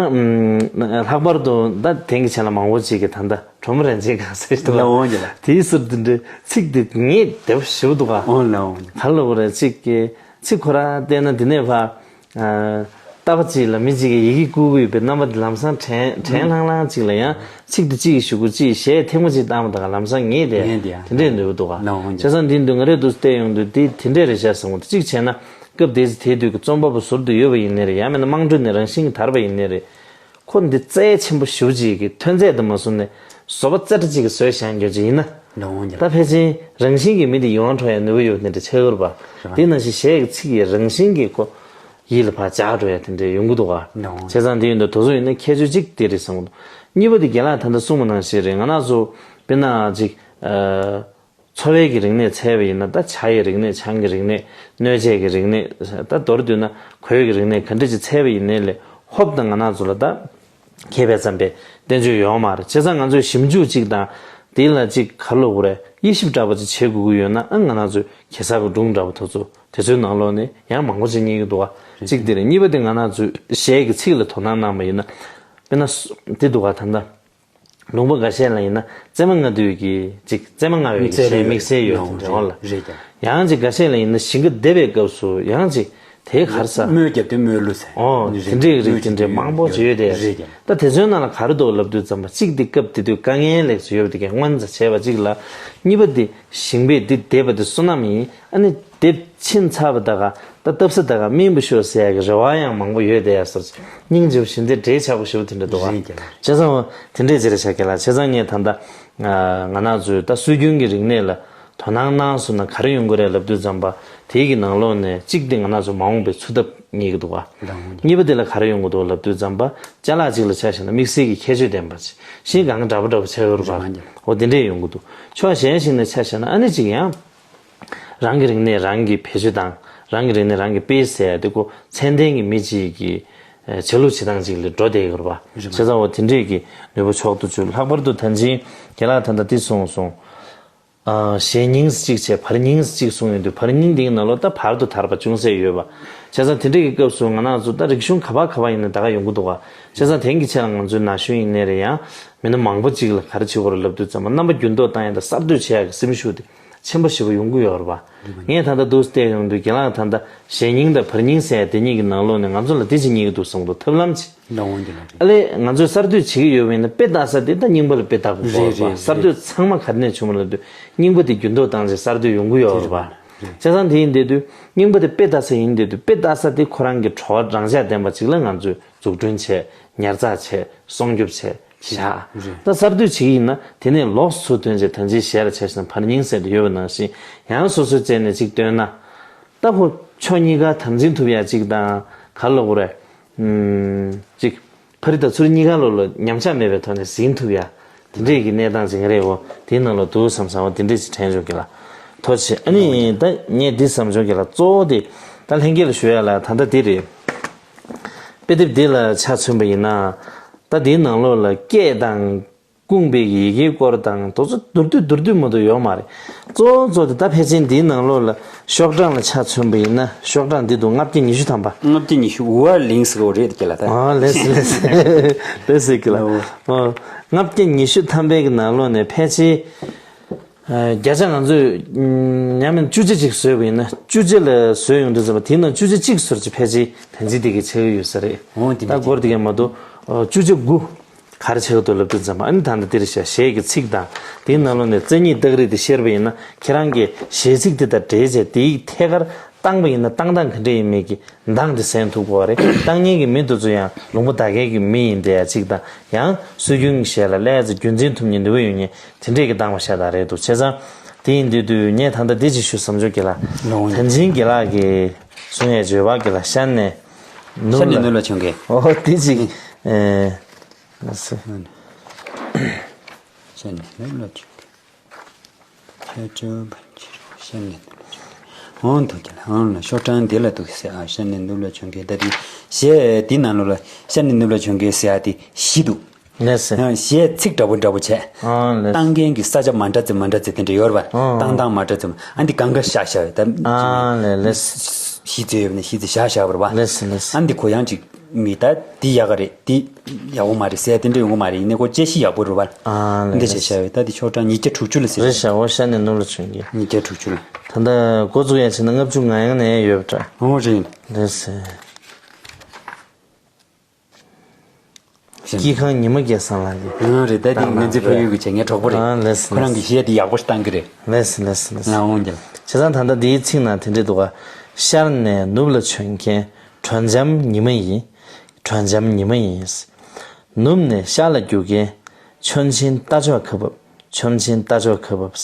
ལྷག་པར་དུ་ད་དེང་གི་ཆ་ལ་མང་པོ་ཅིག་གིས་ད་ལྟ་སྒྲོལ་མ་རིན་ཆེན་གང་ཟེར་ཞིག་འདུག་ལ། ནོ་འོན་ཀྱང་། དེའི་ཟུར་དེ་འདྲའི་ཚིག་དེ་ངེས་བདེ་པོ་ཞེ་པོ་འདུག་ག་འོ་ལ་འོ། ག་རེ་ལབ་དགོས་རེད། ཚིག་གི་ཚིག་ཁོ་རང་བལྟས་ན་དེ་ནས་ཕར། ལྟ་བ་གཅིག་ལ་མི་གཅིག་གིས་ཡི་གེ་བསྐུར་གྱི་ཡོད་པའི་རྣམ་པ་དེ་ལམ་སང་དྲན་དྲན་ལྷང་ལྷང་གཅིག་ལ་ཡང་ཚིག་དེ་གཅིག་གིས་ཞུ་དགོས། གཅིག་གཞས་ཐེངས་མ་གཅིག་བཏང་བ་དང་ལམ་སང་ངེས་དེ་ངེས་དེ་ཡང་དེ་འདྲས་འདོད་འདུག་ག་ལ་འོང་། བྱས་ཙང་འདི་འདུག་ང་རེ་འདུག་བལྟས་ཡོང་དུས་དེ་དེ་འདྲས་རེད་ཤག་བསམ་གྱི་འདུག་གཅིག་བྱས་ན་སྐབས་དེ་ཚེ་དེའི་དུས་ཀྱི་རྩོམ་པ་པོ་ཟུར་དུ་ཡོད་པ་ཡིན་ནའི་རེད། ཡང་མིན་ན་དམངས་ཁྲོད་ནས་རང་བཞིན་གྱིས་དར་བ་ཡིན་ནའི་རེད། ཁོ་འདི་རྩ་ཆེན་པོ་ཞེ་པོ་ཅིག་གི་ཐོན་རྫས་དུ་མ་བཟུང་ནས་བཟོ་པ་རྩེ་གྲ་གཅིག་གིས་བཟོས་བཞག་ཡོད་ཅིག་ཡིན་ན། ལ་འོང་ཀྱང་། ད་ཕལ་ཆེར་རང་བཞིན་གྱིས་མི་དེ་ཡིད་དབང་འཕྲོག་ཡ་ནུས་པ་ཡོད་དེ་འདྲ་ཆགས་ཀྱི་རེད་པ། རེད་པ། དེ་ནང་བཞིན་གཞས་ཀྱི་ཚིག་ཡི་རང་བཞིན་གྱིས་ཁོ་ཡིད་ལ་ཕར་འཇགས་འགྲོ་ཡ་དེ་འདྲ་ཡོང་གི་འདུག་ག་ལ་འོང་། བྱས་ཙང་དེ་ཡིན་དུས་དེ་ཚོ་ཡིན་ན་ཁྱད་ཆོས་གཅིག་དེ་རེད་བསམ་གྱི་འདུག་གཉིས་པ་དེ་རྒན་ལགས་ད་ལྟ་གསུངས་པ་ནང་བཞིན་རེད། ང་རང་ཚོ་དཔེར་ན་ཅིག་ཨ། འཚོ་བའི་གི་རིག་གནས་འཚོལ་བ་ཡིན་ན། ད་ཇ་ཡི་རིག་གནས། ཆང་གི་རིག་གནས། སྣོད་ཆས་ཀྱི་རིག་གནས། ད་མདོར་བསྡུས་ན་གོས་ཀྱི་རིག་གནས་ག་འདྲ་ཅིག་འཚོལ་བ་ཡིན་ནའི་ལས་ཧོབ་དང་ང་རང་ཚོ་ལ་ད་མཁས་པའི་བསམ་པའི་བསྟན་བཅོས་ཡོད་མ་རེད། བྱས་ཙང་ང་ཚོས་ཞིབ་འཇུག་ཅིག་དང་དེ་ལ་ཅིག་ག་རེ་ལབ་དགོས་རེད། དབྱེ་ཞིབ་འདྲ་པོ་ཅིག་བྱེད་དགོས་ཀྱི་ཡོད་ན། ཨ། ང་རང་ཚོས་གེ་སར་གྱི་སྒྲུང་འདྲ་པོ་དེ་ཚོ་དེ་ཚོའི་ནང་ལོགས་ནས་ཡང་མང་པོ་ཅིག་རྙེད་ཀྱི་འདུག་ག་གཅིག་དེ་རེད། གཉིས་པ་དེ་ང་རང་ཚོས་གཞས་ཀྱི་ཚིག་ལ་དོ་སྣང་གནང་བ་ཡིན་ན། དཔེར་ན་དེ་འདུག་ག་ད་ལྟ། ལུང་པ་འགའ་ཤས་ལ་ཡིན་ན་བཙས་མ་ལྔ་བསྡུས་ཀྱི་ཅིག་བཙས་མ་ལྔ་བའི་གི་གཞས་དམིགས་བསལ་ཡོད་དེ་འདྲ་བ་ལ། རེད་ཀྱང་། ཡང་ཅིག་འགའ་ཤས་ལ་ཡིན་ན་ཞིང་ཁ་འདེབས་པའི་སྐབས་སུ་ཡང་ཅིག་དེའི་གར་ས། རྨོ་རྒྱབ་དེ་རྨོ་ལུག་ཟེར། ཨོ། དེ་འདྲས་རིགས་དེ་འདྲས་མང་པོ་ཅིག་ཡོད་དེ། རེད་ཀྱང་། ད་དེ་ཚོའི་ནང་ལ་ག་རེ་འདུག་ལབ་དུས་ཙམ་པ། གཅིག་དེ་སྐབས་དེ་དུས་དཀའ་ངལ་ལེགས་སུ་ཡོད་པ་དེ་གའི་སྔོན་ཙམ་བྱས་པ་གཅིག་ལ། གཉིས་པ་དེ་ཞིང་པས་འདི་འདེབས་པ་དེ་སོ་ནམ་ཡིན། ཨ་ནི་འདེབས་ཕྱིན་ཚར་བ་ད་ག་ད་བཏབ་ས་ད་ག་སྨིན་པོ་ཤོག་ཟེར་ཡ་གི་རེ་བ་ཡང་མང་པོ་ཡོད་དེ། ཡ་སོར་སྙིང་རྗེ་པོ་ཞིག་འདི་འདྲའི་ཆགས་པོ་ཞེ་པོ་དེ་འདྲ་འདུག་ག་རེད་ཀྱང་། བྱས་ཙང་དེ་འདྲའི་ཅིག་རེད་ཤག་གི་ལ། བྱས་ཙང་ངས་ད་ལྟ་ང་རང་ཚོའི་ད་སྲོལ་རྒྱུན་གྱི་རིག་གནས་ལ་དོ་སྣང་གནང་སོང་ན་ག་རེ་ཡོང་གི་རེད་ལབ་དུས་ཙམ་པ། དེའི་གི་ནང་ལོགས་ནས་གཅིག་དེ་ང་རང་ཚོ་མ་འོངས་པའི་འཚོ་ཐབས་རྙེད་ཀྱི་འདུག་ག་གཉིས་པ་དེ་ལ་ག་རེ་ཡོང་གི་འདུག་ལབ་དུས་ཙམ་པ། ཅ་ལག་ཅིག་ལ་ཆ་བཞག་ན་དམིགས་བསལ་གྱི་ཁྱད་ཆོས་ལྡན་པ་ཅིག་གཞན་གང་ག་འདྲ་པོ་འདྲ་པོ་ཆགས་ཡོད་རེད་པ། འོ་དེ་འདྲས་ཡོང་གི་འདུག་ཕྱོགས་གཞན་ཞིག་ནས་ཆ་བཞག་ན་ཨ་ནི་ཅིག་ཡང་། རང་གི་རིག་གནས་རང་གིས་བེད་སྤྱོད་དང་། རང་གི་རིག་གནས་རང་གིས་སྤེལ་ཟེར་ཡ་དེ་ཁོ་ཚད་ལྡན་གྱི་མི་གཅིག་གི་བྱ་ལུགས་བྱེད་སྟངས་ཅིག་ལ་འགྲོ་བསྡད་ཡོད་རེད་པ། བྱས་ཙང་འོ་དེ་འདྲས་ཀྱི་ནུས་པ་མཆོག་ཏུ་གྱུར། ལྷག་པར་དུ་ད་ཅིང་རྒན་ལགས་ད་ལྟ་འདི་གསུངས་སོང་། ཨ། གཞས་རྙིང་གཅིག་བྱས་བར་རྙིང་གཅིག་གསུངས་ཡོང་དུས། བར་རྙིང་འདིའི་ནང་ལོགས་ད་བར་དུ་དར་བ་ཅུང་ཟད་ཡོད་པ། བྱས་ཙང་དེ་འདྲས་ཀྱི་སྐབས་སུ་ང་རང་ཚོ་ད་རིག་གཞུང་ག་པ་ག་པ་ཡིན་ན་ད་ག་ཡོང་གི་འདུག་ག་བྱས་ཙང་དེང་གི་ཆ་ལ་ང་ཚོའི་ན་གཞོན་ཡིན་ནའི་རེད། ཡང་མི་སྣ་མང་པོ་ཅིག་ལ་ག་རེ་བྱེད་དགོས་རེད་ལབ་དུས་ཙམ་པ། རྣམ་པ་འགྱུར་ལྡོག་བཏང་ཡ་དང་གསར་གཏོད་བྱེད་ཡ་གི་སེམས་ཤུགས་དེ་ཆེན་པོ་ཞེ་པོ་ཡོང་གི་ཡོད་རེད་པ། ངས་ད་ལྟ་འདུག་བལྟས་ཡོང་དུས་རྒན་ལགས་ད་ལྟ་གཞས་རྙིང་དང་བར་རྙིང་ཟེར་ཡ་དེ་གཉིས་ཀྱི་ནང་ལོགས་ནས་ང་ཚོ་ལ་དེ་ཅིག་རྙེད་ཀྱི་འདུག་བསམ་གྱི་འདུག་ཐབས་ལམ་ཅིག་ལ་འོང་གི་ལ་རེད། ཨ་ལས་ང་ཚོས་གསར་གཏོད་བྱེད་ཀྱི་ཡོད་པ་ཡིན་ན། དཔེ་ལྟ་ས་དེ་ད་རྙིང་པ་ལ་དཔེ་ལྟ་དགོས་རེད་པ། རེད་རེད་གསར་གཏོད་ཚང་མ་ག་ནས་བྱུང་བ་ལབ་དུས་རྙིང་པ་དེ་འགྱུར་ལྡོག་བཏང་བྱས་གསར་གཏོད་ཡོང་གི་ཡོད་རེད་པ། རེད། བྱས་ཙང་དེ་ཡིན་བསྡད་དུས་རྙིང་པ་དེ་དཔེ་ལྟ་ས་ཡིན་བསྡད་དུས། དཔེ་ལྟ་ས་དེ་ཁོ་རང་གི་བྲོ་བ་རང་འཇགས་ལྡན་པ་ཅིག་ལ་ང་ཚོས་འཛུགས་སྐྲུན་བྱས། ཉར་ཚགས་བྱས། སྲུང་སྐྱོབ་བྱས། བཞག་རེད། ད་གསར་གཏོད་བྱེད་ཀྱི་ཡིན་ན་དེ་ནས་ལོགས་སུ་ཐོན་བྱས། ད་ཅིང་གཞས་ལ་ཆ་བཞག་ན་བར་རྙིང་ཟེར་དེ་ཡོད་པ་ནང་བཞིན། ཡང་སོ་སོའི་རྩལ་ནས་ཅིག་བཏོན་ན། ད་ཁོ་ཕྱོགས་གཉིས་ཀ་དམ་འཛིན་ཐུབ་ཡ་ཅིག་དང་། ག་རེ་ལབ་དགོས་རེད། ཨུམ། ཅིག་ཕ་རི་དང་ཚུ་རི་གཉིས་ཀ་ལོ་ལ་ཉམས་ཆག་མེད་པའི་ཐོག་ནས་ཟིན་ཐུབ་ཡ། དེ་འདྲས་ཀྱི་གནས་སྟངས་ཅིག་རེད་འོ། དེའི་ནང་ལ་འདུག་བསམ་བསམ་བ་དེ་འདྲས་ཅིག་དྲན་བྱུང་གི་ལ། ཐུགས་རྗེ་ཆེ། ཨ་ནི་ད་ངས་འདི་བསམ་བྱུང་གི་ལ། གཙོ་བོ་དེ་ད་ལྷན་རྒྱས་ལ་ཞུ་ཡ་ལ་ད་ལྟ་འདི་རེད། དཔེ་དེབ་འདི་ལ་ཆ་མཚོན་པ་ཡིན་ན། ད་འདིའི་ནང་ལོགས་ལ་སྐད་དང་། སྐུང་པའི་ཡི་གེའི་སྐོར་དང་དེ་ཚོ་མདོར་བསྡུས་མདོར་བསྡུས་མ་གཏོགས་ཡོད་མ་རེད། གཙོ་བོ་གཙོ་དེ་ད་ཕལ་ཆེར་འདིའི་ནང་ལོགས་ལ་ཤོག་གྲངས་ལ་ཆ་མཚོན་པ་ཡིན་ན་ཤོག་གྲངས་འདི་འདུག་ལྔ་བརྒྱ་ཉི་ཤུ་ཐམ་པ། ལྔ་བརྒྱ་ཉི་ཤུ་ཝ་ལིང་སི་གོ་རེད་ཀྱི་ལ་ད། ཨ་ལེས་ལེས་ལེས་ཀྱི་ལ། ཨོ། ཨོ། ལྔ་བརྒྱ་ཉི་ཤུ་ཐམ་པའི་གི་ནང་ལོགས་ནས་ཕལ་ཆེར། ཨ། བརྒྱ་ཆ་ང་ཚོས་ཉམས་ལེན་བཅུ་ཆ་ཅིག་བཟོས་པ་ཡིན་ན་བཅུ་ཆ་ལ་བཟོས་ཡོང་དུས་ཙམ་པ་དེའི་ནང་བཅུ་ཆ་གཅིག་ཟུར་གྱི་ཕལ་ཆེར་བན་ཅིན་དེ་གའི་ཆགས་ཀྱི་ཡོད་ས་རེད། འོ་དེ་ད་འདྲ་སྐོར་དེ་གའི་མ་གཏོགས་བཅུ་ཆ་དགུ། ག་རེ་ཆགས་འདུག་ལབ་དུས་ཙམ་པ་ཨ་ནི་ད་ལྟ་འདིར་བཞག་གཞས་ཀྱི་ཚིག་དང་དེའི་ནང་ལོགས་ནས་རྩ་གཉིས་སྟག་རིས་དེ་ཤེར་བ་ཡིན་ན་ཁྱེད་རང་གིས་གཞས་ཚིག་དེ་དང་འབྲེལ་བྱས་དེའི་ཐད་ཀར་བཏང་པ་ཡིན་ན་བཏང་སྟངས་ག་འདྲ་ཡིན་མིན་གྱི་མདངས་དེ་གསན་ཐུབ་དགོས་པ་རེད། བཏང་མཁན་གྱི་མི་དེ་ཚོ་ཡང་ལུང་པ་ད་གའི་གི་མི་ཡིན་བསྡད་ཡ་གཅིག་དང་ཡང་སྲོལ་རྒྱུན་གྱི་གཞས་ལ་ལས་ཙམ་རྒྱུན་འཛིན་ཐུབ་མཁན་ནུས་པ་ཡོད་མཁན་དེ་འདྲས་ཀྱི་བཏང་བ་ཤ་སྟག་རེད་འདུག་བྱས་ཙང་དེ་ཡིན་དུས་དུས་ངས་ད་ལྟ་འདི་ཅིག་ཞུ་བསམ་བྱུང་གི་ལ། ལོང་། ཐན་ཅིན་དགེ་ལགས་ཀྱིས་གསུང་ཡས་བརྗོད་པ་གི་ལ་ཤར་ནས། ནུབ་ཤར་ནས་ལ། ནུབ་ལ་བྱོན་མཁན། ཨོ་དེ་ཅིག་ཨེ། ལགས་སོ། ཤར་ནས་ནུབ་ལ་བྱོན་མཁན། ཁྱེད་ཚོ་བན་ཆེ་ཤར་ནས་ནུབ་ལ་བྱོན་མཁན། འོང་འདུག་གི་ལ་འོང་ལ་ཤོག་གྲངས་འདི་ལ་འདུག་ཟེར་ཨ། ཤར་ནས་ནུབ་ལ་བྱོན་མཁན་ད་དེ་གཞས་འདི་ནང་ལོགས་ལ་ཤར་ནས་ནུབ་ལ་བྱོན་མཁན་ཟེར་ཨ་དེ་བཞི་འདུག་ལགས་སོ། ཡང་གཞས་ཚིག་འདྲ་པོ་འདྲ་པོ་བྱས། ཨང་ལགས། བཏང་མཁན་གྱི་ས་ཆ་མ་འདྲ་ཙམ་མ་འདྲ་ཙམ་དེ་འདྲ་ཡོད་རེད་པ། ཨང་། བཏང་སྟངས་མ་འདྲ་ཙམ་ཨ་འདི་གང་ག་ཤ་ཤ་བས་ད། ཨང་ལགས་ལགས། གཞས་ཚིག་ཡོད་པ་ནས་གཞས་ཚིག་ཤ་ཤ་བ་རེད་པ། ལགས་སོ་ལགས་སོ། ཨ་འདི་ཁོ་ཡང་ཅིག་མི་ད་འདི་ཡག་ག་རེད་འདི་ཡག་པོ་མ་རེད་ཟེར་དེ་འདྲ་ཡོང་གི་མ་རེད། ཡིན་ནའི་ཁོ་དཔྱད་གཞི་ཡག་པོ་རེད་པ། ཨང་ལགས་འདི་ལགས་བྱས་ཤ་བས་ད་འདི་ཤོག་གྲངས་ཉིས་བརྒྱ་དྲུག་ཅུ་ལ་ཟེར། རེད་ཤག་འོ་ཤར་ནས་ནུབ་ལ་བྱོན་གྱི། ཉིས་བརྒྱ་དྲུག་ཅུ་ལ། ད་ལྟ་འགོ་བཙུགས་ཡ་བྱས་ན་ལྔ་བཅུ་ང་ཡང་ནས་ཡོད་པ་འདྲ། འོ་རེད། ལགས་སོ། སྐྱིད་ཁང་ཉི་མ་སྐལ་བཟང་ལགས་ཀྱིས། ཨ་རེད་ད་འདི་ང་ཚོའི་ཕ་ཡུལ་གྱི་བྱས་ངའི་གྲོགས་པོ་རེད། ཨ་ལགས་སོ་ཁོ་རང་གིས་གཞས་འདི་ཡག་པོ་ཞིག་བཏང་གི་རེད། ལགས་སོ་ལགས་སོ་ལགས་སོ། ང་འོང་ཀྱང་། བྱས་ཙང་ད་ལྟ་འདིའི་ཚིག་ནང་དེ་འདྲས་འདུག་ག་ཤར་ནས་ནུབ་ལ་བྱོན་མཁན་དྲོ་འཇམ་ཉི་མ་ཡིན། དྲོ་འཇམ་ཉི་མ་ཡིན། ནུབ་ནས་ཤར་ལ་རྒྱུག་མཁན་ཆོན་ཆེན་རྟ་མཆོག་ཁ་འབབ། ཆོན་ཆེན་རྟ་མཆོག་ཁ་འབབ།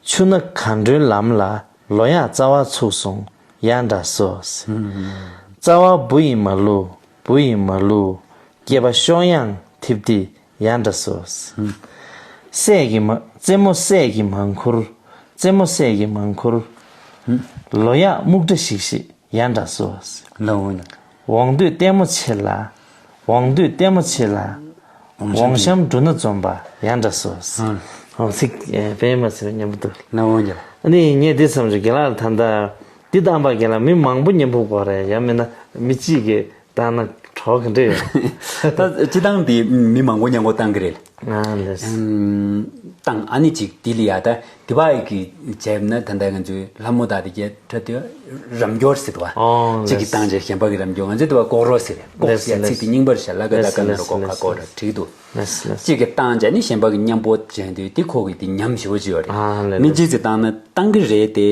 ཆུ་སྣ་གངས་སྒྲོན་ལམ་ལ་ལོ་ཡག་རྩ་བ་ཚུགས་སོང་ཡ་འདྲ་སོ། རྩ་བ་བུ་ཡིས་མ་བླུགས་བུ་ཡིས་མ་བླུགས་སྐྱེས་པ་གཤོག་ཡངས་ཐིབས་ཏི་ཡ་འདྲ་སོ། སྲས་ཀྱི་མ་རྩེད་མོ་སྲས་ཀྱི་མང་ཁུར་རྩེད་མོ་སྲས་ཀྱི་མང་ཁུར། ལོ་ཡག་སྨུག་སྒྲ་ཞིག་ཞིག་ཡ་འདྲ་སོ། ལ་འོང་ལ། འོང་དུས་ལྟད་མོ་ཆེ་ལ། འོང་དུས་ལྟད་མོ་ཆེ་ལ། འོང་འོང་ཤམ་འབྲུ་སྣ་འཛོམས་པ་ཡ་འདྲ་སོ། འོང་ཚིག་དཔེ་མ་ཟེར་བའི་མཉམ་པོ་འདུག་ལ་འོང་ལ། ཨ་ནི་ངས་འདི་བསམ་བྱུང་རྒན་ལགས་ད་ལྟ་འདི་བཏང་པ་རྒན་ལགས་མི་མང་པོ་མཉམ་པོ་དགོས་རེད་ཡང་མིན་ན་མི་གཅིག་གིས་བཏང་ན་གྲོགས་ག་འདྲ་ཡོད། ད་སྤྱི་བཏང་འདི་མི་མང་པོ་མཉམ་པོ་བཏང་གི་རེད། ཨ་ལས། བཏང་ཨ་ནི་གཅིག་འདི་ལ་ཡ་ད། དེ་བ་ཡི་གི་བྱས་ན་ད་ལྟ་ང་ཚོའི་ལྷ་མོ་དང་དེ་གའི་འཕྲད་དུས་རམ་སྐྱོར་ཟེར་དུ་བ། ཨོ་གཅིག་གིས་ལེས། བཏང་བྱས་གཞན་པ་གིས་རམ་སྐྱོར། ང་ཚོའི་དུ་བ་ལྐོག་རོ་ཟེར་ལྐོག་ལེས་ཟེར་ཡ་ལེས། ཚིག་དེ་རྙིང་པར་བྱས་ལ་ཀ་ད་ལེས་ཀ་ན་ལེས་རོ་ཀོ་ལེས་ཁ་ཀོ་ལེས། ར་བྲིས་འདུག་ལེས་ལེས། གཅིག་གིས་བཏང་བྱས་ནི་གཞན་པ་གིས་མཉམ་པོ་བྱས་དུས་དེ་ཁོ་གི་དེ་ཉམས་ཞེ་པོ་ཅིག་ཡོད་རེད། ཨ་ལེས་མི་ལེས། གཅིག་ཙི་བཏང་ན་བཏང་གི་རེད་དེ།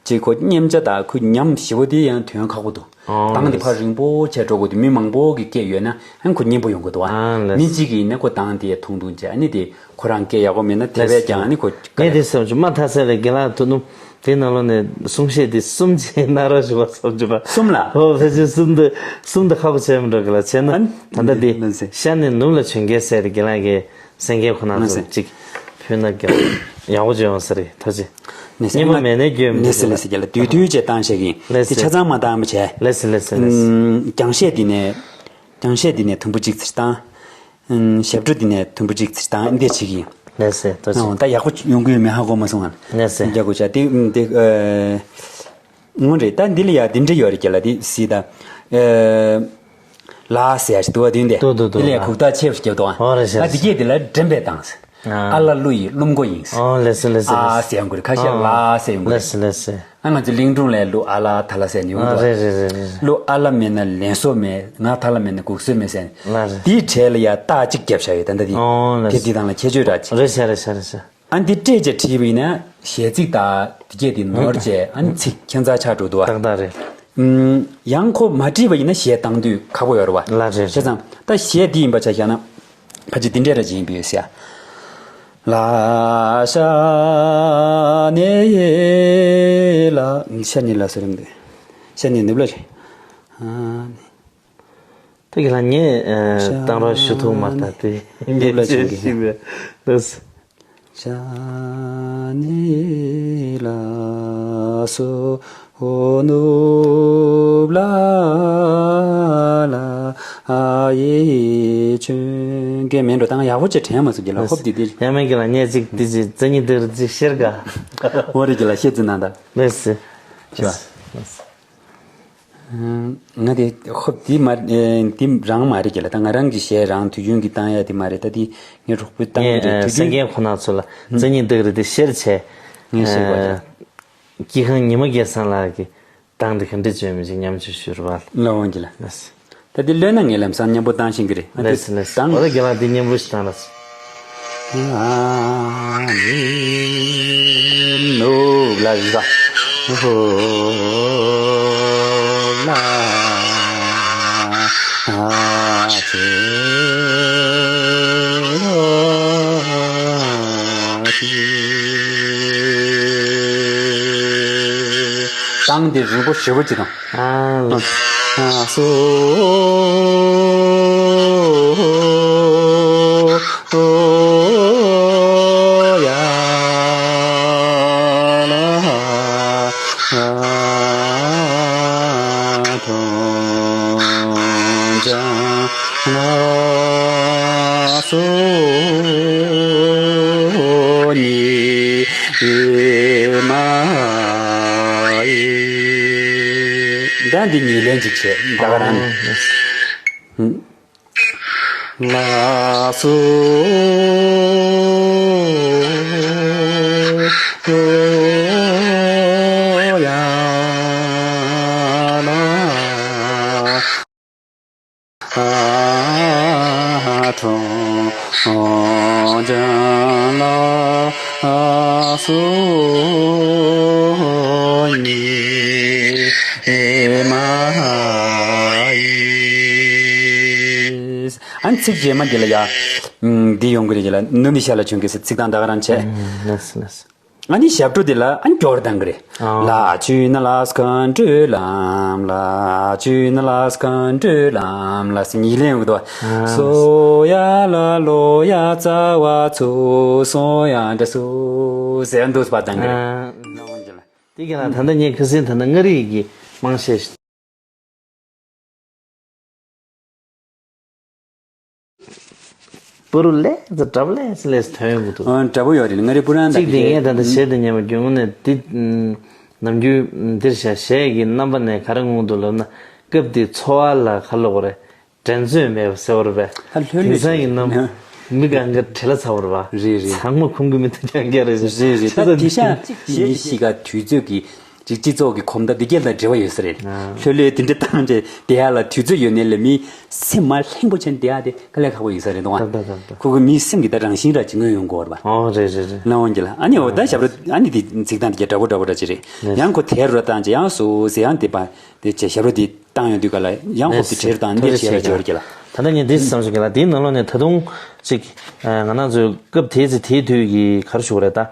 ཅིག་ཁོ་མཉམ་བྱ་དང་ཁོ་ཉམས་ཞེ་པོ་དེ་ཡང་དོན་ཁག་པོ་འདུག་ཨོ་བཏང་དེ་ལེས། ཕར་རིང་པོ་བྱས་འགྲོ་དགོས་དུས་མི་མང་པོ་གིས་སྐད་ཡོད་ན་ཧན་ཁོ་སྙན་པོ་ཡོང་གི་འདུག་ཨ། ཨ་ལེས། མི་གཅིག་གིས་ནི་ཁོ་བཏང་དེ་ཐུང་ཐུང་བྱས་ཨ་ནི་དེ། ཁོ་རང་སྐད་ཡག་པོ་མེད་ན་དེ་བས་ཀྱང་ཨ་ནི་ཁོ་ངས་དེ་བསམ་བྱུང་མ་མཐའ་ས་ལ་རྒན་ལགས་ཐུགས་སྣང་དེའི་ནང་ལོགས་ནས་གསུང་བཤད་དེ་གསུམ་བྱས་གནང་རོགས་ཞུ་བ་བསམ་བྱུང་བ། གསུམ་ལ། ཧོ་ཕལ་ཆེར་གསུམ་དུ་གསུམ་དུ་ཁག་པོ་བྱས་མི་འགྲོ་གི་ལ་བྱས་ན་ཨ་ནི་ད་ལྟ་དེ་ལགས་སེ། ཤར་ནས་ནུབ་ལ་བྱོན་མཁན་ཟེར་རྒན་ལགས་ཀྱི་གསན་མཁན་ཁོ་ན་ལགས་སེ། ཚོ་གཅིག་ཕུལ་ན་རྒན་ལགས་ཡག་པོ་བྱུང་ཡོང་ས་རེད་ཐུགས་རྗེ་ཆེ། ལགས་སེ། སྙེ་མ་མེད་ནའི་རྒྱུན་མི་ལགས་སེ་ལགས་སེ་རྒན་ལགས་དུས་དུས་བྱས་བཏང་བཞག་གིན་ལགས་དེ་སེ། ཆ་ཚང་མ་བཏང་མི་བྱས། ལགས་སེ་ལགས་སེ་ལགས་སེ། རྒྱང་ཤད་འདི་ནས་རྒྱང་ཤད་འདི་ནས་དུམ་བུ་གཅིག་ཚིག་བཏང་། ཞབས་བྲོ་འདི་ནས་དུམ་བུ་གཅིག་ཚིག་བཏང་འདི་བྱེད་ཀྱི་ཡིན། ལགས་སེ་ཐུགས་རྗེ་ཆེ། ད་ཡག་པོ་ཡོང་གི་ཡོད་མེད་ཧ་གོ་མ་སོང་ང་། ལགས་སེ། རྒྱག་དགོས་ཆ་འདི་འདི་ངོ་རེད་ད་འདི་ལ་ཡ་འདི་འདྲ་ཡོད་རེད་ཀྱི་ལ་འདི་སི་ད། ལ་ཟེར་ཡ་ཞིག་འདུག་བ་འདི་འདི། འདུག་འདུག་འདི་ལ་ཡ་འདུག་གུག་རྟགས་ཆེ་བ་ཞིག་རྒྱབ་འདུག་ཨ། ཨོ་རེད་ཤག་ད་འདི་སྐད་འདི་ལ་འགྲེམས་པའི་སྟངས་ཟེར། ཨ་ལ་ཀླུ་ཡི་ཀླུ་མགོ་ཡིན་ཟེར། ཨོ་ལགས་སེ་ལགས་སེ། ཨ་ཟེར་ཡང་དགོས་རེད་ཁ་ཤས་ལ་ཟེར་ཡང་དགོས་རེད། ལགས་སེ་ལགས་སེ། ཨ་ང་ཚོ་གླིང་སྒྲུང་ལས་ཀླུ་ཨ་ལ་ཐ་ལ་ཟེར་ནི་ཡོང་འདུག་ཨ། རེད་རེད་རེད་རེད། ཀླུ་ཨ་ལ་མེད་ན་ལན་སོ་མེད། ང་ཐ་ལ་མེད་ན་གུག་སོ་མེད་ཟེར་ནི། ལ་རེད། དེའི་གྲས་ལ་ཡ་རྟགས་གཅིག་བརྒྱབ་བཞག་ཡོད་ད་ལྟ་དེ། ཨོ་ལགས་དེ་སེ། འདི་དང་ལ་ཁྱད་ཆོས་འདྲ་ཅིག་རེད་ཤག་རེད་ཤག་རེད་ཤག་ཨ་འདི་སྤྲད་བྱས་བྲིས་པ་ཡིན་ན་གཞས་ཚིག་དང་དེ་སྐད་དེ་ནོར་བྱས་ཨ་ནི་ཚིག་ཁྱད་མཚར་ཆགས་འགྲོ་འདུག་ཨ། ཏག་ཏག་རེད། ཡང་ཁོ་མ་བྲིས་པ་ཡིན་ན་གཞས་བཏང་དུས་ཁག་པོ་ཡོད་རེད་བ། ལ་རེད་བྱས་ཙང་ད་གཞས་འདི་ཡིན་པ་ཆ་བཞག་ན། ཕ་ཅི་འདི་འདྲས་ར་ཅིག་ཡིན་པས་ཟེར། ལ་ཤ་ནེ་ལ་ཤ་ནེ་ལ་ཟེར་རིམ་འདི་ཤ་ནེ་ནུབ་ལ་རེད། ཨ་ནི། ད་གི་ལ་ངས་ཨ་བཏང་རོགས་ཞུ་ཐུབ་མ་ཐག་དེ་ངས་ལ་བྱེད་ཀྱི་ཤིག་རེད། ལགས། ཇ་ནི་ལ་སོ་ནུབ་ལ་ལ་ཨ་ཡེ་ཆུན་གེ་མེན་འགྲོ་དང་ཡག་པོ་ཅིག་དྲན་མ་སོང་གི་ལ་ཧོབ་དེ་དེ། ཡ་མེན་གི་ལ་ངས་ཅིག་དེ་ཅིག་རྩ་ཉིད་དེར་ཅིག་ཤེར་ག་འོ་རེད་གི་ལ་ཤེར་ཙི་ན་ད། ལགས་སེ། ཤེར་བ། ང་དེ་ཧོབ་དེ་མ་དེ་རང་མ་རེད་གི་ལ་ད་ང་རང་གི་གཞས་རང་དུས་རྒྱུན་གྱི་བཏང་ཡ་དེ་མ་རེད་ད་དེ་ངའི་གྲོགས་པོའི་བཏང་གི་རེད་དུས་རྒྱུན་སེམས་ཁོ་ན་ཚོ་ལ་རྩ་ཉིད་དེ་རེད་དེ་ཤེར་བྱས། ངས་ཤེར་བ་རེད། སྐྱེ་ཁང་ཉི་མ་རྒྱལ་མཚན་ལགས་ཀྱིས་བཏང་དེ་ག་འདྲ་བྱོས་མི་ཅིག་ཉམས་བཅོས་ཞུ་རུ་བ། ལ་འོང་གི་ལ། ལགས། ད་དེ་ལོས་ན་ངས་ལམ་སང་མཉམ་པོ་བཏང་ཤེས་ཀྱི་རེད། ལགས་སེ་ལགས་སེ། འོ་ད་རྒན་ལགས་དེ་མཉམ་པོ་ཞིག་བཏང་ར་སེ། ནུབ་ལ་བཞག་ཧོ་ལ་ཨ་ཅེ་ཨ་ཅེ། གཏང་དེ་རིང་པོ་ཞེ་པོ་ཅིག་དང་། ཨ་ལ། ཨ་སོ། ཡ་ལ། ཨ་ཐོ་ཅང་ལ་སོ་ཉི་མ་ཡི། ད་འདི་ཉིས་ལན་ཅིག་བྱས་ད་ག་རང་ནས། ལ་སོ་ཡ་ལ། ཨ་ཁྲོང་ལྗང་ལ་སོ་ཉི་མ་ཡིས། ཨ་ནི་ཚིག་རྗེས་མ་འདི་ལ་ཡ། འདི་ཡོང་གི་རེད་ལ་ནུ་མི་ཤ་ལ་བྱུང་གི་ཟེར་ཚིག་དང་ད་ག་རང་བྱས། ལགས་སོ་ལགས་སོ། ཨ་ནི་ཞབས་བྲོ་འདི་ལ་ཨ་ནི་སྐྱོར་བཏང་གི་རེད། ལ་ཆུ་ན་ལ་སྐ་འགྲོ་ལམ་ལ་ཆུ་ན་ལ་སྐ་འགྲོ་ལམ་ལ་ཟེར་ཉིས་ལན་ཡོང་གི་འདུག་བ། སོ་ཡ་ལ་ལོ་ཡ་ཙ་བ་ཚུ་སོ་ཡ་འདྲ་སུ་ཟེར་འདུག་པ་བཏང་གི་རེད། དེ་ག་ན་ད་ལྟ་ངས་ཁ་སང་ད་ལྟ་མངའ་རིས་ཀྱི་དམངས་གཞས། པུ་རུ་ལས་ཙི་གྲབ་ལས་ཙི་ལས་ཙི་ཐོན་ཡོང་གི་འདུག་ཨ་འདྲ་པོ་ཡོད་རེད་མངའ་རིས་པུ་རང་དང་གཅིག་དེ་ངས་ད་ལྟ་གཞས་དེ་ཉན་པ་རྒྱུན་ངོ་ནས་འདི་ནམ་རྒྱུན་འདིར་བཞག་གཞས་ཀྱི་རྣམ་པ་ནས་ག་རེ་མངོན་འདུག་ལབ་ན་སྐབས་དེའི་འཚོ་བ་ལ་ག་ལབ་དགོས་རེད། འགྲན་རྩོད་མེད་པ་ཟེར་བ་རེད་པས། ད་ལྷོད་ལྷོད་དེང་སང་གི་རྣམ་རེད། མི་གང་ག་བྲེལ་ལ་ཚ་བ་རེད་པ། རེད་རེད། ཚང་མ་ཁུངས་གི་མི་ཐུབ་ཀྱང་རྒྱ་རེད་ཟེར། རེད་རེད། ད་དེ་ཤ་གཅིག་གཞས་ཤིག་ག་དུས་ཚོད་ཀྱི་ཅིག་སྤྱི་ཚོགས་ཀྱི་གོམ་སྟབས་འདི་སྐད་དང་འབྲེལ་བ་ཡོད་ས་རེད། ལྷོད་ལྷོད་དེ་འདྲ་བཏང་རྗེས་བསྡད་ཡ་ལ་དུས་ཚོད་ཡོད་ནའི་ལ་མི་སེམས་མ་ལྷིང་པོ་བྱས་བསྡད་ཡ་དེ་དཀའ་ལས་ཁག་པོ་ཡོད་ས་རེད་འདུག་ཨ། ཁོ་གི་མིའི་སེམས་ཀྱི་ད་རང་བཞིན་ར་ཅིག་མངོན་ཡོང་གི་ཡོད་རེད་པ། ཨོ་རེད་རེད་རེད། ལ་འོང་གི་ལ་ཨ་ནི་འོ་ད་ཞབས་བྲོ་ཨ་ནི་དེ་ཚིག་དང་དེ་ག་འདྲ་པོ་འདྲ་པོ་འདྲ་ཅིག་རེད། ཡང་ཁོ་དེ་རུ་བཏང་རྗེས་ཡང་སོ་ཟེར་ཡང་དེ་པ་དེ་བྱས་ཞབས་བྲོ་དེ་བཏང་ཡོང་དུས་ག་ལ་ཡང་ཁོ་དེ་བྲེལ་བཏང་འདི་བྱས་ར་འབྱོར་གི་ལ། ད་ལྟ་ངས་འདི་བསམ་བཞིན་གི་ལ་དེའི་ནང་ལོགས་ནས་ད་དུང་ཅིག་ང་རང་ཚོའི་སྐབས་དེའི་ཚེ་དེའི་དུས་ཀྱི་ག་རེ་ཞུ་དགོས་རེད་ད།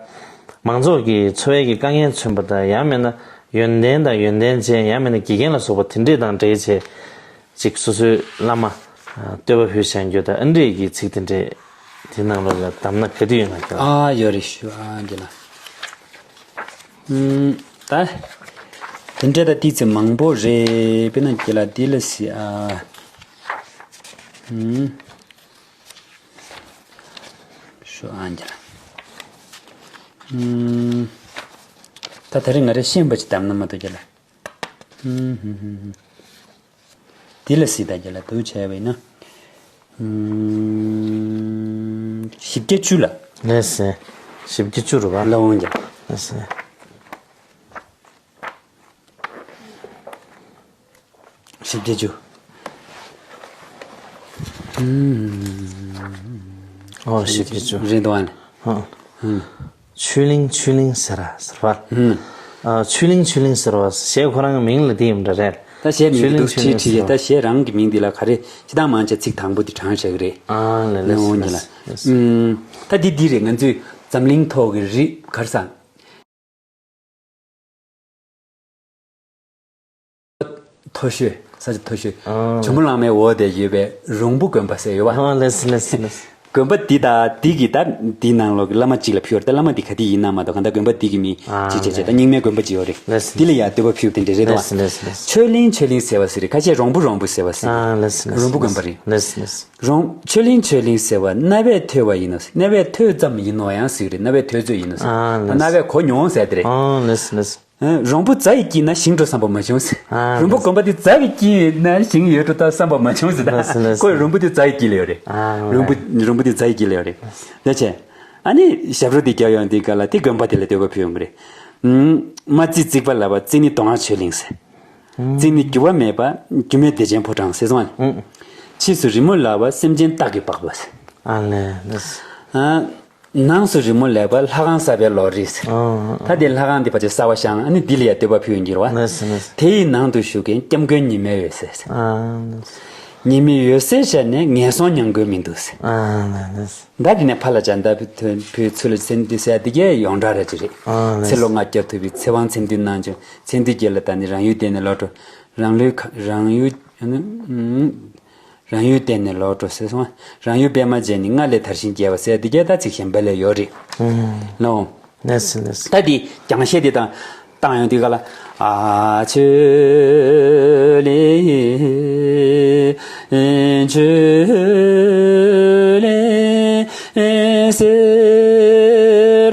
མང་ཚོགས་ཀྱི་འཚོ་བའི་གི་དཀའ་ངལ་མཚོན་པ་དང་ཡང་མིན་ན་ཡོན་ཏན་དང་ཡོན་ཏན་ཅན་ཡང་མིན་ན་དགེ་རྒན་ལ་སོགས་པ་དེ་འདྲས་དང་འབྲེལ་བྱས་ཅིག་སོ་སོའི་བླ་མ་བསྟོད་པ་ཕུལ་བྱ་རྒྱུ་དང་ཨ་འདྲས་ཀྱི་ཚིག་དེ་འདྲས་དེ་ནང་ལོགས་ལ་གདམས་ན་ག་དུས་ཡོད་ན་ཁྱོད། ཨ་ཡོད་རེད་ཞུ་ཨ་འདི་ལ། ཨུམ། ད། དེ་འདྲ་ད་ཏི་ཙི་མང་པོ་རེད་དཔེར་ན་དེ་ལ་དེ་ལ་སི་ཨ། ཨུམ། ཞུ་ཨ་འདི་ལ། ཨུམ། ད་ད་རེས་ང་རེ་ཤེས་པ་ཅིག་གདམས་ན་མ་གཏོགས་དེ་ལ། ཨུམ། དེ་ལ་སྲིད་ད་རྒྱ་ལ་འདུག་བྱས་པས་ན། ཨུམ། བཞི་བརྒྱ་བཅུ་ལ། ལགས་སེ། བཞི་བརྒྱ་བཅུ་རུ་བ། ལ་འོང་རྒྱ། ལགས་སེ། བཞི་བརྒྱ་བཅུ། ཨུམ། ཨོ་བཞི་བརྒྱ་བཅུ། རེད་འདུག་ཨ་ནི། ཧ། ཨུམ། ཆོས་གླིང་ཆོས་གླིང་ཟེར་ར་ཟེར་བ། ཨུམ། ཨ་ཆོས་གླིང་ཆོས་གླིང་ཟེར་བ་གཞས་ཁོ་རང་གི་མིང་ལ་དེ་ཡིན་འདྲ་རེད། ད་གཞས་མིང་ཆོས་གླིང་འདུག་ཆོས་ཁྲིད་གླིང་ཁྲིད་ཟེར་བ། ད་གཞས་རང་གི་མིང་འདི་ལ་ག་རེ་ཅི་ཐང་མང་ཆེ་ཚིག་དང་པོ་འདི་དྲངས་བྱ་གི་རེད། ཨ་ལེ་ལེ་ལེ་ལེ། ཨུམ། ད་འདི་འདི་རེད་ང་ཚོས་འཛམ་གླིང་ཐོག་གི་རི་གར་ས། མཐོ་ཤོས། ས་ ཐོ་ཤོད་ཨ་ཇོ་མོ་གླང་མའི་འོག་དེ་ཡོད་པའི་རོང་བུ་དགོན་པ་ཟེར་ཡོད་པ། ཨ་ལེས་ལེས་ལེས། དགོན་པ་འདི་དང་འདི་གི་ད་འདི་ནང་ལོགས་ཀྱི་བླ་མ་གཅིག་ལ་ཕུལ་བ་རེད། ད་བླ་མ་འདི་ག་དེ་ཡིན་ན་མ་གཏོགས་གང་ལྟར་དགོན་པ་འདི་གི་མིང་ཨ་གཅིག་བྱས་བྱས་ད་རྙིང་མའི་དགོན་པ་གཅིག་ཡོད་རེད། ལེས་འདི་ལ་ཡང་བསྟོད་པ་ཕུལ་བ་དེ་འདྲ་རེད་དོ། ལེས་ལེས་ལེས། ཆོས་གླིང་ཆོས་གླིང་ཟེར་བ་ཟེར་རེད། ཁ་ཤས་རོང་བུ་རོང་བུ་ཟེར་བ་ཟེར་ཨ་རེད། ལེས་ལེས། རོང་བུ་དགོན་པ་རེད། ལེས་ལེས། རོང་ཆོས་གླིང་ཆོས་གླིང་ཟེར་བ་རྣ་བས་ཐོས་པ་ཡིན་ནོ། རྣ་བས་ཐོས་ཙམ་ཡིན་ནོ་ཡང་ཟེར་རེད། རྣ་བས་ཐོས་ཚོད་ཡིན་ནོ་ཟེར། ཨ་ད་རྣ་ལེས། བས་གོ་མྱོང་ཟེར་དེ་རེད། ཨ་ལེས་ལེས། ཨ་རོང་བུ་རྫ་ཡི་དཀྱིལ་ན་ཞིང་འགྲོ་བསམ་པ་མ་བྱུང་ཟེར། ཨ་རོང་བུ་དགོན་པ་འདི་རྫ་ཡི་དཀྱིལ་ན་ཞིང་ཡོད་འགྲོ་ད་བསམ་པ་མ་བྱུང་ཟེར། ད་ལགས་སོ་ལགས་སོ། ཁོས་རོང་བུ་འདི་རྫ་ཡི་དཀྱིལ་ལ་ཡོད་རེད། ཨ་རོང་བུ་རོང་བུ་འདི་རྫ་ཡི་དཀྱིལ་ལ་ཡོད་རེད། ལགས་སོ། ཨ་ནི་ཞབས་བྲོ་འདི་རྒྱག་ཡོང་དུས་སྐབས་ལ་དེ་དགོན་པ་དེ་ལ་བསྟོད་པ་ཕུལ་ཡོང་གི་རེད། ཨུམ། མ་བརྩིས་བརྩིགས་པ་ལ་བ་བརྩིས་ནི་མདོ་སྔགས་ཆོས་གླིང་ཟེར། བརྩིས་ནི་འགྱུར་བ་མེད་པ་འགྱུར་མེད་བདེ་ཆེན་ཕོ་བྲང་ཟེར་སོང་ཨ། ཕྱིས་སུ་རི་མོ་ལ་བ་སེམས་ཅན་རྟག་གི་པགས་པ་ཟེར། ཨ་ལེ་ལགས་སོ། ཨ། ནང་སུ་རི་མོ་ལེགས་པ་ལྷ་ཁང་གསར་པའི་ལོ་རེད་ཟེར། ཨོ། ད་དེ་ལྷ་ཁང་འདི་ཕལ་ཆེར་གསར་པ་བཞེངས། ཨ་ནི་འདི་ལ་ཡང་བསྟོད་པ་ཕུལ་ཡོང་གི་རེད་བ། ལགས་སོ་ལགས་སོ། དེ་ཡི་ནང་དུ་བཞུགས་མཁན་སྐྱབས་མགོན་ཉི་མའི་འོད་ཟེར་ཟེར། ཨ་ལགས་སོ། ཉི་མའི་འོད་ཟེར་ཤར་ནས་ངན་སོང་མྱང་དགོས་མི་འདུག་ཟེར། ཨ་ལགས་སོ། ད་དེ་ནས་ཕ་ལ་བྱ་ད་ཕུལ་ཚུལ་ལ་ཚེ་འདི་ཟེར་ཡ་འདི་གས་ཡོངས་གྲགས་ར་ཅིག་རེད། ཨ་ལགས་སོ། ཚེ་ལོ་ལྔ་བརྒྱ་ཐུབ་པའི་ཚེ་དབང་མཚན་འདུས་གནང་བྱུང་། ཚེ་འདི་རྒྱལ་ལ་ད་ནི་རང་ཡུལ་བསྟན་ནས་ལོག་འགྲོ། རང་ལུས་ཁ་རང་ཡུལ་ཨ་ནི་ཨུམ། རང་ཡུལ་བསྟན་ནས་ལོག་འགྲོ་ཟེར་སོང་། རང་ཡུལ་པད་མ་ཅན་ནི་སྔར་ལས་དར་ཞིང་རྒྱས་པ་ཟེར་འདི་གས་ད་ཚིག་གཞན་པ་ལས་ཡོད་རེད། ཨུམ། ནོ། ལགས་སོ་ལགས་སོ། ད་འདི་རྒྱང་ཤེལ་འདི་དང་བཏང་ཡོང་དུས་ག་ལ། ཨ་ཆོས་གླིང་ཆོས་གླིང་ཟེར་བ་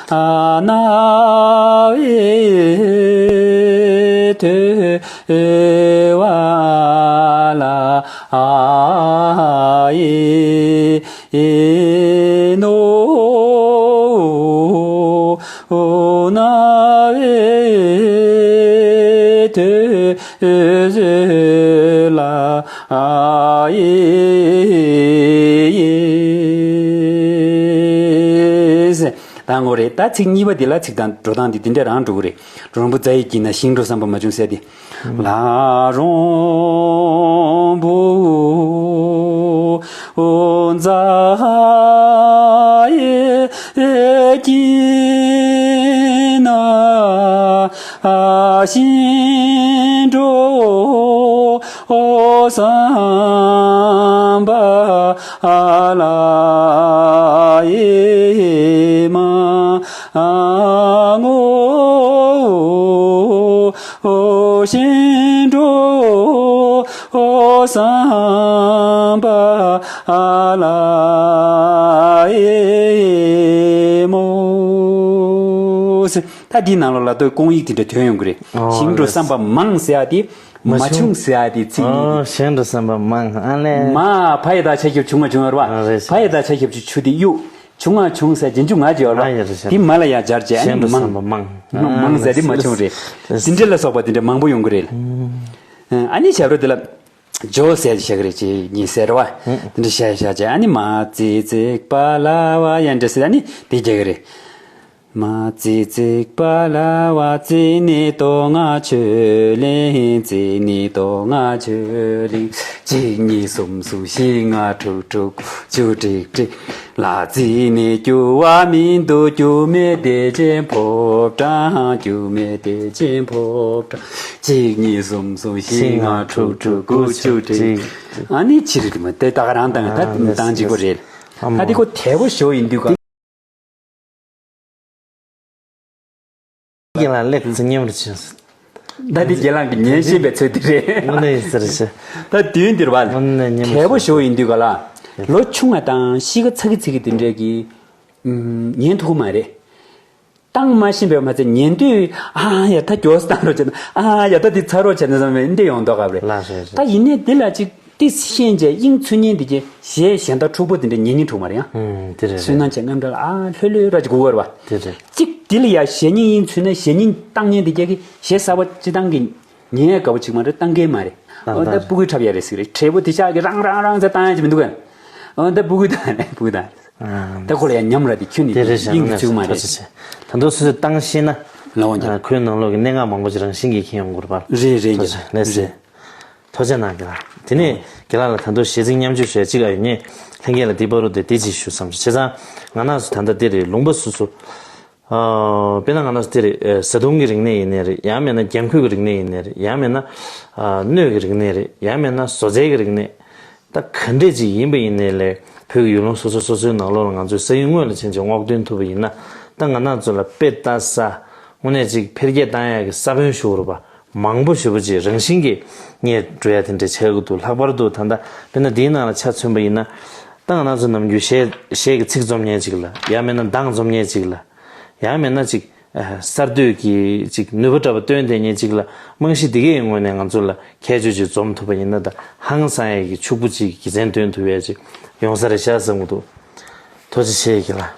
རྣ་བས་ཐོས་ཨེ་ཝ་ལ་ཨ་ཨེ་ཨེ་ནོ། ཨོ་ན་ཨེ་ཐོས་ཨེ་ཟེར་ལ་ཨ་ཨེ་ཨེ་ཟེར། ད་ངོ་རེད། ད་ཚིག་གཉིས་པ་འདི་ལ་ཚིག་དང་འགྲོ་སྟངས་འདི་འདི་འདྲ་རང་འགྲོ་གི་རེད། རོང་བུ་རྫ་ཡི་དཀྱིལ་ན་ཞིང་འགྲོ་བསམ་པ་མ་བྱུང་ཟེར་ཏེ། ལ་རོང་བུ་རྫ་ཡི་དཀྱིལ་ན་ཞིང་འགྲོ་བསམ་པ་ལ་ཨེ་མ་ངོ་ཤིན་ཏུ་བསམ་པ་ལ་ཨེ་མོ། ད་འདི་ནང་ལོགས་ལ་ལྟོས། སྐོང་ཡིག་དེ་འདྲ་ཐོན་ཡོང་གི་རེད། ཨོ། ཤིན་ཏུ་བསམ་པ་མང་ཟེར་ཡ་དེ། མ་མ་བྱུང་། བྱུང་ཟེར་ཡ་དེ་ཚིག་ཨོ། ཡིན། ཤིན་ཏུ་བསམ་པ་མང་། ཨ་ལས། མ་ཕ་ཡི་དག་ཆ་ཞབས་ཆུང་ང་བྱུང་ཡོད་རེད་བ། ཨ་རེད། ཕ་ཡི་དག་ཆ་ཞབས་ཆུང་ཆུ་དེ་གཡུག་ཆུང་ང་བྱུང་ཟེར་རྗེས་འཇུག་ང་བྱས་ཡོད་རེད་བ། ཨ་ཡ་རེད་ཤག་དེ་མ་ལ་ཡང་སྦྱར་བྱས། ཨ་ནི་ཤིན་ཏུ་མང་བསམ་པ་མང་། མང་ཟེར་དེ་མ་བྱུང་རེད། དེ་འདྲ་ལ་སོགས་པ་དེ་འདྲ་མང་པོ་ཡོང་གི་རེད། ཨ་ནི་ཞབས་བྲོ་དེ་ལ་ཇོ་ཟེར་བཞག་གི་རེད། གཅིག་གཉིས་ཟེར་བ། དེ་འདྲ་བཤད་བཞག་བྱས། ཨ་ནི་མ་ཙི་ཙིག་པ་ལ་བ་ཡན་འདྲ་ཟེར། ཨ་ནི་དེ་རྒྱག་གི་རེད། མ་ཙི་ཙིག་པ་ལ་བ་ཙི་ནི་མདོ་སྔགས་ཆོས་གླིང་། ཙི་ནི་མདོ་སྔགས་ཆོས་གླིང་། གཅིག་གཉིས་གསུམ་གསུམ་བཞི་ལྔ་དྲུག་དྲུག་བཅུ་དྲུག་དྲུག་ལ་ཙི་ནི་འགྱུར་བ་མི་འདུག་འགྱུར་མེད་བདེ་ཆེན་ཕོ་བྲང་། འགྱུར་མེད་བདེ་ཆེན་ཕོ་བྲང་། གཅིག་གཉིས་གསུམ་གསུམ་བཞི་ལྔ་དྲུག་དྲུག་དགུ་བཅུ་དྲུག་ཨ་ནི་ཕྱི་རིགས་དེ་མ་དེ་ད་ག་རང་དང་ད་བཏང་གཅིག་པོ་རེད། ད་དེ་ཁོ་དལ་པོ་ཞོ་ཡིན་དུས་ག་རྒན་ལགས་ལེགས་ཚེ་སྙན་པར་བྱོས། ད་འདི་རྒན་ལགས་ཀྱིས་ཉན་ཤེས་པའི་ཚོད་འདི་རེད། དངོས་གནས་ཡིན་ཟེར་ཤེས། ད་དུས་འདིར་བ་དངོས་གནས་སྙན་པར་དལ་པོ་ཞོ་ཡིན་དུས་ག་ལ། ལོ་ཆུང་བ་དང་གཤིས་ཀ་ཚ་གི་ཚིག་གི་དེ་འདྲས་ཀྱིས་ཉན་ཐུབ་ཀྱི་མ་རེད། བཏང་མ་ཤེས་པའི་མ་ཚད་ཉན་དུས་ཨ་ཡ་ད་མགྱོགས་སུ་བཏང་རོགས་བྱས་ན། ཨ་ཡ་ད་འདི་ཚར་རོགས་བྱས་ན་བསམ་པའི་འདི་ཡོང་མདོག་ཁ་པོ་རེད། ལགས་རེད་རེད། ད་ཡིན་ནའི་འདི་ལ་ཅིག་ཏི་ཤེས་བྱས་དབྱིངས་ཚུལ་གཉིས་འདི་གྱི་གཞས་གཞན་དག་འཁྲུག་པོ་འདི་འདྲ་ཉན་སྙིང་འཁྲུག་མ་རེད་ཡང་། ཨུམ། དེ་རེད་སུན་རེད། སྣང་བྱས་རྔམ་འདྲ་ལ་ཨ་ལྷོད་ལྷོད་ར་ཅིག་གུག་པ་རེད་བ། དེ་རེད། གཅིག་འདི་ལ་ཡ་གཞས་གཉིས་དབྱིངས་ཚུལ་ན་གཞས་གཉིས་བཏང་མཁན་འདི་གྱི་གཞས་གསར་པ་སྤྱི་བཏང་གི་ཉན་ཡ་དགའ་པོ་ཅིག་མ་རེད། བཏང་མཁན་མ་རེད། ཨོ་ད་སྤུ་གུས་འཁྲབ་ཡ་རེད་ཟེར་གི་རེད། དྲེད་པོ་དེ་ཤག་གི་རང་རང་རང་ཚ་བཏང་ཡ་ཅིག་མི་འདུག་ག་ཨོ་ད་སྤུ་གུས་བཏང་རེད། སྤུ་གུས་བཏང་རེད། ཨ། ད་ཁོ་ལ་ཡང་ཉམས་ར་དེ་ཁྱོད་ནི་དེ་རེད་ཤག་དབྱིངས་ཀྱི་ཚུལ་མ་རེད། ཐུགས་རྗེ་ཆེ། ད་དུང་སོ་སོས་བཏང་ཤེས་ན། ལའོ་ཨ། ཁོའི་ནང་ལོགས་ཀྱི་གནད་འགག་མང་པོ་ཅིག་རང་བཞིན་གྱིས་མཁྱེན་ཡོང་གི་རེད་པ། རེད་རེད། ཐུགས་རྗེ་ཆེ། ལགས་སེ། རེད། ཐུགས་རྗེ་གནང་རྒན་ལགས། དེ་ནས་རྒན་ལགས་ལ་ད་དུང་གཞས་ཚིག་མཉམ་སྤྱོད་ཞུ་ཡ་གཅིག་ཨ་ཡོད། ངས་ལྷན་རྒྱས་ལ་འདི་བར་དུ་དེ་འདི་ཅིག་ཞུ་བསམ་བྱུང་། བྱས་ཙང་ང་རང་ཚོ་ད་ལྟ་འདི་རེད། ལུང་པ་སོ་སོ། ཨ། དཔེར་ན་ང་རང་ཚོ་དེ་རེད། ཨ། བཟའ་བཏུང་གི་རིག་གནས་ཡིན་ནའི་རེད། ཡང་མིན་ན་འགན་ཁུར་གྱི་རིག་གནས་ཡིན་ནའི་རེད། ཡང་མིན་ན། ཨ། སྣོད་ཀྱི་རིག་གནས་རེད། ཡང་མིན་ན་བཟོ་རྩལ་གྱི་རིག་གནས། ད་ག་འདྲས་ཅིག་ཡིན་པ་ཡིན་ནའི་ལས། བོད་ཀྱི་ཡུལ་ལུང་སོ་སོ་སོ་སོའི་ནང་ལོགས་ལ་ང་ཚོས་ས་ཡུལ་དངོས་ལ་ཕྱིན་ཅིག་སྔོག་འདོན་ཐུབ་པ་ཡིན་ན། ད་ང་རང་ཚོ་ལ་དཔེ་ལྟ་ས། དངོས་གནས་ཅིག་འཕེལ་རྒྱས་བཏང་ཡག་གི་ས་བོན་ཞུ་བར་བ། མང་པོ་ཞེ་པོ་ཅིག་རང་བཞིན་གྱིས་རྙེད་འགྲོ་ཡ་དེ་འདྲ་བྱེད་དགོས་འདུག་ལྷག་པར་དུ་ད་ལྟ་དཔེར་ན་འདིའི་ནང་ལ་ཆ་མཚོན་པ་ཡིན་ན། ད་ང་རང་ཚོ་ནམ་རྒྱུན་གཞས་གཞས་ཀྱི་ཚིག་འཛོམས་མཁན་ཅིག་ལ། ཡང་མིན་ན་གདངས་འཛོམས་མཁན་ཅིག་ལ། ཡང་མིན་ན་ཅིག་ཨ། གསར་གཏོད་ཀྱི་ཅིག་ནུས་པ་འདྲ་པོ་བཏོན་བསྡད་མཁན་ཅིག་ལ། རྨང་གཞི་འདི་གའི་ངོས་ནས་ང་ཚོ་ལ་ཁྱད་ཆོས་ཅིག་འཛོམས་ཐུབ་པ་ཡིན་ན། ད་ཧང་སང་ཡ་གི་ཕྱུག་པོ་ཅིག་གི་དགེ་མཚན་འདོན་ཐུབ་ཡ་ཅིག་ཡོང་ས་རེད་ཤག་བསམ་གྱི་འདུག་ཐུགས་རྗེ་ཆེ་དགེ་ལགས།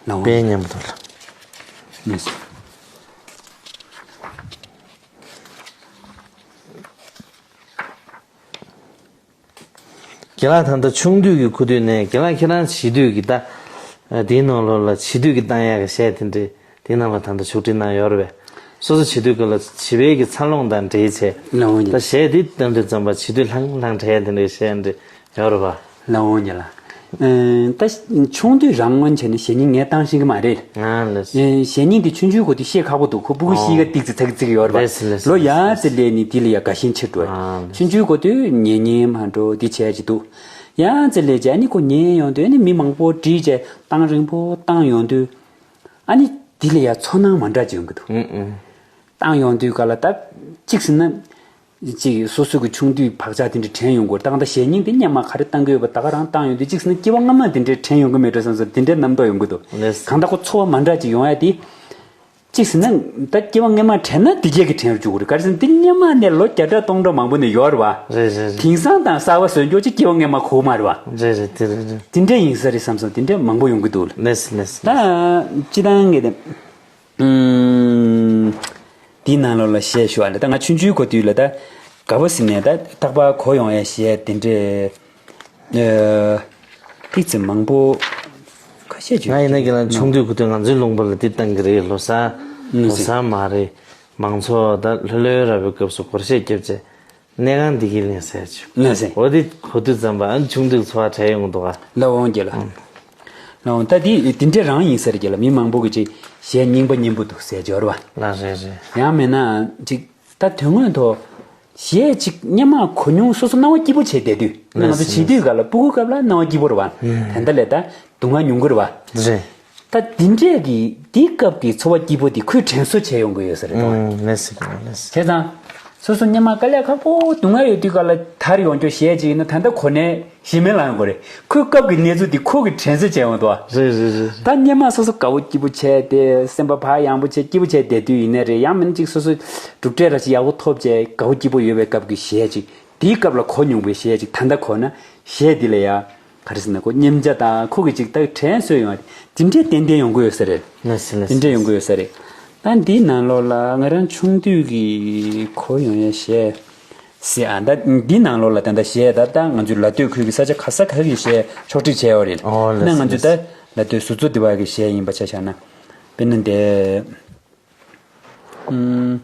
ལགས་འོང་། དཔེ་སྙན་པོ་འདུག་ལགས། ལགས་སོ། དགེ་ལགས་ད་ལྟ་ཆུང་དུས་ཀྱི་ཁུ་དུས་ནས། དགེ་ལགས་ཁྱེད་རང་བྱིས་དུས་ཀྱི་ད། ཨ། དེའི་ནང་ལོགས་ལ་བྱིས་དུས་ཀྱི་བཏང་ཡག་གི་གཞས་དེ་འདྲས་དེའི་ནང་ལ་ད་ལྟ་ཕྱོགས་སྒྲིག་གནང་ཡོད་རེད་པས། སོ་སོ་བྱིས་དུས་སྐབས་ལ་བྱིས་པའི་གི་འཚར་ལོངས་དང་འབྲེལ་བྱས། ལགས་འོང་། ད་གཞས་འདི་བཏང་དུས་ཙམ་པ་བྱིས་དུས་ལྷང་ལྷང་བྲལ་ཡ་དེ་འདྲའི་གཞས་འདྲ་ཡོད་རེད་པ། ལགས་འོང་། དགེ་ལགས། ཨ། ད་ཆུང་དུས་རང་ངོས་བྱས་ན་གཞས་རྙིང་ངས་བཏང་ཤེས་ཀྱི་མ་རེད། ཨ། ལགས་སོ། ཨ། གཞས་རྙིང་དེ་ཆུང་ཆུང་གོ་དུས་ཤེས་ཁག་པོ་འདུག་ཁོ་སྤུ་གུ་ཤེས་ཀ་ཏིག་ཙི་ཚ་གི་ཙི་གི་ཡོད་རེད་པ། ལགས་སོ། ལགས་སོ། ལོ་ཡར་ཙི་ལས་ནི་དེ་ལ་ཡ་དགའ་ཞེན་ཆེ་འགྲོ། ཨ། ཆུང་ཆུང་གོ་དུས་ཉན་ཉན་མ་འགྲོ་འདི་བྱས་ཀྱི་འདུག་ཡར་ཙི་ལས་བྱས་ནི་ཁོ་ཉན་ཡོང་དུས་ནི་མི་མང་པོ་བྲིས་བྱས་བཏང་རིང་པོ་བཏང་ཡོང་དུས། ཨ་ནི་དེ་ལ་ཡ་ཚོར་སྣང་མ་འདྲ་ཅིག་ཡོང་གི་འདུག་ཨུ་ཨུ། བཏང་ཡོང་དུས་ག་ལ་ད་གཅིག་ཟེར་ན། གཅིག་སོ་སོ་གི་ཆུང་དུས་བག་ཆགས་དེ་འདྲ་དྲན་ཡོང་གི་རེད། ད་གང་ལྟར་གཞས་རྙིང་དེ་སྔོན་མ་ག་རེ་བཏང་གི་ཡོད་པ་ད་ག་རང་བཏང་ཡོང་དུས་གཅིག་ཟེར་ན་སྐྱེ་བ་སྔ་མ་དེ་འདྲ་དྲན་ཡོང་གི་མེད་འགྲོ་བསམ་བསམ་དེ་འདྲའི་རྣམ་རྟོག་ཡོང་གི་འདུག་ལགས་སོ། གང་ལྟར་ཁོ་ཚོར་བ་མ་འདྲ་ཅིག་ཡོང་ཡ་དེ། གཅིག་ཟེར་ན་ད་སྐྱེ་བ་སྔོན་མ་དྲན་ན་དེ་རྗེས་ཀྱི་དྲན་རུ་འཇུག་གི་རེད། ག་རེ་ཟེར་ན་དེ་སྔོན་མ་ནས་ལོ་བརྒྱ་ཕྲག་སྟོང་ཕྲག་མང་པོ་ནས་ཡོད་རེད་པ། རེད་རེད་རེད། དེང་སང་དང་གསར་པ་བཟོ་རྒྱུ་ཅིག་སྐྱེ་བ་སྔོན་མ་གོ་མ་རེད་པ། རེད་རེད། དེ་རེད་རེད། དེ་འདྲ་ཡིན་ས་རེད་བསམ་སོང་། དེ་འདྲ་མང་པོ་ཡོང་གི་འདུག་ལགས་སོ་ལགས་སོ། ད་སྤྱི་བཏང་གི་དེ། ཨུམ། འདི་ནང་ལོགས་ལ་གཞས་ཞུ་བ་ལ་ད་ང་ཆུང་ཆུང་གོ་དུས་ལ་ད་ག་པ་ཟིན་ནས་ད་རྟག་པར་གོ་ཡོང་ཡ་གཞས་དེ་འདྲས། ཨ། ཏིག་ཙམ་མང་པོ་ཁ་ཤས་ཅིག་ང་ཡིན་ན་དགེ་ལགས་ཆུང་དུས་གོ་དུས་ང་ཚོའི་ལུང་པ་ལ་འདི་བཏང་གི་རེད། ལོ་གསར། ཨུམ། ལོ་གསར་མ་རེད། མང་ཚོགས་ད་ལྷོད་ལྷོད་ར་བའི་སྐབས་སུ་སྒོར་གཞས་རྒྱབ་བྱས། གནས་ཁང་འདི་གི་ལེན་ཟེར་ཆུ། ལེན་ཟེར། འོ་དེ་གོ་དུས་ཙམ་པ་ཨ་ཆུང་དུས་ཚོར་བ་བྲལ་ཡོང་གི་འདུག་ག་ལགས་འོང་། དགེ་ལགས། ཨང་། ལགས་འོང་། ད་དེ་དེ་འདྲས་རང་ཡིན་ས་རེད། དགེ་ལགས་མི་མང་པོ་གི་ཅིག་གཞས་རྙིང་པ་སྙན་པོ་འདུག་ཟེར་འབྱོར་བ། ལགས་རེད་རེད། ཡང་མིན་ན་ཅིག་ད་དོན་དངོས་ཐོག་གཞས་ཅིག་སྔོན་མ་གོ་མྱོང་སོ་སོ་སྣང་བ་སྐྱིད་པོ་བྱས་བསྡད་དུས་ང་ཚོ་བྱིས་དུས་སྐབས་ལ་སྤུ་གུ་སྐབས་ལ་སྣང་བ་སྐྱིད་པོ་རེད་བ། ཨང་། དེ་འདྲ་ལས་ད་སྡུག་བསྔལ་མྱོང་གི་རེད་བ། རེད། ད་འདི་འདྲས་ཀྱི་འདི་སྐབས་ཀྱི་ཚོར་བ་སྐྱིད་པོ་འདི་ཁོས་དྲན་གསོ་བྱས་ཡོང་གི་ཡོད་ས་རེད་དོ། ཨང་། ལགས་སེ་ལགས་སེ། བྱས་ཙང་། སོ་སོ་སྔོན་མ་དཀའ་ལས་ཁག་པོ་སྡུག་བསྔལ་ཡོད་དུས་སྐབས་ལ་དར་ཡོང་རྒྱུ་གཞས་ཅིག་ཡིན་ན་ད་ལྟ་གོ་ནས་གཞས་མེད་ལངས་ཡོང་གི་རེད། ཁོའི་སྐབས་ཀྱི་གནས་ཚུལ་འདི་ཁོ་གིས་དྲན་གསོ་བྱས་ཡོང་དོ། རེད་རེད་རེད། ད་སྔོན་མ་སོ་སོ་དགའ་བོ་སྐྱིད་པོ་བྱས་ཏེ་སེམས་པ་ཕར་ཡངས་པོ་བྱས་སྐྱིད་པོ་བྱས་བསྡད་དུས་ཡིན་ནའི་རེད། ཡང་མིན་ཅིག་སོ་སོ་གྲུབ་འབྲས་ར་ཅིག་ཡག་པོ་ཐོབ་བྱས་དགའ་བོ་སྐྱིད་པོ་ཡོད་པའི་སྐབས་ཀྱི་གཞས་ཅིག་དེའི་སྐབས་ལ་གོ་མྱོང་པའི་གཞས་ཅིག་ད་ལྟ་གོ་ན་གཞས་འདི་ལ་ཡ། ག་རེ་ཟེར་ན་ཁོ་མཉེན་ཆ་དང་ཁོ་གི་ཅིག་ད་དྲན་གསོ་ཡོང་བ་དེ་འདྲའི་ཏན་ཏན་ཡོང་གི་ཡོད་ས་རེད། ལགས་སེ་ལགས་སེ། དེ་འདྲའི་ཡོང་གི་ཡོད་ས་རེད། ད་འདིའི་ནང་ལོགས་ལ་ང་རང་ཆུང་དུས་ཀྱི་གོ་ཡོང་ཡ་གཞས་ཟེར་ཨ། ད་འདིའི་ནང་ལོགས་ལ་ད་ད་གཞས་ད་ད་ང་ཚོའི་ལ་སྟོད་ཁུལ་གྱི་ས་ཆ་ག་ས་ག་གི་གཞས་ཕྱོགས་སྒྲིག་བྱས་ཡོད་རེད། ཨོ་ལགས་སེ། ན་ང་ཚོའི་ད་ལ་སྟོད་ཟུར་གཙོ་འདི་བ་གི་གཞས་ཡིན་པ་ཆ་བཞག་ན་དཔེར་ན་འདི། ཨུམ།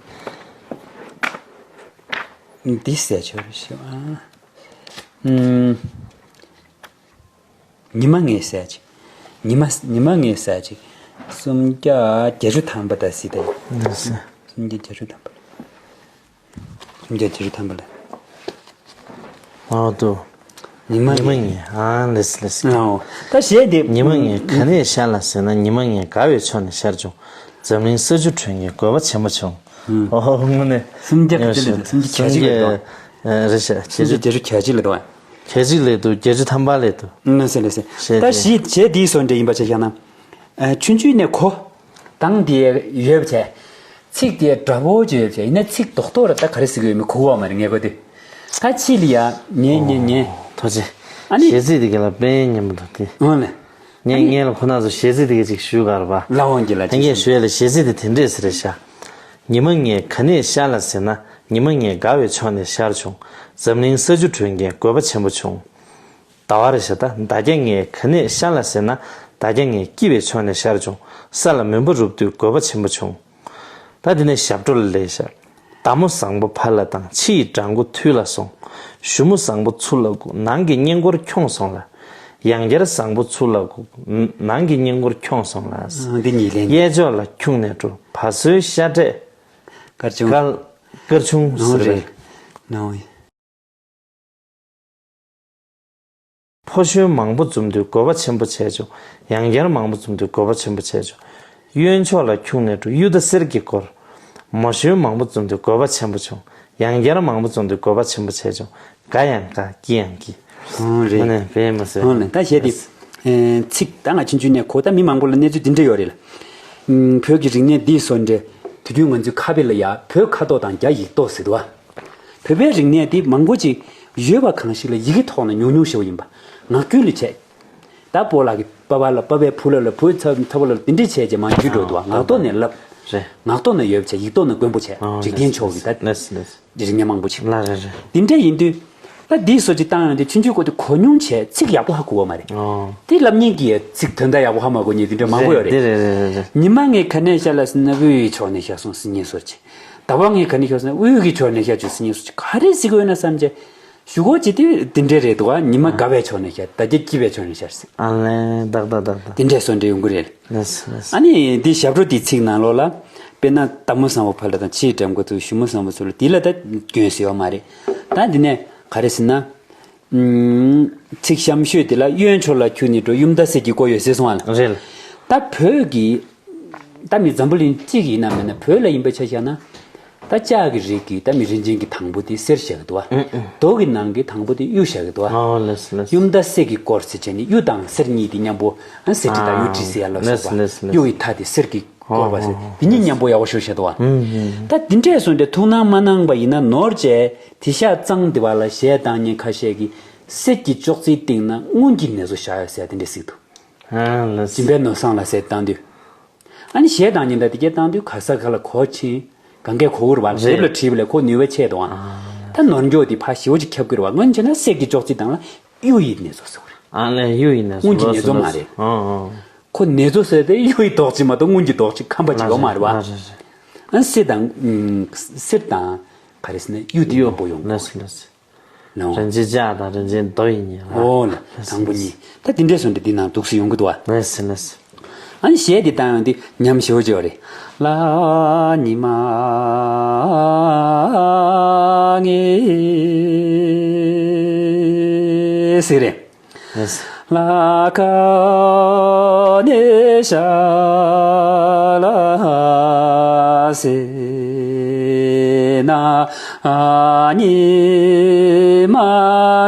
འདི་ཟེར་ཆོག་རེད་ཤག་ཨ། ཨུམ། ཉི་མ་ངའི་ཟེར་ཅིག་ཉི་མ་ཉི་མ་ངའི་ཟེར་ཅིག་སུམ་བརྒྱ་བརྒྱད་ཅུ་ཐམ་པ་ད་སྲིད་ད་ཡིན། ལགས་སེ། སུམ་བརྒྱ་བརྒྱད་ཅུ་ཐམ་པ། སུམ་བརྒྱ་བརྒྱད་ཅུ་ཐམ་པ་ལ། ཨོ་ཏོ། ཉི་མ་ཉི་མ་ངའི། ངའི་ཨ་ལགས་སེ་ལགས་སེ། ཨོ། ད་གཞས་དེ། ཉི་མ་ངའི་ག་ནས་ཤར་ལ་ཟེར་ན། ཉི་མ་ངའི་དགའ་བའི་ཕྱོགས་ནས་ཤར་བྱུང་། འཛམ་གླིང་ས་ཆུ་དྲོན་གྱི་དགོས་པ་ཆེན་པོ་བྱུང་། ཨོ་ཧོ་དངོས་གནས། སུམ་བརྒྱ་ག་ཚོད་ལས་འདུག་སུམ་བརྒྱ་གྱ་གཅིག་ལས་འདུག་སུམ་བརྒྱ། ཨ། རེད་ཤག་སུམ་བརྒྱ་བརྒྱད་ཅུ་གྱ་གཅིག་ལས་འདུག་ཨ། གྱ་གཅིག་ལས་འདུག་བརྒྱད་ཅུ་ཐམ་པ་ལས་འདུག་ལགས་སེ་ལགས་སེ། གཞས་ད་དེ། གཞས་གཞས་འདིའི་བཟོ་འདྲ་ཡིན་པ་ཆ་བཞག་ན། ཨ། ཆུང་ཆུང་ནས་གོ། གདངས་དེ་ཡོད་པ་བྱས། ཚིག་དེ་འདྲ་པོ་ཅིག་ཡོད་པ་བྱས། ཡིན་ན་ཚིག་རྡོག་རྡོག་ར་ད་ག་རེ་ཟེར་གི་ཡོད་མེད་གོ་གི་ཡོད་མ་རེད་ངས་གོ་དུས། ད་ཕྱི་ལ་ཡ་ཉན་ཉན་ཉན། ཐུགས་རྗེ་ཆེ། ཨ་ནི། གཞས་ཚིག་དེ་ག་ལ་དཔེ་སྙན་པོ་འདུག་སྟེ། འོ་ལེ། ངས་ཨ་ནི། ངས་ལ་ཁོ་ན་ཚོ་གཞས་ཚིག་དེ་ག་ཅིག་ཞུ་ག་ར་བ། ལགས་འོང་། གྱི་ལ་ད་ངས་ཞུ་ཡ་ལ་གཞས་ཚིག་དེ་དེ་འདྲས་ཟེར་རེད་ཤག་ཉི་མ་ངའི་ག་ནས་ཤར་ལ་ཟེར་ན། ཉི་མ་ངའི་དགའ་བའི་ཕྱོགས་ནས་ཤར་བྱུང་། འཛམ་གླིང་ས་ཆུ་དྲོན་གྱི་དགོས་པ་ཆེན་པོ་བྱུང་། ཟླ་བ་རེད་ཤག་ད་ཟླ་རྒྱ་ངའི་ག་ནས་ཤར་ལ་ཟེར་ན། ཟླ་རྒྱ་ངའི་སྐྱིད་པའི་ཕྱོགས་ནས་ཤར་བྱུང་། ས་ལ་མུན་པ་རུབ་དུས་དགོས་པ་ཆེན་པོ་བྱུང་། ད་དེ་ནས་ཞབས་བྲོ་ལ་ལས་ཤག་མདའ་མོ་བཟང་པོ་ཕར་ལ་བཏང་། ཕྱི་ཡི་བྲང་ཁོག་ཐུལ་ལ་སོང་། གཞུ་མོ་བཟང་པོ་ཚུར་ལ་བསྒུག་ནང་གི་སྔས་མགོར་འཁྱོངས་སོང་ལ། ཡང་བསྐྱར་བཟང་པོ་ཚུར་ལ་བཀུག། ནང་གི་གཉེན་འཁོར་ཁྱོངས་སོང་ལ། ཨ། འདི་གཉིས་ལན། གཡས་ཕྱོགས་ལ་ཁྱུང་ནས་འགྲོ། བ་སོའི་ཤ་འབྲས་དཀར་ཆུང་། དཀར་དཀར་ཆུང་། ཨོ་ཟེར་རེད། བས། ནའོ། ཕོ་གཞོན་མང་པོ་འཛོམས་དུས་དགོས་པ་ཆེན་པོ་བྱས་བྱུང་། ཡང་བསྐྱར་མང་པོ་འཛོམས་དུས་དགོས་པ་ཆེན་པོ་བྱས་བྱུང་། གཡོན་ཕྱོགས་ལ་ཁྱུང་ནས་འགྲོ། གཡུ་མདའ་གསེར་གྱིས་བསྐོར། མོ་གཞོན་མང་པོ་འཛོམས་དུས་དགོས་པ་ཆེན་པོ་བྱུང་། ཡང་བསྐྱར་མང་པོ་འཛོམས་དུས་དགོས་པ་ཆེན་པོ་བྱས་བྱུང་། དགའ་ཡང་དགའ། སྐྱིད་ཡང་སྐྱིད། ཨོ་རེད། ཨ་ནི་བས་མ་ཟད། ཨོ་ལེ། ད་གཞས་དེ། ཨེ། ཚིག་ད་ང་ཆུང་ཆུང་ནས་གོ། ད་མི་མང་པོ་ལ་གནས་ཚུལ་འདི་འདྲ་ཡོད་རེད་ལ། ཨུམ། བོད་ཀྱི་རིག་གནས་འདི་བཟོ་འདྲ། དུས་རྒྱུན་ང་ཚོའི་ཁ་དཔེ་ལ་ཡ་བོད་ཁ་དོག་དང་རྒྱ་ཡིག་ཐོག་ཟེར་འདུག་བ། བོད་པའི་རིག་གནས་འདི་མང་པོ་ཅིག་ཡོད་པ་གང་ཞིག་ལ་ཡི་གེ་ཐོག་ན་ཉུང་ཉུང་ཞིག་ཡིན་པ། ངག་རྒྱུན་ལ་བྱས། ད་སྤོ་ལགས་ཀྱི་པ་ཕ་ལ། པ་ཕའི་བུ་ལ་ལ། བུའི་ཚ་ཚ་བོ་ལ་ལ། དེ་འདྲས་བྱས་བྱས་མ་འགྱུར་འགྲོ་འདུག་བ། ངག་ཐོག་ནས་ལབ། རེད། ངག་ཐོག་ན་ཡོད་པ་བྱས། ཡིག་ཐོག་ན་དཀོན་པོ་བྱས། ཨོ། འཇིག་རྟེན་ཕྱོགས་ཀྱི་ད། ལེས་ལེས། རིག་གནས་མང་པོ་ཅིག་ལ་རེད་རེད། དེ་འདྲ་ཡིན་དུས། ད་འདིའི་བཟོ་ཅིག་བཏང་ཡོང་དུས་ཆུང་ཆུང་སྐབས་དུས་གོ་མྱོང་བྱས། ཚིག་ཡག་པོ་ཧ་གོ་བ་མ་རེད། ཨོ། དེ་ལབ་མཁན་གྱི་ཚིག་དོན་དག་ཡག་པོ་ཧ་མ་གོ་མཁན་དེ་འདྲ་མང་པོ་ཡོད་རེད། རེད་རེད་རེད་རེད། ཉི་མ་ངས་ག་ནས་ཤར་ལ་ཟེར་ན། དབུས་ཀྱི་ཕྱོགས་ནས་ཤར་སོང་ཟེར་མཁན་བཟོ་ཅིག་ཟླ་བ་ངས་ག་ནས་ཤར་ཟེར་ན། དབུས་ཀྱི་ཕྱོགས་ནས་ཤར་བྱུང་ཟེར་མཁན་བཟོ་ཅིག་ག་རེ་ཟེར་གྱི་ཡོད་ན་བསམ་བྱས། གཞུག་གུ་ཅིག་དེ་དེ་འདྲ་རེད་འདུག་ག་ཉི་མ་དགའ་བའི་ཕྱོགས་ནས་ཤར། ཟླ་རྒྱ་སྐྱིད་པའི་ཕྱོགས་ནས་ཤར་ཟེར། ཨ་ལས། ཏག་ཏག་ཏག་ཏག་དེ་འདྲ་བཟོ་འདྲ་ཡོང་གི་རེད། ལགས་ལགས། ཨ་ནི་འདི་ཞབས་བྲོ་འདི་ཚིག་ནང་ལོགས་ལ། དཔེར་ན་ལྟ་མོ་བཟང་པོ་ཕ་ལ་དང་། ཕྱིའི་འགྲམ་ཁ་ཚུར། ཞུ་མོ་བཟང་པོ་ཚུར་ལ། འདི་ལ་ད་སྐྱོན་ཟེར་བ་མ་རེད། ད་འདི་ནས་ག་རེ་ཟེར་ན། ཨུམ། ཚིག་གཤམ་ཤོས་འདི་ལ། གཡོན་ཕྱོགས་ལ་ཁྱུང་ནས་འགྲོ། གཡུ་མདའ་གསེར་གྱིས་བསྐོར་ཡོད་ཟེར་སོང་བ་ལ། རེད། ད་བོད་ཀྱི། ད་མི་འཛམ་བུ་གླིང་གཅིག་ཡིན་ན་མིན་ན། བོད་ལ་ཡིན་པའི་ཆ་བཞག་ན། ད་ལྕགས་ཀྱི་རིགས་ཀྱི་ད་མི་རིན་ཆེན་གྱི་དང་པོ་དེ་གསེར་བཞག་གི་འདུག་བ། ཨུ་ཨུ། རྡོ་གི་ནང་གི་དང་པོ་དེ་གཡུ་བཞག་གི་འདུག་བ། ཨོ་ལེས་ལེས། གཡུ་མདའ་གསེར་གྱིས་བསྐོར་ཟེར་བྱས་ནས། གཡུ་དང་གསེར་གཉིས་དེ་མཉམ་པོ། ཨ། གསེར་ཁྲི་དང་གཡུ་ཁྲི་ཟེར་ཡ་ལ་སོགས་པ། ལེས་ལེས་ལེས། གཡུ་ཡི་མཐའ་དེ་གསེར་གྱིས་བསྐོར་བ་ཟེར། ཨོ། དེ་གཉིས་མཉམ་པོ་ཡག་པོ་ཞིག་བཞག་འདུག་བ། ཨུ་ཨུ། ད་དེ་འདྲས་སོང་སྟེ་ཐུགས་སྣང་མ་གནང་པ་ཡིན་ན། ནོར་བྱས། དེ་ཤག་གཙང་སྟེ་བ་ལ་གཞས་བཏང་མཁན་ཁ་ཤས་ཀྱིས་གསེར་གྱི་ཅོག་ཙེའི་སྟེང་ན་དངུལ་གྱི་ནེ་ཙོ་བཞག་ཡོད་ཟེར་དེ་འདྲས་ཟེར་གྱི་འདུག་ཨ་ལེས། སྦྱིན་པའི་ནོར་བཟང་ལ་ཟེར་བཏང་དུས། ཨ་ནི་གཞས་བཏང་མཁན་འདྲ་དེ་གས་བཏང་དུས་ག་ས་ག་ལ་གོ་ཕྱིན། གང་གས་གོ་གི་རེད་བ། རེད། དེབ་ལ་བྲིས་པ་ལས་ཁོ་ནུས་པ་ཆེ་འདུག་ཨ། ཨ། ད་ནོར་མགྱོགས་དེ་ཕར་ཞེ་པོ་ཅིག་ཁྱབ་ཀྱི་རེད་བ། སྔོན་བྱས་ན་གསེར་གྱི་ཅོག་ཙེ་དང་ལ་གཡུ་ཡི་ནེ་ཙོ་ཟེར་བ་རེད། ཨ་ལས། གཡུ་ཡི་ནེ་ཙོ། དངུལ་གྱི་ནེ་ཙོ་མ་རེད། ཨ་ཨ། ཁོ་ནེ་ཙོ་ཟེར་དེ་གཡུ་ཡི་རྡོག་གཅིག་མ་གཏོགས་དངུལ་གྱི་རྡོག་གཅིག་ཁམ་པ་ཅིག་ཡོད་མ་རེད་བ། ཨ་རེད་རེད། ཨ། གསེར་དང་། ཨུམ། གསེར་དང་། ག་རེ་ཟེར་ན། གཡུ་དེ་མང་པོ་ཡོང་གི་རེད། ལེས་ལེས། ལོང་། རིན་ཆེན་ལྕགས་དང་རིན་ཆེན་རྡོ་ཡི་ཉེ་བ། ཨོ་ལ། དང་པོ་གཉིས། ད་དེ་འདྲས་སོང་དུས་འདི་ནང་འདུག་སེ་ཡོང་གི་འདུག་བ། ལེས་ལེས། ཨ་ནི་གཞས་འདི་བཏང་ཡོང་དུས་ཉམས་ཞེ་པོ་ཅིག་ཡོད་རེད། ལ་ཉི་མ་ངས་ཟེར་རེད། ལགས། ལ་ཁ་ནས་ཤར་ལ་ཟེར་ན། ཉི་མ་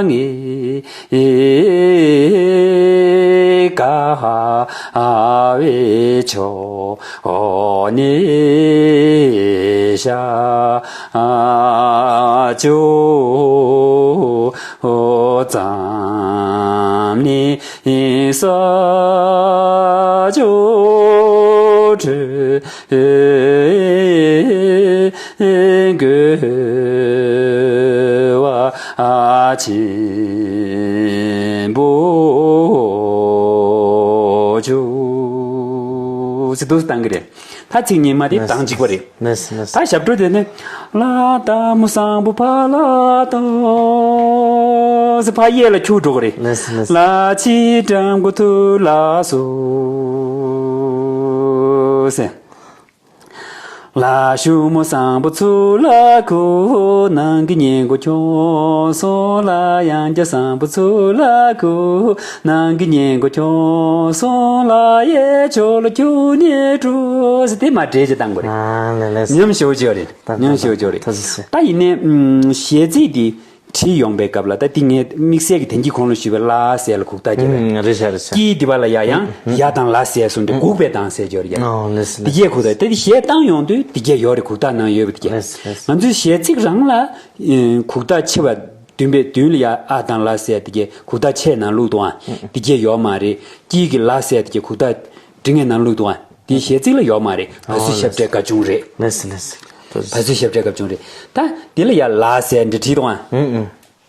ངས་དགའ་བའི་ཕྱོགས་ནས་ཤར་བྱུང་། ཙམ་ནས་ས་ཕྱོགས་འཕྲོས། དགོས་པ་ཆེན་པོ་བྱུང་། ཟེར་འདུག་སེ་བཏང་གི་རེད། ད་ཚིག་སྙན་མ་དེ་ལེས། གདངས་གཅིག་པ་རེད། ལེས་ལེས། ད་ཞབས་བྲོ་དེ་ནི། ལ་ལྟ་མོ་བཟང་པོ་ཕ་ལ་ལྟོས་ཟེར་ཕ་གཡས་ལ་འཁྱུག་འགྲོ་གི་རེད། ལེས་ལེས། ལ་ཕྱིའི་འགྲམ་ཁ་ཚུར་ལ་སོང་ཟེར། ལ་ཞུ་མོ་བཟང་པོ་ཚུར་ལ་བཀུག། ནང་གི་གཉེན་འཁོར་ཁྱོངས་སོང་ལ། ཡང་བསྐྱར་བཟང་པོ་ཚུར་ལ་བཀུག། ནང་གི་གཉེན་འཁོར་ཁྱོངས་སོང་ལ། གཡས་ཕྱོགས་ལ་ཁྱུང་ནས་འགྲོ་ཟེར་དེ་མར་འགྲེལ་བྱེད་བཏང་དགོས་རེད། ཨ་ལེ་ལེ། ཉམས་ཞེ་པོ་ཅིག་ཡོད་རེད། ད་ཉམས་ཞེ་པོ་ཅིག་ཡོད་རེད། ད་ད་ད་ད་ད་ད། ད་ཡིན་ནའི་ཨུམ་གཞས་ཚིག་འདི་བྲིས་ཡོང་པའི་སྐབས་ལ། ད་འདི་ངས་དམིགས་བསལ་གྱི་དེང་གི་ཁོང་ལ་ཞུས་པའི་ལ་ཟེར་ལ་གུག་རྟགས་རྒྱབ་པས། ཨུམ། རེད་ཤག་རེད་ཤག་དཀྱིལ་འདི་པ་ལ་ཡ་ཡང་ཡ་དང་ལ་ཟེར་སོང་དུས་གུག་པའི་གདངས་ཟེར་ཅིག་ཡོད་རེད་ཡ། ཨོ་ལེ་སི་ལེ་སི། འདི་གས་གུག་རྟགས། དེ་གཞས་བཏང་ཡོང་དུས་འདི་གས་ཡོད་རེད། གུག་རྟགས་ནང་ཡོད་པ་འདི་གས། ལེ་སི་ལེ་སི། ང་ཚོའི་གཞས་ཚིག་རང་ལ་ཨེ་གུག་རྟགས་ཆེ་བ་བདུན་པའི་མདུན་ལ་ཡ་ཨ་དང་ལ་ཟེར་འདི་གས་གུག་རྟགས་ཆེ་ནང་བླུགས་འདུག་ཨ། འདི་གས་ཡོད་མ་རེད། དཀྱིལ་གྱི་ལ་ཟེར་འདི་གས་གུག་རྟགས་འབྲི་ངེས་ནང་བླུགས་འདུག་ཨ། དེའི་གཞས་ཚིག་ལ་ཡོད་མ་རེད། བ་སུ་ཞབས་གྲས་ཀ་ཆུང་རེད། ལེ་སི་ལེ་སི། བ་སུ་ཞབས་གྲས་ཀ་ཆུང་རེད། ད་དེ་ལ་ཡ་ལ་ཟེར་འདི་བྲིས་འདུག་ཨ། ཨུ་ཨུ།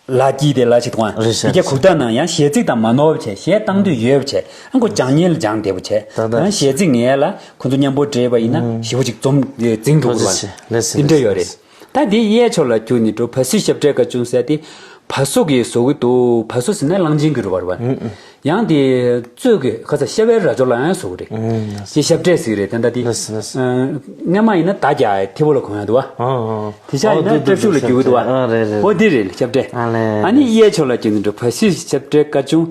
ལ་དཀྱིལ་དེ་ལ་ཆེ་དུས་ཨ། རེད་ཤག་དེ་ག་རེད་གུག་རྟགས་ནང་ཡང་གཞས་ཚིག་དང་མ་ནོར་བ་བྱས། གཞས་བཏང་དུས་ཡོད་པ་བྱས། ཨ་ཁོ་སྦྱང་ཉན་ལ་སྦྱང་བདེ་པོ་བྱས། ད་ད་ཡང་གཞས་ཚིག་ངེས་ལ་ཁོ་ཚོ་མཉམ་པོ་འདྲེས་པ་ཡིན་ན་ཞེ་པོ་ཅིག་འཛོམས་འཛིང་འགྲོ་གི་རེད་བ། ཐུགས་རྗེ་ཆེ། ལེ་སི་དེ་འདྲ་ཡོད་རེད། ད་དེ་གཡས་ཕྱོགས་ལ་ཁྱུང་ནས་འགྲོ། བ་སུ་ཞབས་གྲས་ཀ་ཆུང་ཟེར་དེ། བ་སོ་གི་བཟོ་གི་འདུག་བ་སོ་ཟེར་ན་གླང་ཆེན་གྱི་རུ་བ་རེད་བ། ཡང་དེ་གཙོད་ཀྱི་ཁ་ཚ་ཤ་བའི་རྭ་ཅོ་ལ་ཡང་བཟོ་གི་རེད། དེ་ཞབས་གྲས་ཟེར་གི་རེད། ད་ལྟ་དེ་ལགས་སོ་ལགས་སོ། སྔ་མ་ཡིན་ན་མདའ་རྒྱག་ཐེ་བོ་ལ་གོན་ཡ་འདུག་བ། དེ་ཤ་ཡིན་ན་ཏྲབ་ཤུག་ལ་རྒྱུག་གི་འདུག་བ། ཨོ་དེ་རེད་ཞབས་གྲས། ཨ་ནི་གཡས་ཕྱོགས་ལ་རྒྱུག་ནི་འགྲོ་བ་སོའི་ཞབས་གྲས་ཀ་ཅུང་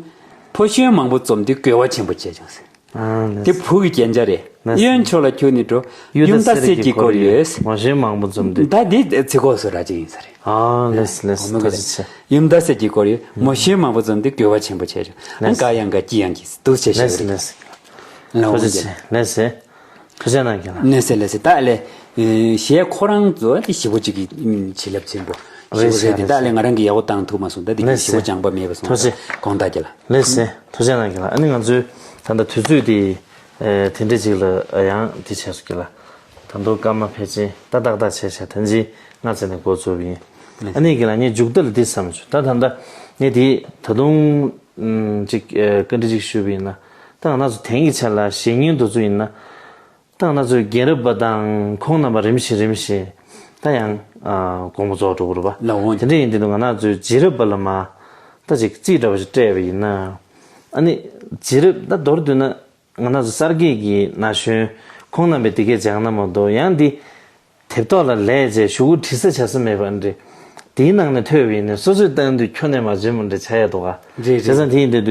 ཕོ་གཞོན་མང་པོ་འཛོམས་ཏེ་རྒོལ་བ་ཆེན་པོ་བྱས་བྱུང་ཟེར། ཨ་ལགས་དེ་སོ། བུ་གི་རྒྱན་ཆ་རེད། ལགས་སོ། གཡོན་ཕྱོགས་ལ་ཁྱོད་ནི་འགྲོ། ཡུམ་མདའ་གསེར་གྱིས་བསྐོར་ཡོད། མོ་གཞོན་མང་པོ་འཛོམས་ཏེ། ད་འདི་ཚིག་གོ་སོ་ར་ཅིག་ཡིན་ས་རེད། ཨ་ལགས་སོ་ལགས་སོ། ངོ་མ་ཐུགས་རྗེ་ཆེ། ཡུམ་མདའ་གསེར་གྱིས་བསྐོར་ཡོད། མོ་གཞོན་མང་པོ་འཛོམས་ཏེ་རྒོལ་བ་ཆེན་པོ་བྱས་བྱུང་། ཨ་ལགས་སོ། དགའ་ཡང་དགའ་སྐྱིད་ཡང་སྐྱིད་འདུག་བྱས་ལགས་བྱས་སོ་རེད། ལགས་སོ། ལགས་འོང་ཐུགས་རྗེ་ཆེ། ལགས་སོ། ཐུགས་རྗེ་གནང་རྒན་ལགས། ལགས་སོ་ལགས་སོ། ད་ལས། གཞས་ཁོ་རང་ཚོ་དེ་ཞེ་པོ་ཅིག་གི་བྱིན་རླབས་ཆེན་པོ་ཞེ་པོ་རེད་དེ། ད་ལས་ང་རང་གི་ཡག་པོ་བཏང་ཐུབ་མ་སོང་། ད་དེ་གི་ཞེ་པོ་སྦྱངས་པ་མེད་པ་སོང་། ཐུགས་རྗེ་ཆེ། དགོངས་དག་རྒན་ལགས། ལགས་སོ། ཐུགས་རྗེ་གནང་རྒན་ལགས། ཨ་ནི་ང་ཚོའི་ད་ལྟ་དུས་ཚོད་དེ་དེ་འདྲ་ཅིག་ལ་ཡང་དེ་བྱས་སོང་རྒན་ལགས། ད་དུང་སྐར་མ་ཕལ་ཆེར་ད་ཏག་ཏག་བྱས་བྱས་ད་ཅི་ལྔ་ཙམ་ནས་འགོ་བཙུགས་པ་ཡིན། ཨ་ནི་རྒན་ལགས་ངས་མཇུག་མཐའ་ལ་འདི་བསམ་བྱུང་། ད་ད་ལྟ་ངས་དེ་ད་དུང་ཅིག་བཀའ་འདྲི་ཅིག་ཞུས་པ་ཡིན་ན། ད་ང་རང་ཚོ་དེང་གི་ཆ་ལ་གཞས་ཉན་དེ་ཚོ་ཡིན་ན། ད་ང་རང་ཚོའི་རྒན་རབས་པ་དང་ཁོང་རྣམ་པ་རིམ་བཞིན་རིམ་བཞིན་ད་ཡང་དགོངས་པ་རྫོགས་འགྲོ་གི་རེད་པ། ལགས་འོང་། དེ་འདྲ་ཡིན་དུས་ང་རང་ཚོའི་རྗེས་རབས་པ་ལ་མར་ད་ཅིག་རྩིས་འདྲ་བ་ཞིག་སྤྲད་པ་ཡིན་ན། ཨ་ནི་རྗེས་རབས་ད་མདོར་བསྡུས་ན་ང་རང་ཚོ་གསར་སྐྱེས་ཀྱི་ན་གཞོན་ཁོང་རྣམ་པས་དེ་གས་སྦྱངས་ན་མ་གཏོགས། ཡང་འདི་དེབ་ཐོག་ལ་ལས་བྱས་གཞུག་གུ་བྲིས་ས་བྱ་ས་མེད་པ་འདྲ། དེའི་ནང་ནས་ཐོས་པ་ཡིན་ན་སོ་སོས་བཏང་དུས་ཁྱོན་ནས་མ་བྱོན་པ་འདྲ་ཆགས་ཡ་འདུག་ག། རེད་རེད། བྱས་ཙང་དེ་ཡིན་དུས་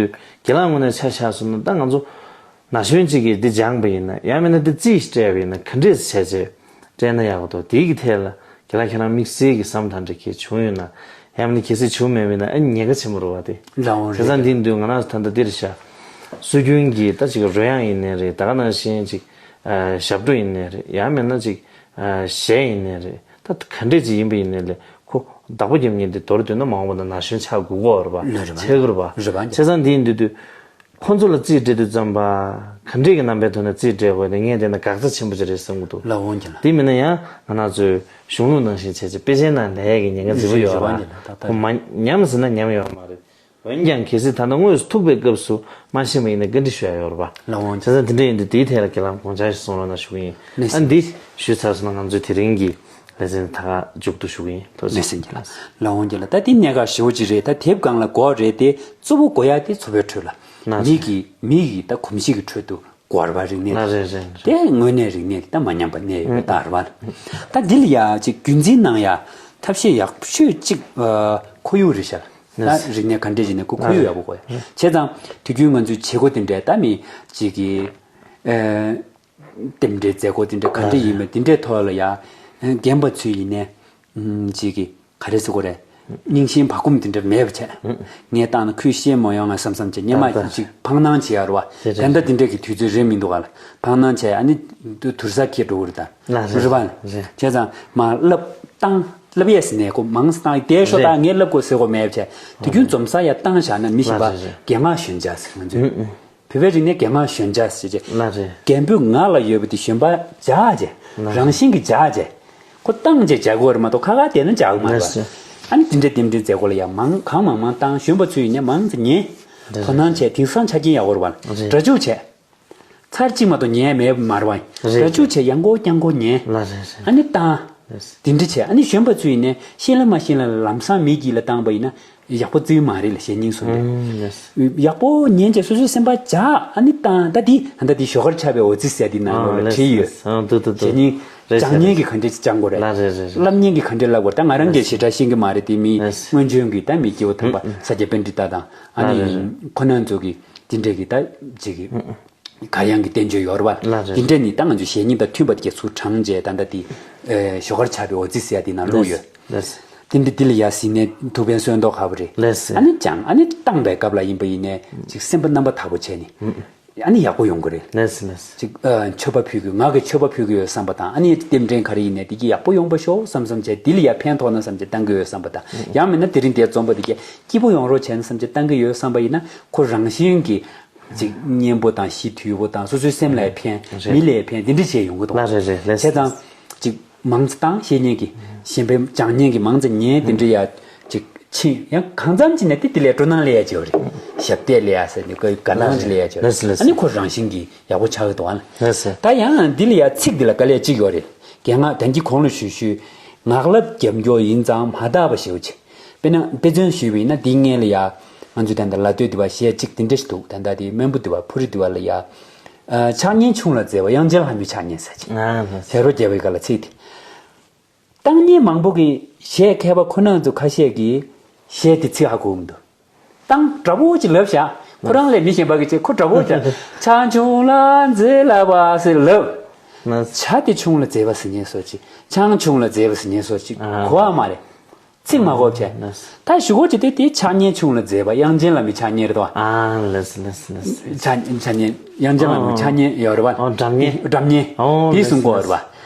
རྒན་ལགས་ངོས་ནས་ཆ་བཞག་སོང་ན། ད་ང་ཚོ་ན་གཞོན་གཅིག་གིས་འདི་སྦྱངས་པ་ཡིན་ན། ཡང་མིན་ན་འདི་རྩིས་ཤིག་སྤྲད་པ་ཡིན་ན་ག་འདྲས་སེ་བྱས་བྱས་སྤྲད་ན་ཡག་པོ་འདུག། དེའི་གི་ཐད་ལ་རྒན་ལགས་ཁྱེད་རང་དམིགས་བསལ་གྱི་བསམ་བློ་དང་འབྲེལ་གྱི་བྱུང་ཡོད་ན། ཡང་མིན་ན་གལ་སྲིད་བྱུང་མེད་པ་ཡིན་ན་ཨ་ཉེན་ཁ་ཆེན་པོ་རེད་པ་དེ། ལགས་འོང་། རེད། བྱས་ཙང་འདི་འདུག། ང་རང་ཚོ་ད་ལྟ་འདིར་བཞག་སྲོལ་རྒྱུན་གྱི་ད་ཅིག་རོལ་དབྱངས་ཡིན་ནའི་རེད། ད་ག་ནང་བཞིན་ཅིག་ཨ་ཞབས་བྲོ་ཡིན་ནའི་རེད། ཡང་མིན་ན་ཅིག་ཨ་གཞས་ཡིན་ནའི་རེད། ད་ག་འདྲས་ཅིག་ཡིན་པ་ཡིན་ནའི་ལས་ཁོ་བདག་པོ་རྒྱབ་མཁན་དེ་མདོར་བསྡུས་ན་མ་འོངས་པ་ན་ན་གཞོན་ཆགས་དགོས་ཀྱི་ཡོད་རེད་པ། ལགས་རེད་པ། ཆགས་ཀྱི་རེད་པ། རེད་པ། བྱས་ཙང་འདི་ཡིན་དུས་དུས་ཁོ་ཚོ་ལ་རྩིས་སྤྲད་དུས་ཙམ་པ་ག་འདྲས་ཀྱི་རྣམ་པའི་ཐོག་ནས་རྩིས་སྤྲད་དགོས་དེ་ངས་བལྟས་ན་འགག་རྩ་ཆེན་པོ་ཅིག་རེད་བསམ་གྱི་འདུག། ལགས་འོང་། རྒན་ལགས། དེ་མིན་ན་ཡང་ང་རང་ཚོའི་གཞུང་ལུགས་ནང་བཞིན་བྱས་བྱས་དཔེ་ཆའི་ནང་ལས་ཀྱི་ཉེན་ཁ་རྫིག་པོ་ཡོད་རེད་པ། རེད་རེད། ད་ལྟ་ཁོ་མ་ཉམས་ཟེར་ན་ཉམས་ཡོད་མ་རེད། འོན་ཀྱང་གལ་སྲིད་ད་ལྟ་དངོས་སུ་ཐུག་པའི་སྐབས་སུ་མ་ཤེས་པ་ཡིན་ན་བཀའ་འདྲི་ཞུ་ཡ་ཡོད་རེད་པ། ལགས་འོང་། བྱས་ཙང་དེ་འདྲ་ཡིན་དུས་དེའི་ཐད་ལ་རྒན་ལགས་དགོངས་འཆར་ཞིག་གསུང་རོགས་གནང་ཞུ་གི་ཡིན། ཨ་འདི་ཞུས་ཚར་སོང་ན་ང་ཚོའི་དེ་རིང་གི་ལེ་ཚན་ད་ག་མཇུག་ཏུ་ཞུ་གི་ཡིན། ཐུགས་རྗེ་ཆེ། ལགས་འོང་། རྒན་ལགས། ད་འདི་གནད་འགག་ཞེ་པོ་ཅིག་རེད། ད་དེབ་སྒང་ལ་འགོ་རེད་དེ། གཙོ་བོ་འགོ་ཡ་དེ་ཚོ་པའི་ཁྲོད་ལ། ན་མི་གི་མི་གི་ད་གོམས་གཤིས་ཀྱི་ཁྲོད་དུ་འགོ་བ་རིག་གནས། ན་རེད་རེད་རེད། དེ་དངོས་གནས་རིག་གནས་ཀྱི་ད་མ་ཉམས་པ་གནས་ཡོད་པ་ད་རེད་པ། ད་འདི་ལ་ཡ་ཅིག་རྒྱུན་འཛིན་གནང་ཡ་ཐབས་ཤེས་ཡག་ཤོས་ཅིག་ཨ་ཁོར་ཡུག་རེད་ཤག། ད་རིག་གནས་ག་འདྲས་ཅིག་ནས་ཁོ་ཁོར་ཡུག་ཡག་པོ་དགོས་ཡ། བྱས་ཙང་དུས་རྒྱུན་ང་ཚོའི་བྱེད་སྒོ་དེ་འདྲས་ད་མི་ཅིག་གི་ཨ་རྟེན་འབྲེལ་མཛད་སྒོ་དེ་འདྲས་ག་འདྲས་ཡིན་མིན་དེ་འདྲས་ཐོག་ལ་ཡ་རྒན་པ་ཚོས་ཡིན་ནའི་ཅིག་གི་ག་རེ་ཟེར་དགོས་རེད། རྙིང་ཞེན་བག་འཁུམས་དེ་འདྲ་མེད་པ་བྱས། ངས་བཏང་ན་ཁོས་ཤེས་མ་ཡོང་ང་བསམ་བསམ་བྱས། སྔོན་མ་ཅིག་འཕང་ལངས་བྱེད་ཡ་རེད་པ། ད་ལྟ་དེ་འདྲ་གི་དུས་ཚོད་རེད་མི་འདུག་ག་ལ། འཕང་ལངས་བྱས་ཨ་ནི་དུར་ས་འཁྱེར་འགྲོ་གི་རེད་ད། ལགས་རེད། རེད་པ། རེད། བྱས་ཙང་མར་བསླབ་བཏང་བསླབ་ཡས་ཟེར་ནས་ཁོ་མང་ཙམ་བཏང་། དེ་ཤོག་ད། རེད། ངས་བསླབ་དགོས་ཟེར་དགོས་མེད་པ་བྱས། དུས་རྒྱུན་འཛོམས་ས་ཡ་བཏང་བཞག་ན་མི་གཞན་པ། ལགས་རེད། རེད། རྒན་ལགས་གཞོན་ཆགས་ཟེར། ང་ཚོས་བོད་པའི་རིག་གནས་རྒན་ལགས་གཞོན་ཆགས་ཟེར་བྱས། ལགས་རེད། རྒན་པོའི་ངག་ལ་ཡོད་པ་དེ་གཞོན་པ་བྱས་བྱས། ལགས་རེད། རང་བཞིན་གྱིས་བྱས་བྱས། ཁོ་བཏང་བྱས་བྱ་དགོས་རེད་མ་གཏོགས་ཁ་ཁ་བསྡད་ན་བྱ་གི་མ་རེད་པ། ལགས་སོ། ཨ་ནི་དེ་འདྲའི་རྟེན་འབྲེལ་མཛད་སྒོ་ལ་ཡང་མང་གང་མང་མང་བཏང་། གཞོན་པ་ཚོས་ཡིན་ནའི་མང་ཙམ་ཉན། རེད། དོ་སྣང་བྱས། དེང་སང་ཆ་རྐྱེན་ཡག་པོ་རེད་པ། རེད། སྒྲ་འཇུག་བྱས། ཚར་གཅིག་མ་གཏོགས་ཉན་མེད་མ་རེད་པ། རེད། སྒྲ་འཇུག་བྱས། ཡང་སྐོར་རྐྱང་སྐོར་ཉན། ལགས་རེད་རེད། ཨ་ནི་བཏང་། ལགས་སོ། དེ་འདྲ་བྱས། ཨ་ནི་གཞོན་པ་ཚོས་ཡིན་ནའི་ཤེས་ལ་མ་ཤེས་ལ་ལམ་སང་མི་དཀྱིལ་ལ་བཏང་པ་ཡིན་ན་ཡག་པོ་བརྩི་གི་མ་རེད་ལ། གཞས་རྙིང་སོགས་དེ། ཨུམ། ལགས་སོ། ཡག་པོ་ཉན་བྱས་སོ་སོའི་སེམས་པ་བྱས། ཨ་ནི་བཏང་། ད་འདི་ད་ལྟ་འདི་ཞོགས་ཀར་ཆར་པའི་འོ་ཙི་ཟེར་ཡ་འདི་ནང་ལོགས་ལ། ཨ། བྲིས་ཡོད། ལགས་སོ། ཨ། འདུག་འདུག་འདུག། གཞས་རྙིང་རེད། སྦྱང་མཁན་གྱིས་ག་འདྲས་སྦྱང་དགོས་རེད། ལགས་རེད་རེད་རེད། བསླབ་མཁན་གྱིས་ག་འདྲས་བསླབ་དགོས་རེད། ད་ང་རང་གིས་ཞེ་དྲག་ཤེས་ཀྱི་མ་རེད་དེ། མི། ལགས་སོ། སྔོན་བྱོན་གྱི་ད་མི་སྐྱེ་བོ་དམ་པ། ཨུ། ཨུ། ས་སྐྱ་པཎྜི་ཏ་དང་ཨ་ནི། ལགས་རེད་རེད། ཁོ་རྣམ་ཚོ་གིས་དེ་འདྲས་ཀྱི་ད་ཅིག་གི། ཨུ། ཨུ། གར་དབྱངས་ཀྱི་བསྟན་བཅོས་ཡོད་རེད་པ། ལགས་རེད། དེ་འདྲས་ནི་ད་ང་ཚོའི་གཞས་རྙིང་དང་མཐུན་པ་དེ་གས་ཚུར་དྲངས་བྱས། ད་ལྟ་དེ་ཨེ་ཞོགས་ཀར་ཆར་པའི་འོ་ཙི་ཟེར་ཡ་དེ་ནང་བླུགས་ཡོད། ལགས་སོ། ལགས་སོ། དེ་འདྲ་འདི་ལ་ཡ་གཟིགས་ནས་ཐུགས་ཕན་གསོས་མདོག་ཁ་པོ་རེད། ལགས་སོ། ཨ་ནི་སྦྱངས། ཨ་ནི་བཏང་པའི་སྐབས་ལ་ཡིན་པ་ཡིན་ནའི་ཅིག་སེམས་པ་རྣམ་པ་དག་པོ་བྱས་ནས། ཨུ། ཨ་ནི་ཡག་པོ་ཡོང་གི་རེད། ལགས་སོ་ལགས་སོ། ཅིག་ཨ་མཆོད་པ་ཕུལ་གི། ངག་གི་མཆོད་པ་ཕུལ་གི་ཡོད་བསམ་པ་དང་། ཨ་ནི་རྟེན་འབྲེལ་ག་རེ་ཡིན་ནའི་དེ་གི་ཡག་པོ་ཡོང་པ་ཤོག་བསམ་བསམ་བྱས། འདི་ལ་ཡ་ཕན་ཐོགས་ན་བསམ་བྱས་བཏང་གི་ཡོད་བསམ་པ་དང་། ཡང་མིན་ན་དེ་རིང་འདིར་འཛོམས་པ་དེ་གས་སྐྱིད་པོ་ཡོང་རོགས་བྱས་ན་བསམ་བྱས་བཏང་གི་ཡོད་བསམ་པ་ཡིན་ན། ཁོ་རང་བཞིན་གྱིས་ཅིག་སྙན་པོ་དང་། གཞས་དུལ་པོ་དང་། སོ་སོའི་སེམས་ལ་ཡ་ཕན། རེད། མི་ལ་ཡ་ཕན། དེ་འདྲ་བྱས་ཡོང་གི་འདུག། ལགས་རེད་རེད། ལགས་སོ། བྱས་ཙང་ཅིག་མང་ཙམ་བཏང་། གཞས་རྙིང་གི་གཞན་པའི་སྦྱང་མཁན་གྱིས་མང་ཙམ་ཉན། དེ་འདྲ་ཡ་ཅིག་ཕྱིན་ཡང་གང་འཚམ་ཅིག་ནས་དེ་དེ་ལས་སྤྲོ་སྣང་སླེབས་ཡ་ཅིག་ཡོད་རེད། ཞབས་སྟེགས་སླེབས་ཡ་ཟེར་ནས་དགའ་སྣང་ཅིག་སླེབས་ཡ་ཅིག་ཡོད་རེད། ལགས་སོ་ལགས་སོ། ཨ་ནི་ཁོ་རང་བཞིན་གྱིས་ཡག་པོ་ཆགས་ཀྱི་འདུག་ཨ་ལ། ལགས་སོ། ད་ཡང་འདི་ལ་ཡ་ཚིག་འདི་ལ་དཀའ་ལས་གཅིག་ཡོད་རེད། རྒན་ང་ད་གིན་གོང་ལ་ཞུས་ཞུས། ངག་ལབ་རྒྱབ་སྐྱོར་ཡིན་ཙང་མ་དག་པ་ཞེ་པོ་ཅིག། དཔེར་ན་དཔེ་མཚོན་ཞུས་པ་ཡིན་ན་འདིའི་སྔོན་ལ་ཡ། ང་ཚོས་ད་ལྟ་ལ་སྟོད་འདི་བ་གཞས་གཅིག་འདི་འདྲ་ཞིག་འདུག་ད་ལྟ་དེ་སྨན་པོ་འདི་བ་ཕུ་རི་འདི་བ་ལ་ཡ། ཨ། ཕྱག་བརྙན་ཆུང་ལ་མཛེས་པ་དབྱངས་ཅན་ལྷ་མོའི་ཕྱག་བརྙན་ཟེར་ཅིག་ཨ་ལགས། ལྷ་རོ་རྒྱལ་བའི་སྐབས་ལ་ཚིག་དེ། བཏང་མཁན་མང་པོ་གིས་གཞས་མཁས་པ་ཁོ་རང་ཚོ་ཁ་ཤས་ཀྱིས་གཞས་དེ་ཚིག་ཧ་གོ་གི་མི་འདུག་བཏང་འདྲ་པོ་ཅིག་ལབ་བཞག་ཁོ་རང་ལས་མི་གཞན་པ་གིས་ཅིག་ཁོ་འདྲ་པོ་བྱ། ཆང་ཆུང་ལ་མཛེས་ལབ་པ་ཟེར་ལབ། ན། ཇ་དེ་ཆུང་ལ་མཛེས་པ་ཟེར་མཁན་བཟོ་ཅིག་ཆང་ཆུང་ལ་མཛེས་པ་ཟེར་མཁན་བཟོ་ཅིག་ཨ། གོ་བ་མ་རེད། ཚིག་མ་གོ་བྱས། ན། ད་ཞུ་སྒོ་ཅིག་དེ་དེ་ཕྱག་བརྙན་ཆུང་ལ་མཛེས་པ་དབྱངས་ཅན་ལྷ་མོའི་ཕྱག་བརྙན་རེད་དོ། ཨ། ལགས་སོ་ལགས་སོ་ལགས་སོ། ཕྱག་ཕྱག་བརྙན་དབྱངས་ཅན་ལྷ་མོའི་ཨ། ཕྱག་བརྙན་ཡོད་རེད་པ། ཨོ། སྒྲ་བརྙན། སྒྲ་བརྙན། ཨོ། དེ་ལགས་གསུང་གོ་རེད་པ།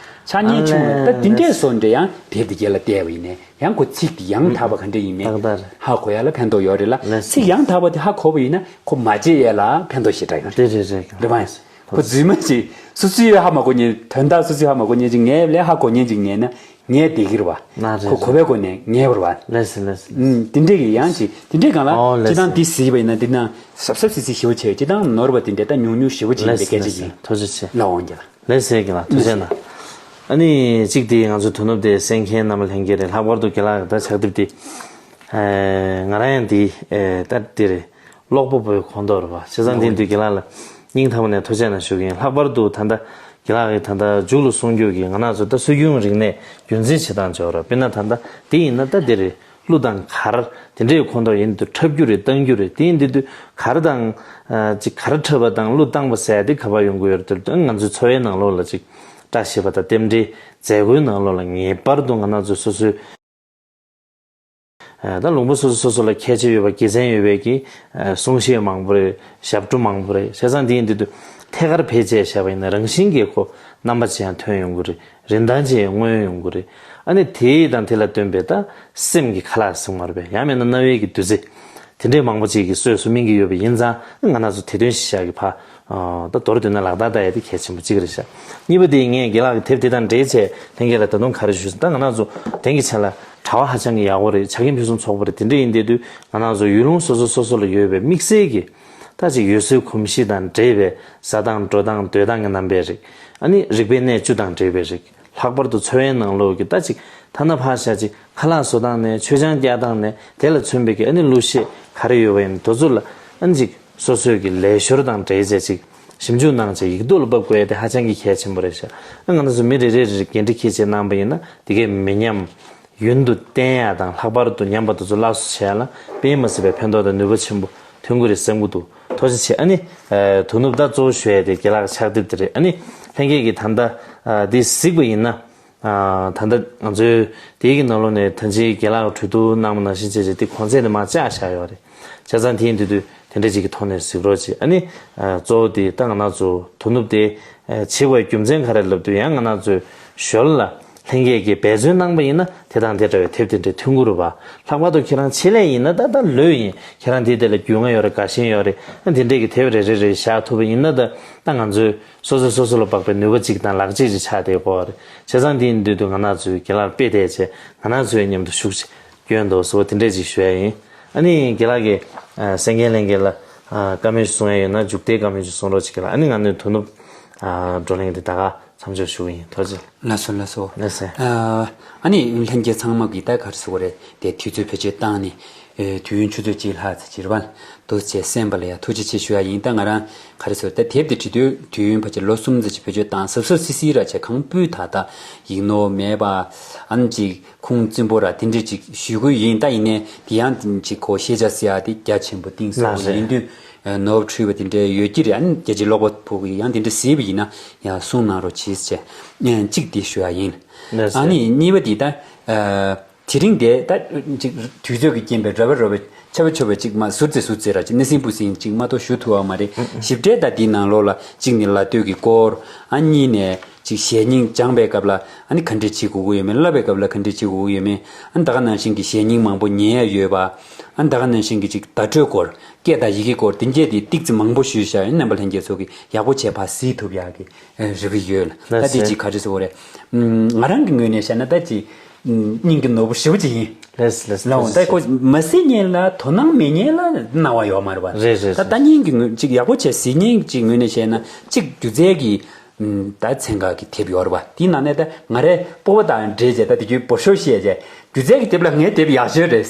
ཕྱག་བརྙན་ཆུང་ལ་ད་དེ་འདྲས་བཟོ་འདྲ་ཡང་དེབ་དེ་རྒྱལ་ལ་བལྟས་པ་ཡིན་ནའི་ཡང་ཁོ་ཚིག་དེ་ཡང་དག་པ་ག་འདྲ་ཡིན་མིན་ཏག་ཏག་རེད། ཧ་གོ་ཡ་ལ་ཕན་ཐོགས་ཡོད་རེད་ལ། ལགས་སོ། ཚིག་ཡང་དག་པ་དེ་ཧ་གོ་བ་ཡིན་ན་ཁོ་མ་བརྗེད་ཡ་ལ་ཕན་ཐོགས་ཞེ་དྲག་ཡོད་རེད། དེ་རེད་རེད། རེད་པ། ཁོ་རྫུན་མ་ཅིག་སོ་སོའི་ཧ་མ་གོ་མཁན། དོན་དག་སོ་སོའི་ཧ་མ་གོ་མཁན་ཅིག་ངའི་ལས་ཧ་གོ་མཁན་ཅིག་ཉན་ན་ངའི་བདེ་གི་རེད་པ། ན། རེད། ཁོ་གོ་བའི་སྒོ་ནས་ངའི་བར་པ། ལགས་སོ་ལགས་སོ། ཨུམ། དེ་འདྲས་ཀྱི་ཡང་ཅིག་དེ་འདྲས་གང་ལ། ཨོ། ལགས་སོ། སྤྱི་བཏང་འདི་གཟིགས་པ་ཡིན་ན་འདི་ན་ཟབ་ཟབ་སིབ་སིབ་ཞེ་པོ་བྱས། སྤྱི་བཏང་ནོར་བ་དེ་འདྲས་ད་ཉུང་ཉུང་ཞེ་པོ་ཅིག་ཡིན་པའི་སྐད་ཆ་ཡིན། ལགས་སོ་ལགས་སོ། ཐུགས་རྗེ་ཆེ། ལགས་འོང་རྒྱལ་ལ། ལགས་སོ་རྒན་ལགས། ཐུགས་རྗེ་གནང་། ཨ་ནི་གཅིག་དེ་ང་ཚོ་དོ་ནུབ་དེ་གསན་མཁན་རྣམ་པ་ལྷན་རྒྱས་རེད། ལྷག་པར་དུ་རྒན་ལགས་ད་ཕྱག་དེབ་དེ། ཨེ། ང་རང་ཡང་དེ། ཨེ། ད་དེ་རེད། ཀློག་པ་པོའི་ཁོངས་གཏོགས་རེད་པ། བྱས་ཙང་དེ་ཡིན་དུས་རྒན་ལགས་ལ་སྙིང་ཐག་པ་ནས་ཐུགས་རྗེ་གནང་ཞུ་གི་ཡིན། ལྷག་པར་དུ་ད་ལྟ་རྒན་ལགས་ཀྱིས་ད་ལྟ་མཇུག་ལ་གསུང་རྒྱུ་གི་ང་རང་ཚོ་ད་སྲོལ་རྒྱུན་རིག་གནས་རྒྱུན་འཛིན་བྱེད་སྟངས་ཅིག་ཡོད་རེད། དཔེར་ན་ད་ལྟ་དེ་ཡིན་ན་ད་དེ་རེད། གླུ་དང་གར་དེ་འདྲའི་ཁོངས་གཏོགས་ཡིན་དུས་འཁྲབ་རྒྱུ་རེད། བཏང་རྒྱུ་རེད། དེ་ཡིན་དུས་གར་དང་། ཨ། ཅིག་གར་འཁྲབ་པ་དང་གླུ་བཏང་པ་ཟེར་ཡ་དེ་ག་པར་ཡོང་གི་ཡོད་རེད་དེ། ང་ཚོའི་འཚོ་བའི་ནང་ལོགས་ལ་ཅིག་བཀྲ་ཤིས་པ་དང་རྟེན་འབྲེལ་མཛད་སྒོའི་ནང་ལོགས་ལ་ངེས་པར་དུ་ང་རང་ཚོ་སོ་སོའི། ཨ། ད་ལུང་པ་སོ་སོ་སོ་སོ་ལ་ཁྱད་ཆོས་ཡོད་པ། དགེ་མཚན་ཡོད་པའི་གི། ཨ། གསུང་བཤད་མང་པོ་རེད། ཞབས་བྲོ་མང་པོ་རེད། བྱས་ཙང་དེ་ཡིན་དུས་ཐད་ཀར་བེད་སྤྱད་བཞག་པ་ཡིན་ན་རང་བཞིན་གྱིས་ཁོ་རྣམ་པ་ཅིག་ཡང་ཐོན་ཡོང་གི་རེད། རིན་ཐང་ཅིག་ཡང་མངོན་ཡོང་གི་རེད། ཨ་ནི་དེ་དང་དེ་ལ་བསྟུན་པའི་ད་སེམས་ཀྱི་ཁ་ལག་ཟེར་མ་རེད་པས། ཡང་མིན་ན་རྣ་བའི་གི་བདུད་རྩི་དེ་འདྲའི་མང་པོ་ཅིག་གི་གསོས་སུ་སྨིན་གྱི་ཡོད་པ་ཡིན་ཙང་། ང་རང་ཚོ་དེ་དོན་གཞི་བཞག་གི་ཕ། ཨ། ད་མདོར་བསྡུས་ན་ལག་བསྟར་བསྟར་ཡ་དེ་གལ་ཆེན་པོ་གཅིག་རེད་ཤག་གཉིས་པ་དེ་ངས་རྒན་ལགས་ཀྱི་དེབ་དེ་དང་འབྲེལ་བྱས་ལྷན་རྒྱས་ལ་ད་དུང་ག་རེ་ཞུ་ཟེར། ད་ང་རང་ཚོ་དེང་གི་ཆ་ལ་གྲྭ་པ་ཧ་ཅང་གི་ཡག་པོ་རེད། བྱ་དགའ་ཕུན་སུམ་ཚོགས་པོ་རེད། དེ་འདྲ་ཡིན་བསྡད་དུས་ང་རང་ཚོ་ཡུལ་ལུང་སོ་སོ་སོ་སོ་ལ་ཡོད་པའི་དམིགས་བསལ་གྱི་ད་ཅིག་ཡུལ་སྲོལ་གོམས་གཤིས་དང་འབྲེལ་བའི་ཟ་སྟངས་འགྲོ་སྟངས་སྡོད་སྟངས་ཀྱི་རྣམ་པའི་རིགས། ཨ་ནི་རིག་པའི་གནས་བཅུ་དང་འབྲེལ་བའི་རིགས། ལྷག་པར་དུ་འཚོ་བའི་ནང་ལོགས་ཀྱི་ད་ཅིག་ཐ་ན་ཕར་བཞག་ཅིག་ཁ་ལག་བཟོ་སྟངས་ནས་མཆོད་ཆང་བཀྱག་སྟངས་ནས་དེ་ལ་མཚོན་པའི་གི་ཨ་ནི་གླུ་གཞས་ག་རེ་ཡོད་པ་ཡིན་དེ་ཚོ་ལ་ཨ་ནི་ཅིག་སོ་སོའི་གི་ལས་ཞོར་དང་འབྲེལ་བྱས་ཅིག་ཞིབ་འཇུག་གནང་བྱས་ཡིག་ཐོག་ལ་ཕབ་དགོས་ཡ་དེ་ཧ་ཅང་གི་གལ་ཆེན་པོ་རེད་ཤག་ཨ། ང་རང་ཚོ་མི་རེ་རེ་རེ་འགན་འཁྲི་འཁྱེར་བྱས་གནང་པ་ཡིན་ན་དེ་གའི་མི་ཉམས། ཡུན་དུ་བརྟན་ཡ་དང་། ལྷག་པར་དུ་ཉམས་པ་དེ་ཚོ་སླར་གསོ་བྱེད་ཡ་ལ་དཔེ་མི་སྲིད་པའི་ཕན་ཐོགས་དང་ནུས་པ་ཆེན་པོ་ཐོན་གྱི་རེད་བསམ་གྱི་འདུག་ཐུགས་རྗེ་ཆེ། ཨ་ནི། ཨ། དོ་ནུབ་ད་གཙོ་བོ་ཞུ་ཡ་དེ་རྒན་ལགས་ཕྱག་དེབ་དེ་རེད། ཨ་ནི་ལྷན་རྒྱས་ཀྱིས་ད་ལྟ། ཨ། འདི་གཟིགས་པ་ཡིན་ན། ཨ། ད་ལྟ་ང་ཚོའི་དེའི་གི་ནང་ལོགས་ནས་ད་ཅིག་རྒན་ལགས་གྲོས་བསྡུར་གནང་བ་ནང་བཞིན་བྱས་བྱས་དེ་གོང་ཚད་དེ་མར་བཅག་བཞག་ཡོད་རེད། བྱས་ཙང་དེ་ཡིན་དུས་དུས་དེ་འདྲ་ཅིག་གི་ཐོག་ནས་གཟིགས་རོགས་བྱེད། ཨ་ནི། ཨ། གཙོ་བོ་དེ་ད་ང་རང་ཚོ་དོ་ནུབ་དེ། ཨ། བྱེད་དགོས་རྒྱུ་མཚན་ག་རེ་ལབ་དུས་ཡང་ང་རང་ཚོའི་ཞོར་ལ་ལྷན་རྒྱས་ཀྱིས་འབད་བརྩོན་གནང་པ་ཡིན་ན་དེ་དང་དེ་འདྲ་བའི་དེབ་དེ་འདྲ་ཐོན་གྱི་རེད་པ། ལྷག་པར་དུ་ཁྱེད་རང་ཆེད་ལས་ཡིན་ན་ད་ད་ལོས་ཡིན། ཁྱེད་རང་དེའི་ཐད་ལ་རྒྱུས་མངའ་ཡོད་རེད། དགའ་ཞེན་ཡོད་རེད། ཨ། དེ་འདྲས་ཀྱི་དེབ་རེ་རེ་རེ་བཞག་ཐུབ་པ་ཡིན་ན་ད་ད་ང་ཚོའི་སོ་སོ་སོ་སོ་ལ་དཔག་པའི་ནུས་པ་གཅིག་དང་ལག་རྗེས་གཅིག་ཆགས་བསྡད་ཀྱི་ཡོད་རེད། བྱས་ཙང་དེ་ཡིན་དུས་དུས་ང་རང་ཚོའི་རྒན་ལགས་དཔེ་བལྟས་བྱས་ང་རང་ཚོའི་མཉམ་དུ་ཤུགས་ཆེ་སྐྱོན་འདུག་ཟེར་བ་དེ་འདྲས་ཅིག་ཞུ་ཡ་ཡིན། ཨ་ནི་རྒན་ལགས་ཀྱིས། ཨ། གསན་མཁན་ལྷན་རྒྱས་ལ། ཨ། བཀའ་མོལ་ཞིག་གསུང་ཡ་ཡོད་ན་མཇུག་མཐའི་བཀའ་མོལ་ཞིག་གསུང་རོགས་བྱེད་ཀྱི་ལགས། ཨ་ནི་ང་ནི་དོ་ནུབ། ཨ། བགྲོ་གླེང་འདི་ད་ག་མཚམས་འཇོག་ཞུ་གི་ཡིན། ཐུགས་རྗེ་ཆེ། ལགས་སོ་ལགས་སོ། ལགས་སོ། ཨ། ཨ་ནི་ལྷན་རྒྱས་ཚང་མ་གིས་ད་ག་རེ་ཟེར་དགོས་རེད། དེ་དུས་ཚོད་བེད་སྤྱོད་བཏང་ནས། ཨེ། དུས་ཡུན་ཆུ་ཚོད་གཅིག་ལྷག་ཙམ་ཅིག་རེད་པ། འདུག་སེ་གསན་པ་ལ་ཡ་ཐུགས་རྗེ་ཆེ་ཞུ་ཡ་ཡིན། ད་ང་རང་ག་རེ་ཟེར། ད་དེབ་དེ་བྲིས་དུས་དུས་ཡུན་ཕལ་ཆེར་ལོ་གསུམ་ཙམ་ཅིག་བེད་སྤྱོད་བཏང་། ཟབ་ཟབ་སིབ་སིབ་ར་བྱས། གང་སྤུས་དག་དག་ཡིག་ནོར་མེད་པ། ཨ་ནི་ཅིག་ཁུངས་བཙུན་པོ་ར་དེ་འདྲས་ཅིག་ཞུ་གི་ཡིན། ད་ཡིན་ནའི་དེ་ཡང་ཅིག་ཁོ་ཤེས་བྱ་ཟེར་ཡ་དེ་རྒྱ་ཆེན་པོ་གཏིང་ཟབ་པོ་ཡིན་དུས། ཨ། ནོར་འཁྲུལ་བ་དེ་འདྲས་ཡོད་ཀྱི་རེད། ཨ་ནི་རྒྱལ་སྤྱིའི་ཀློག་པ་པོ་གིས་ཡང་དེ་འདྲས་གཟིགས་པ་ཡིན་ན་ཡང་གསུང་གནང་རོགས་གྱིས་ཟེར་བྱས་གཅིག་དེ་ཞུ་ཡ་ཡིན། ཨ་ནི་གཉིས་པ་དེ་ད། ཨ། དེ་རིང་དེ་ད་ཅིག་དུས་ཚོད་ཀྱི་རྐྱེན་པས་རོབ་པ་རོབ་པ་ཆབ་པ་ཆོབ་པ་ཅིག་མ་ཟུར་ཙེ་ཟུར་ཙེ་ར་ཅིག་སྣེ་ཟིན་སྤུ་ཟིན་ཅིག་མ་གཏོགས་ཞུ་ཐུབ་པ་མ་རེད། ཞིབ་ཕྲའི་ད་དེའི་ནང་ལོགས་ལ་གཅིག་ནི་ལ་སྟོད་ཀྱི་སྐོར། ཨ། གཉིས་ནས་ཅིག་གཞས་རྙིང་སྦྱངས་པའི་སྐབས་ལ་ཨ་ནི་ག་འདྲས་བྱེད་དགོས་ཀྱི་ཡོད་མེད། བསླབ་པའི་སྐབས་ལ་ག་འདྲས་བྱེད་དགོས་ཀྱི་ཡོད་མེད། ཨ་ནི་ད་ག་ནང་བཞིན་གྱི་གཞས་རྙིང་མང་པོ་ཉན་ཡ་ཡོད་པ། ཨ་ནི་ད་ག་ནང་བཞིན་གྱི་ཅིག་བརྡ་སྤྲོད་སྐོར། སྐད་དང་ཡི་གེ་སྐོར་དེ་འདྲས་དེ་ཏིག་ཙམ་མང་པོ་ཞུས་བཞག་ཡིན། རྣམ་པ་ལྷན་རྒྱས་ཚོ་གིས་ཡག་པོ་བྱས་ཕར་གཟིགས་ཐུབ་ཡག་གི་རེ་བ་ཡོད་ལ། ད་དེ་ཅིག་ག་རེ་ཟེར་དགོས་རེད། ང་རང་གི་ངོས་ནས་བཤད་ན་ད་ཅིག་སྙིང་གི་ནོར་བུ་ཞེ་པོ་ཅིག་ཡིན། ལགས་ལགས། ལགས་འོང་། ད་ཁོ་མ་གཟིགས་མཁན་ལ་དོ་སྣང་མེད་མཁན་ལ་སྣང་བ་ཡོད་མ་རེད་པ། རེད་རེད། ད་ད་སྙིང་གི་ངོས་ཅིག་ཡག་པོ་བྱས་གཟིགས་མཁན་ཅིག་ངོས་ནས་བཤད་ན་ཅིག་སྒྱུ་རྩལ་གྱི་ད་ཚན་ཁག་གི་དེབ་ཡོད་རེད་པ། དེའི་ནང་ནས་ད་ང་རའི་སྤོབས་པ་དང་འབྲེལ་བྱས་ད་དེ་རྒྱུའི་འབོར་ཤོག་བཤད་བྱས། སྒྱུ་རྩལ་གྱི་དེབ་ལ་ངའི་དེབ་ཡག་ཤོས་རེད།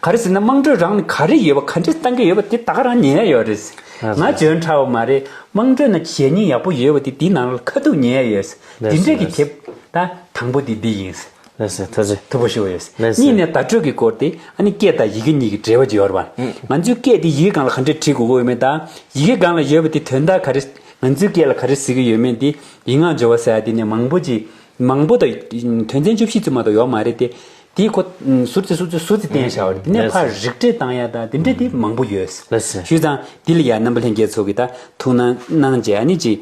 ག་རེ་ཟེར་ན་དམངས་ཁྲོད་རང་ནས་ག་རེ་ཡོད་པ་ག་འདྲས་བཏང་གི་ཡོད་པ་དེ་ད་ག་རང་ཉན་ཡོད་རེད། ང་འཇོན་ཕྲ་བ་མ་རེད། དམངས་ཁྲོད་ན་གཞས་རྙིང་ཡག་པོ་ཡོད་པ་དེ་དེའི་ནང་ལ་ཁ་ཐུག་ཉན་ཡོད། འདི་འདྲས་ཀྱི་དེབ་ད་དང་པོ་དེ་འདི་ཡིན། ལགས་སོ། ཐུགས་རྗེ་ཆེ། མཐུ་པོ་ཞུ་བ་ཡོད། ལགས་སོ། གཉིས་ནས་བརྡ་སྤྲོད་ཀྱི་སྐོར་དེ་ཨ་ནི་སྐད་དང་ཡི་གེ་གཉིས་ཀྱི་འབྲེལ་བ་ཅིག་ཡོད་རེད་པ། ང་ཚོའི་སྐད་དེ་ཡི་གེ་སྒང་ལ་ག་འདྲས་བྲིས་དགོས་ཀྱི་ཡོད་མེད་དང་ཡི་གེ་སྒང་ལ་ཡོད་པ་དེ་དོན་དག་ག་རེ་ང་ཚོའི་སྐད་ལ་ག་རེ་ཟེར་གྱི་ཡོད་མེད་དེ་ཡིག་ངག་སྦྱོར་བ་ཟེར་ཡ་དེ་ནས་མང་པོ་ཅིག་མང་པོ་དང་དོན་ཚན་བཅུ་བཞི་ཙམ་མ་གཏོགས་ཡོད་མ་རེད་དེ། དེའི་ཁོ་ཟུར་ཙི་ཟུར་ཙི་ཟུར་ཙི་བསྟན་བཞག་པ་རེད། དེ་ནས་ཕར་རིགས་འགྲེ་བཏང་ཡ་དང་དེ་འདྲ་དེ་མང་པོ་ཡོད། ལགས་སོ། བྱས་ཙང་འདི་ལ་ཡ་རྣམ་པ་ལྷན་རྒྱས་ཚོ་གིས་ད་ཐུགས་སྣང་གནང་བྱས་ཨ་ནི་ཅིག་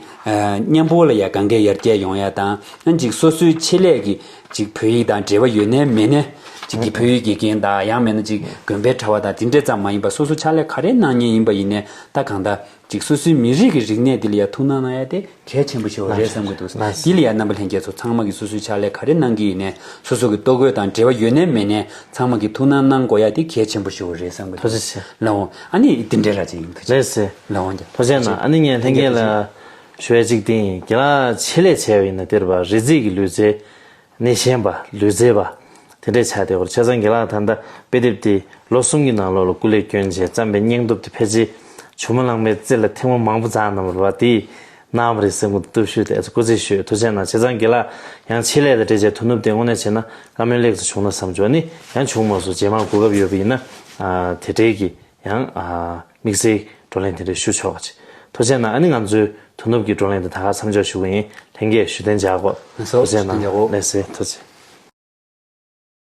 མཉམ་པོ་ལ་ཡ་གང་གས་ཡར་རྒྱས་ཡོང་ཡ་དང་ཨ་ནི་ཅིག་སོ་སོའི་ཆེད་ལས་ཀྱི་ཅིག་བོད་ཡིག་དང་འབྲེལ་བ་ཡོད་ནའི་མེད་ནའི་ཅིག་གི་བོད་ཡིག་དགེ་རྒན་དང་ཡང་མེད་ན་ཅིག་དགོན་པའི་གྲྭ་པ་དང་དེ་འདྲ་ཙམ་མ་ཡིན་པ་སོ་སོ་ཕྱག་ལས་ག་རེ་གནང་མཁན་ཡིན་པ་ཡིན་ནའི་ད་གང་ལྟར་ཅིག་སོ་སོའི་མི་རིགས་ཀྱི་རིག་གནས་འདི་ལ་ཡ་ཐུགས་སྣང་གནང་ཡ་དེ་གལ་ཆེན་པོ་ཞིག་རེད་བསམ་གྱི་འདུག་ལགས་སོ། འདི་ལ་ཡ་རྣམ་པ་ལྷན་རྒྱས་ཚོ་ཚང་མ་གིས་སོ་སོའི་ཕྱག་ལས་ག་རེ་གནང་གི་ཡིན་ནའི་སོ་སོ་གི་ལྟོ་གོས་དང་འབྲེལ་བ་ཡོད་ནའི་མེད་ནའི་ཚང་མ་གིས་ཐུགས་སྣང་གནང་དགོས་ཡ་དེ་གལ་ཆེན་པོ་ཞིག་རེད་བསམ་གྱི་འདུག་ཐུགས་རྗེ་ཆེ། ལགས་འོང་། ཨ་ནི་འདི་འདྲའི་ར་ཅིག་ཡིན། ཐུགས་རྗེ། ལགས་སོ། ལགས་འོང་། ཐུགས་རྗེ་གནང་། ཨ་ནི་ངས་ལྷན་རྒྱས་ལ་ཞུ་ཡ་གཅིག་དེ་ཡིན། རྒན་ལགས་ཆེད་ལས་བྱས་པ་ཡིན་ན་དེར་བ་རི་རྩེ་གི་ལུས་རྩལ། སྣེ་ཤན་པ་ལུས་རྩལ་པ་དེ་འདྲས་ཆགས་བསྡད་ཡོད་རེད། བྱས་ཙང་རྒན་ལགས་ད་ལྟ་དཔེ་དེབ་དེ་ལོ་གསུམ་གྱི་ནང་ལོགས་ལ་སྐུ་ལས་བསྐྱོན་བྱས་བརྩམས་པའི་སྙིང་སྟོབས་དེ་ཕལ་ཆེར་ཇོ་མོ་གླང་མའི་རྩེ་ལ་ཐེངས་མ་མང་པོ་འཛེགས་གནང་བ་རེད་པ། དེས་གནང་བ་རེད་བསམ་གྱི་འདུག། ཞུས་ཏེ་སྐུ་རྩེད་ཞུས། ཐུགས་རྗེ་གནང་། བྱས་ཙང་རྒན་ལགས་ཡང་ཆེད་ལས་དང་འབྲེལ་བྱས་དོ་ནུབ་དེ་དངོས་གནས་བྱས་ན་བཀའ་མོལ་ལེགས་པོ་བྱུང་ན་བསམ་བྱུང་། ཨ་ནི་ཡང་བྱུང་མ་སོང་རྗེས་མ་གོ་སྐབས་ཡོད་པ་ཡིན་ན་ཨ་དེ་འབྲེལ་གྱི་ཡང་ཨ་དམིགས་བསལ་བགྲོ་གླེང་དེ་འདྲ་ཞུ་ཆོག་པ་ཅིག། ཐུགས་རྗེ་གནང་། ཨ་ནི་ང་ཚོའི་དོ་ནུབ་ཀྱི་བགྲོ་གླེང་དེ་ད་ག་མཚམས་འཇོག་ཞུ་གི་ཡིན། ལྷན་རྒྱས་བཞུགས་གདན་འཇགས་དགོས། ལགས་སོ། ཐུགས་རྗེ་གནང་། བཞུགས་གདན་འཇགས་དགོས། ལགས་སོ། ཐུགས་རྗེ་ཆེ།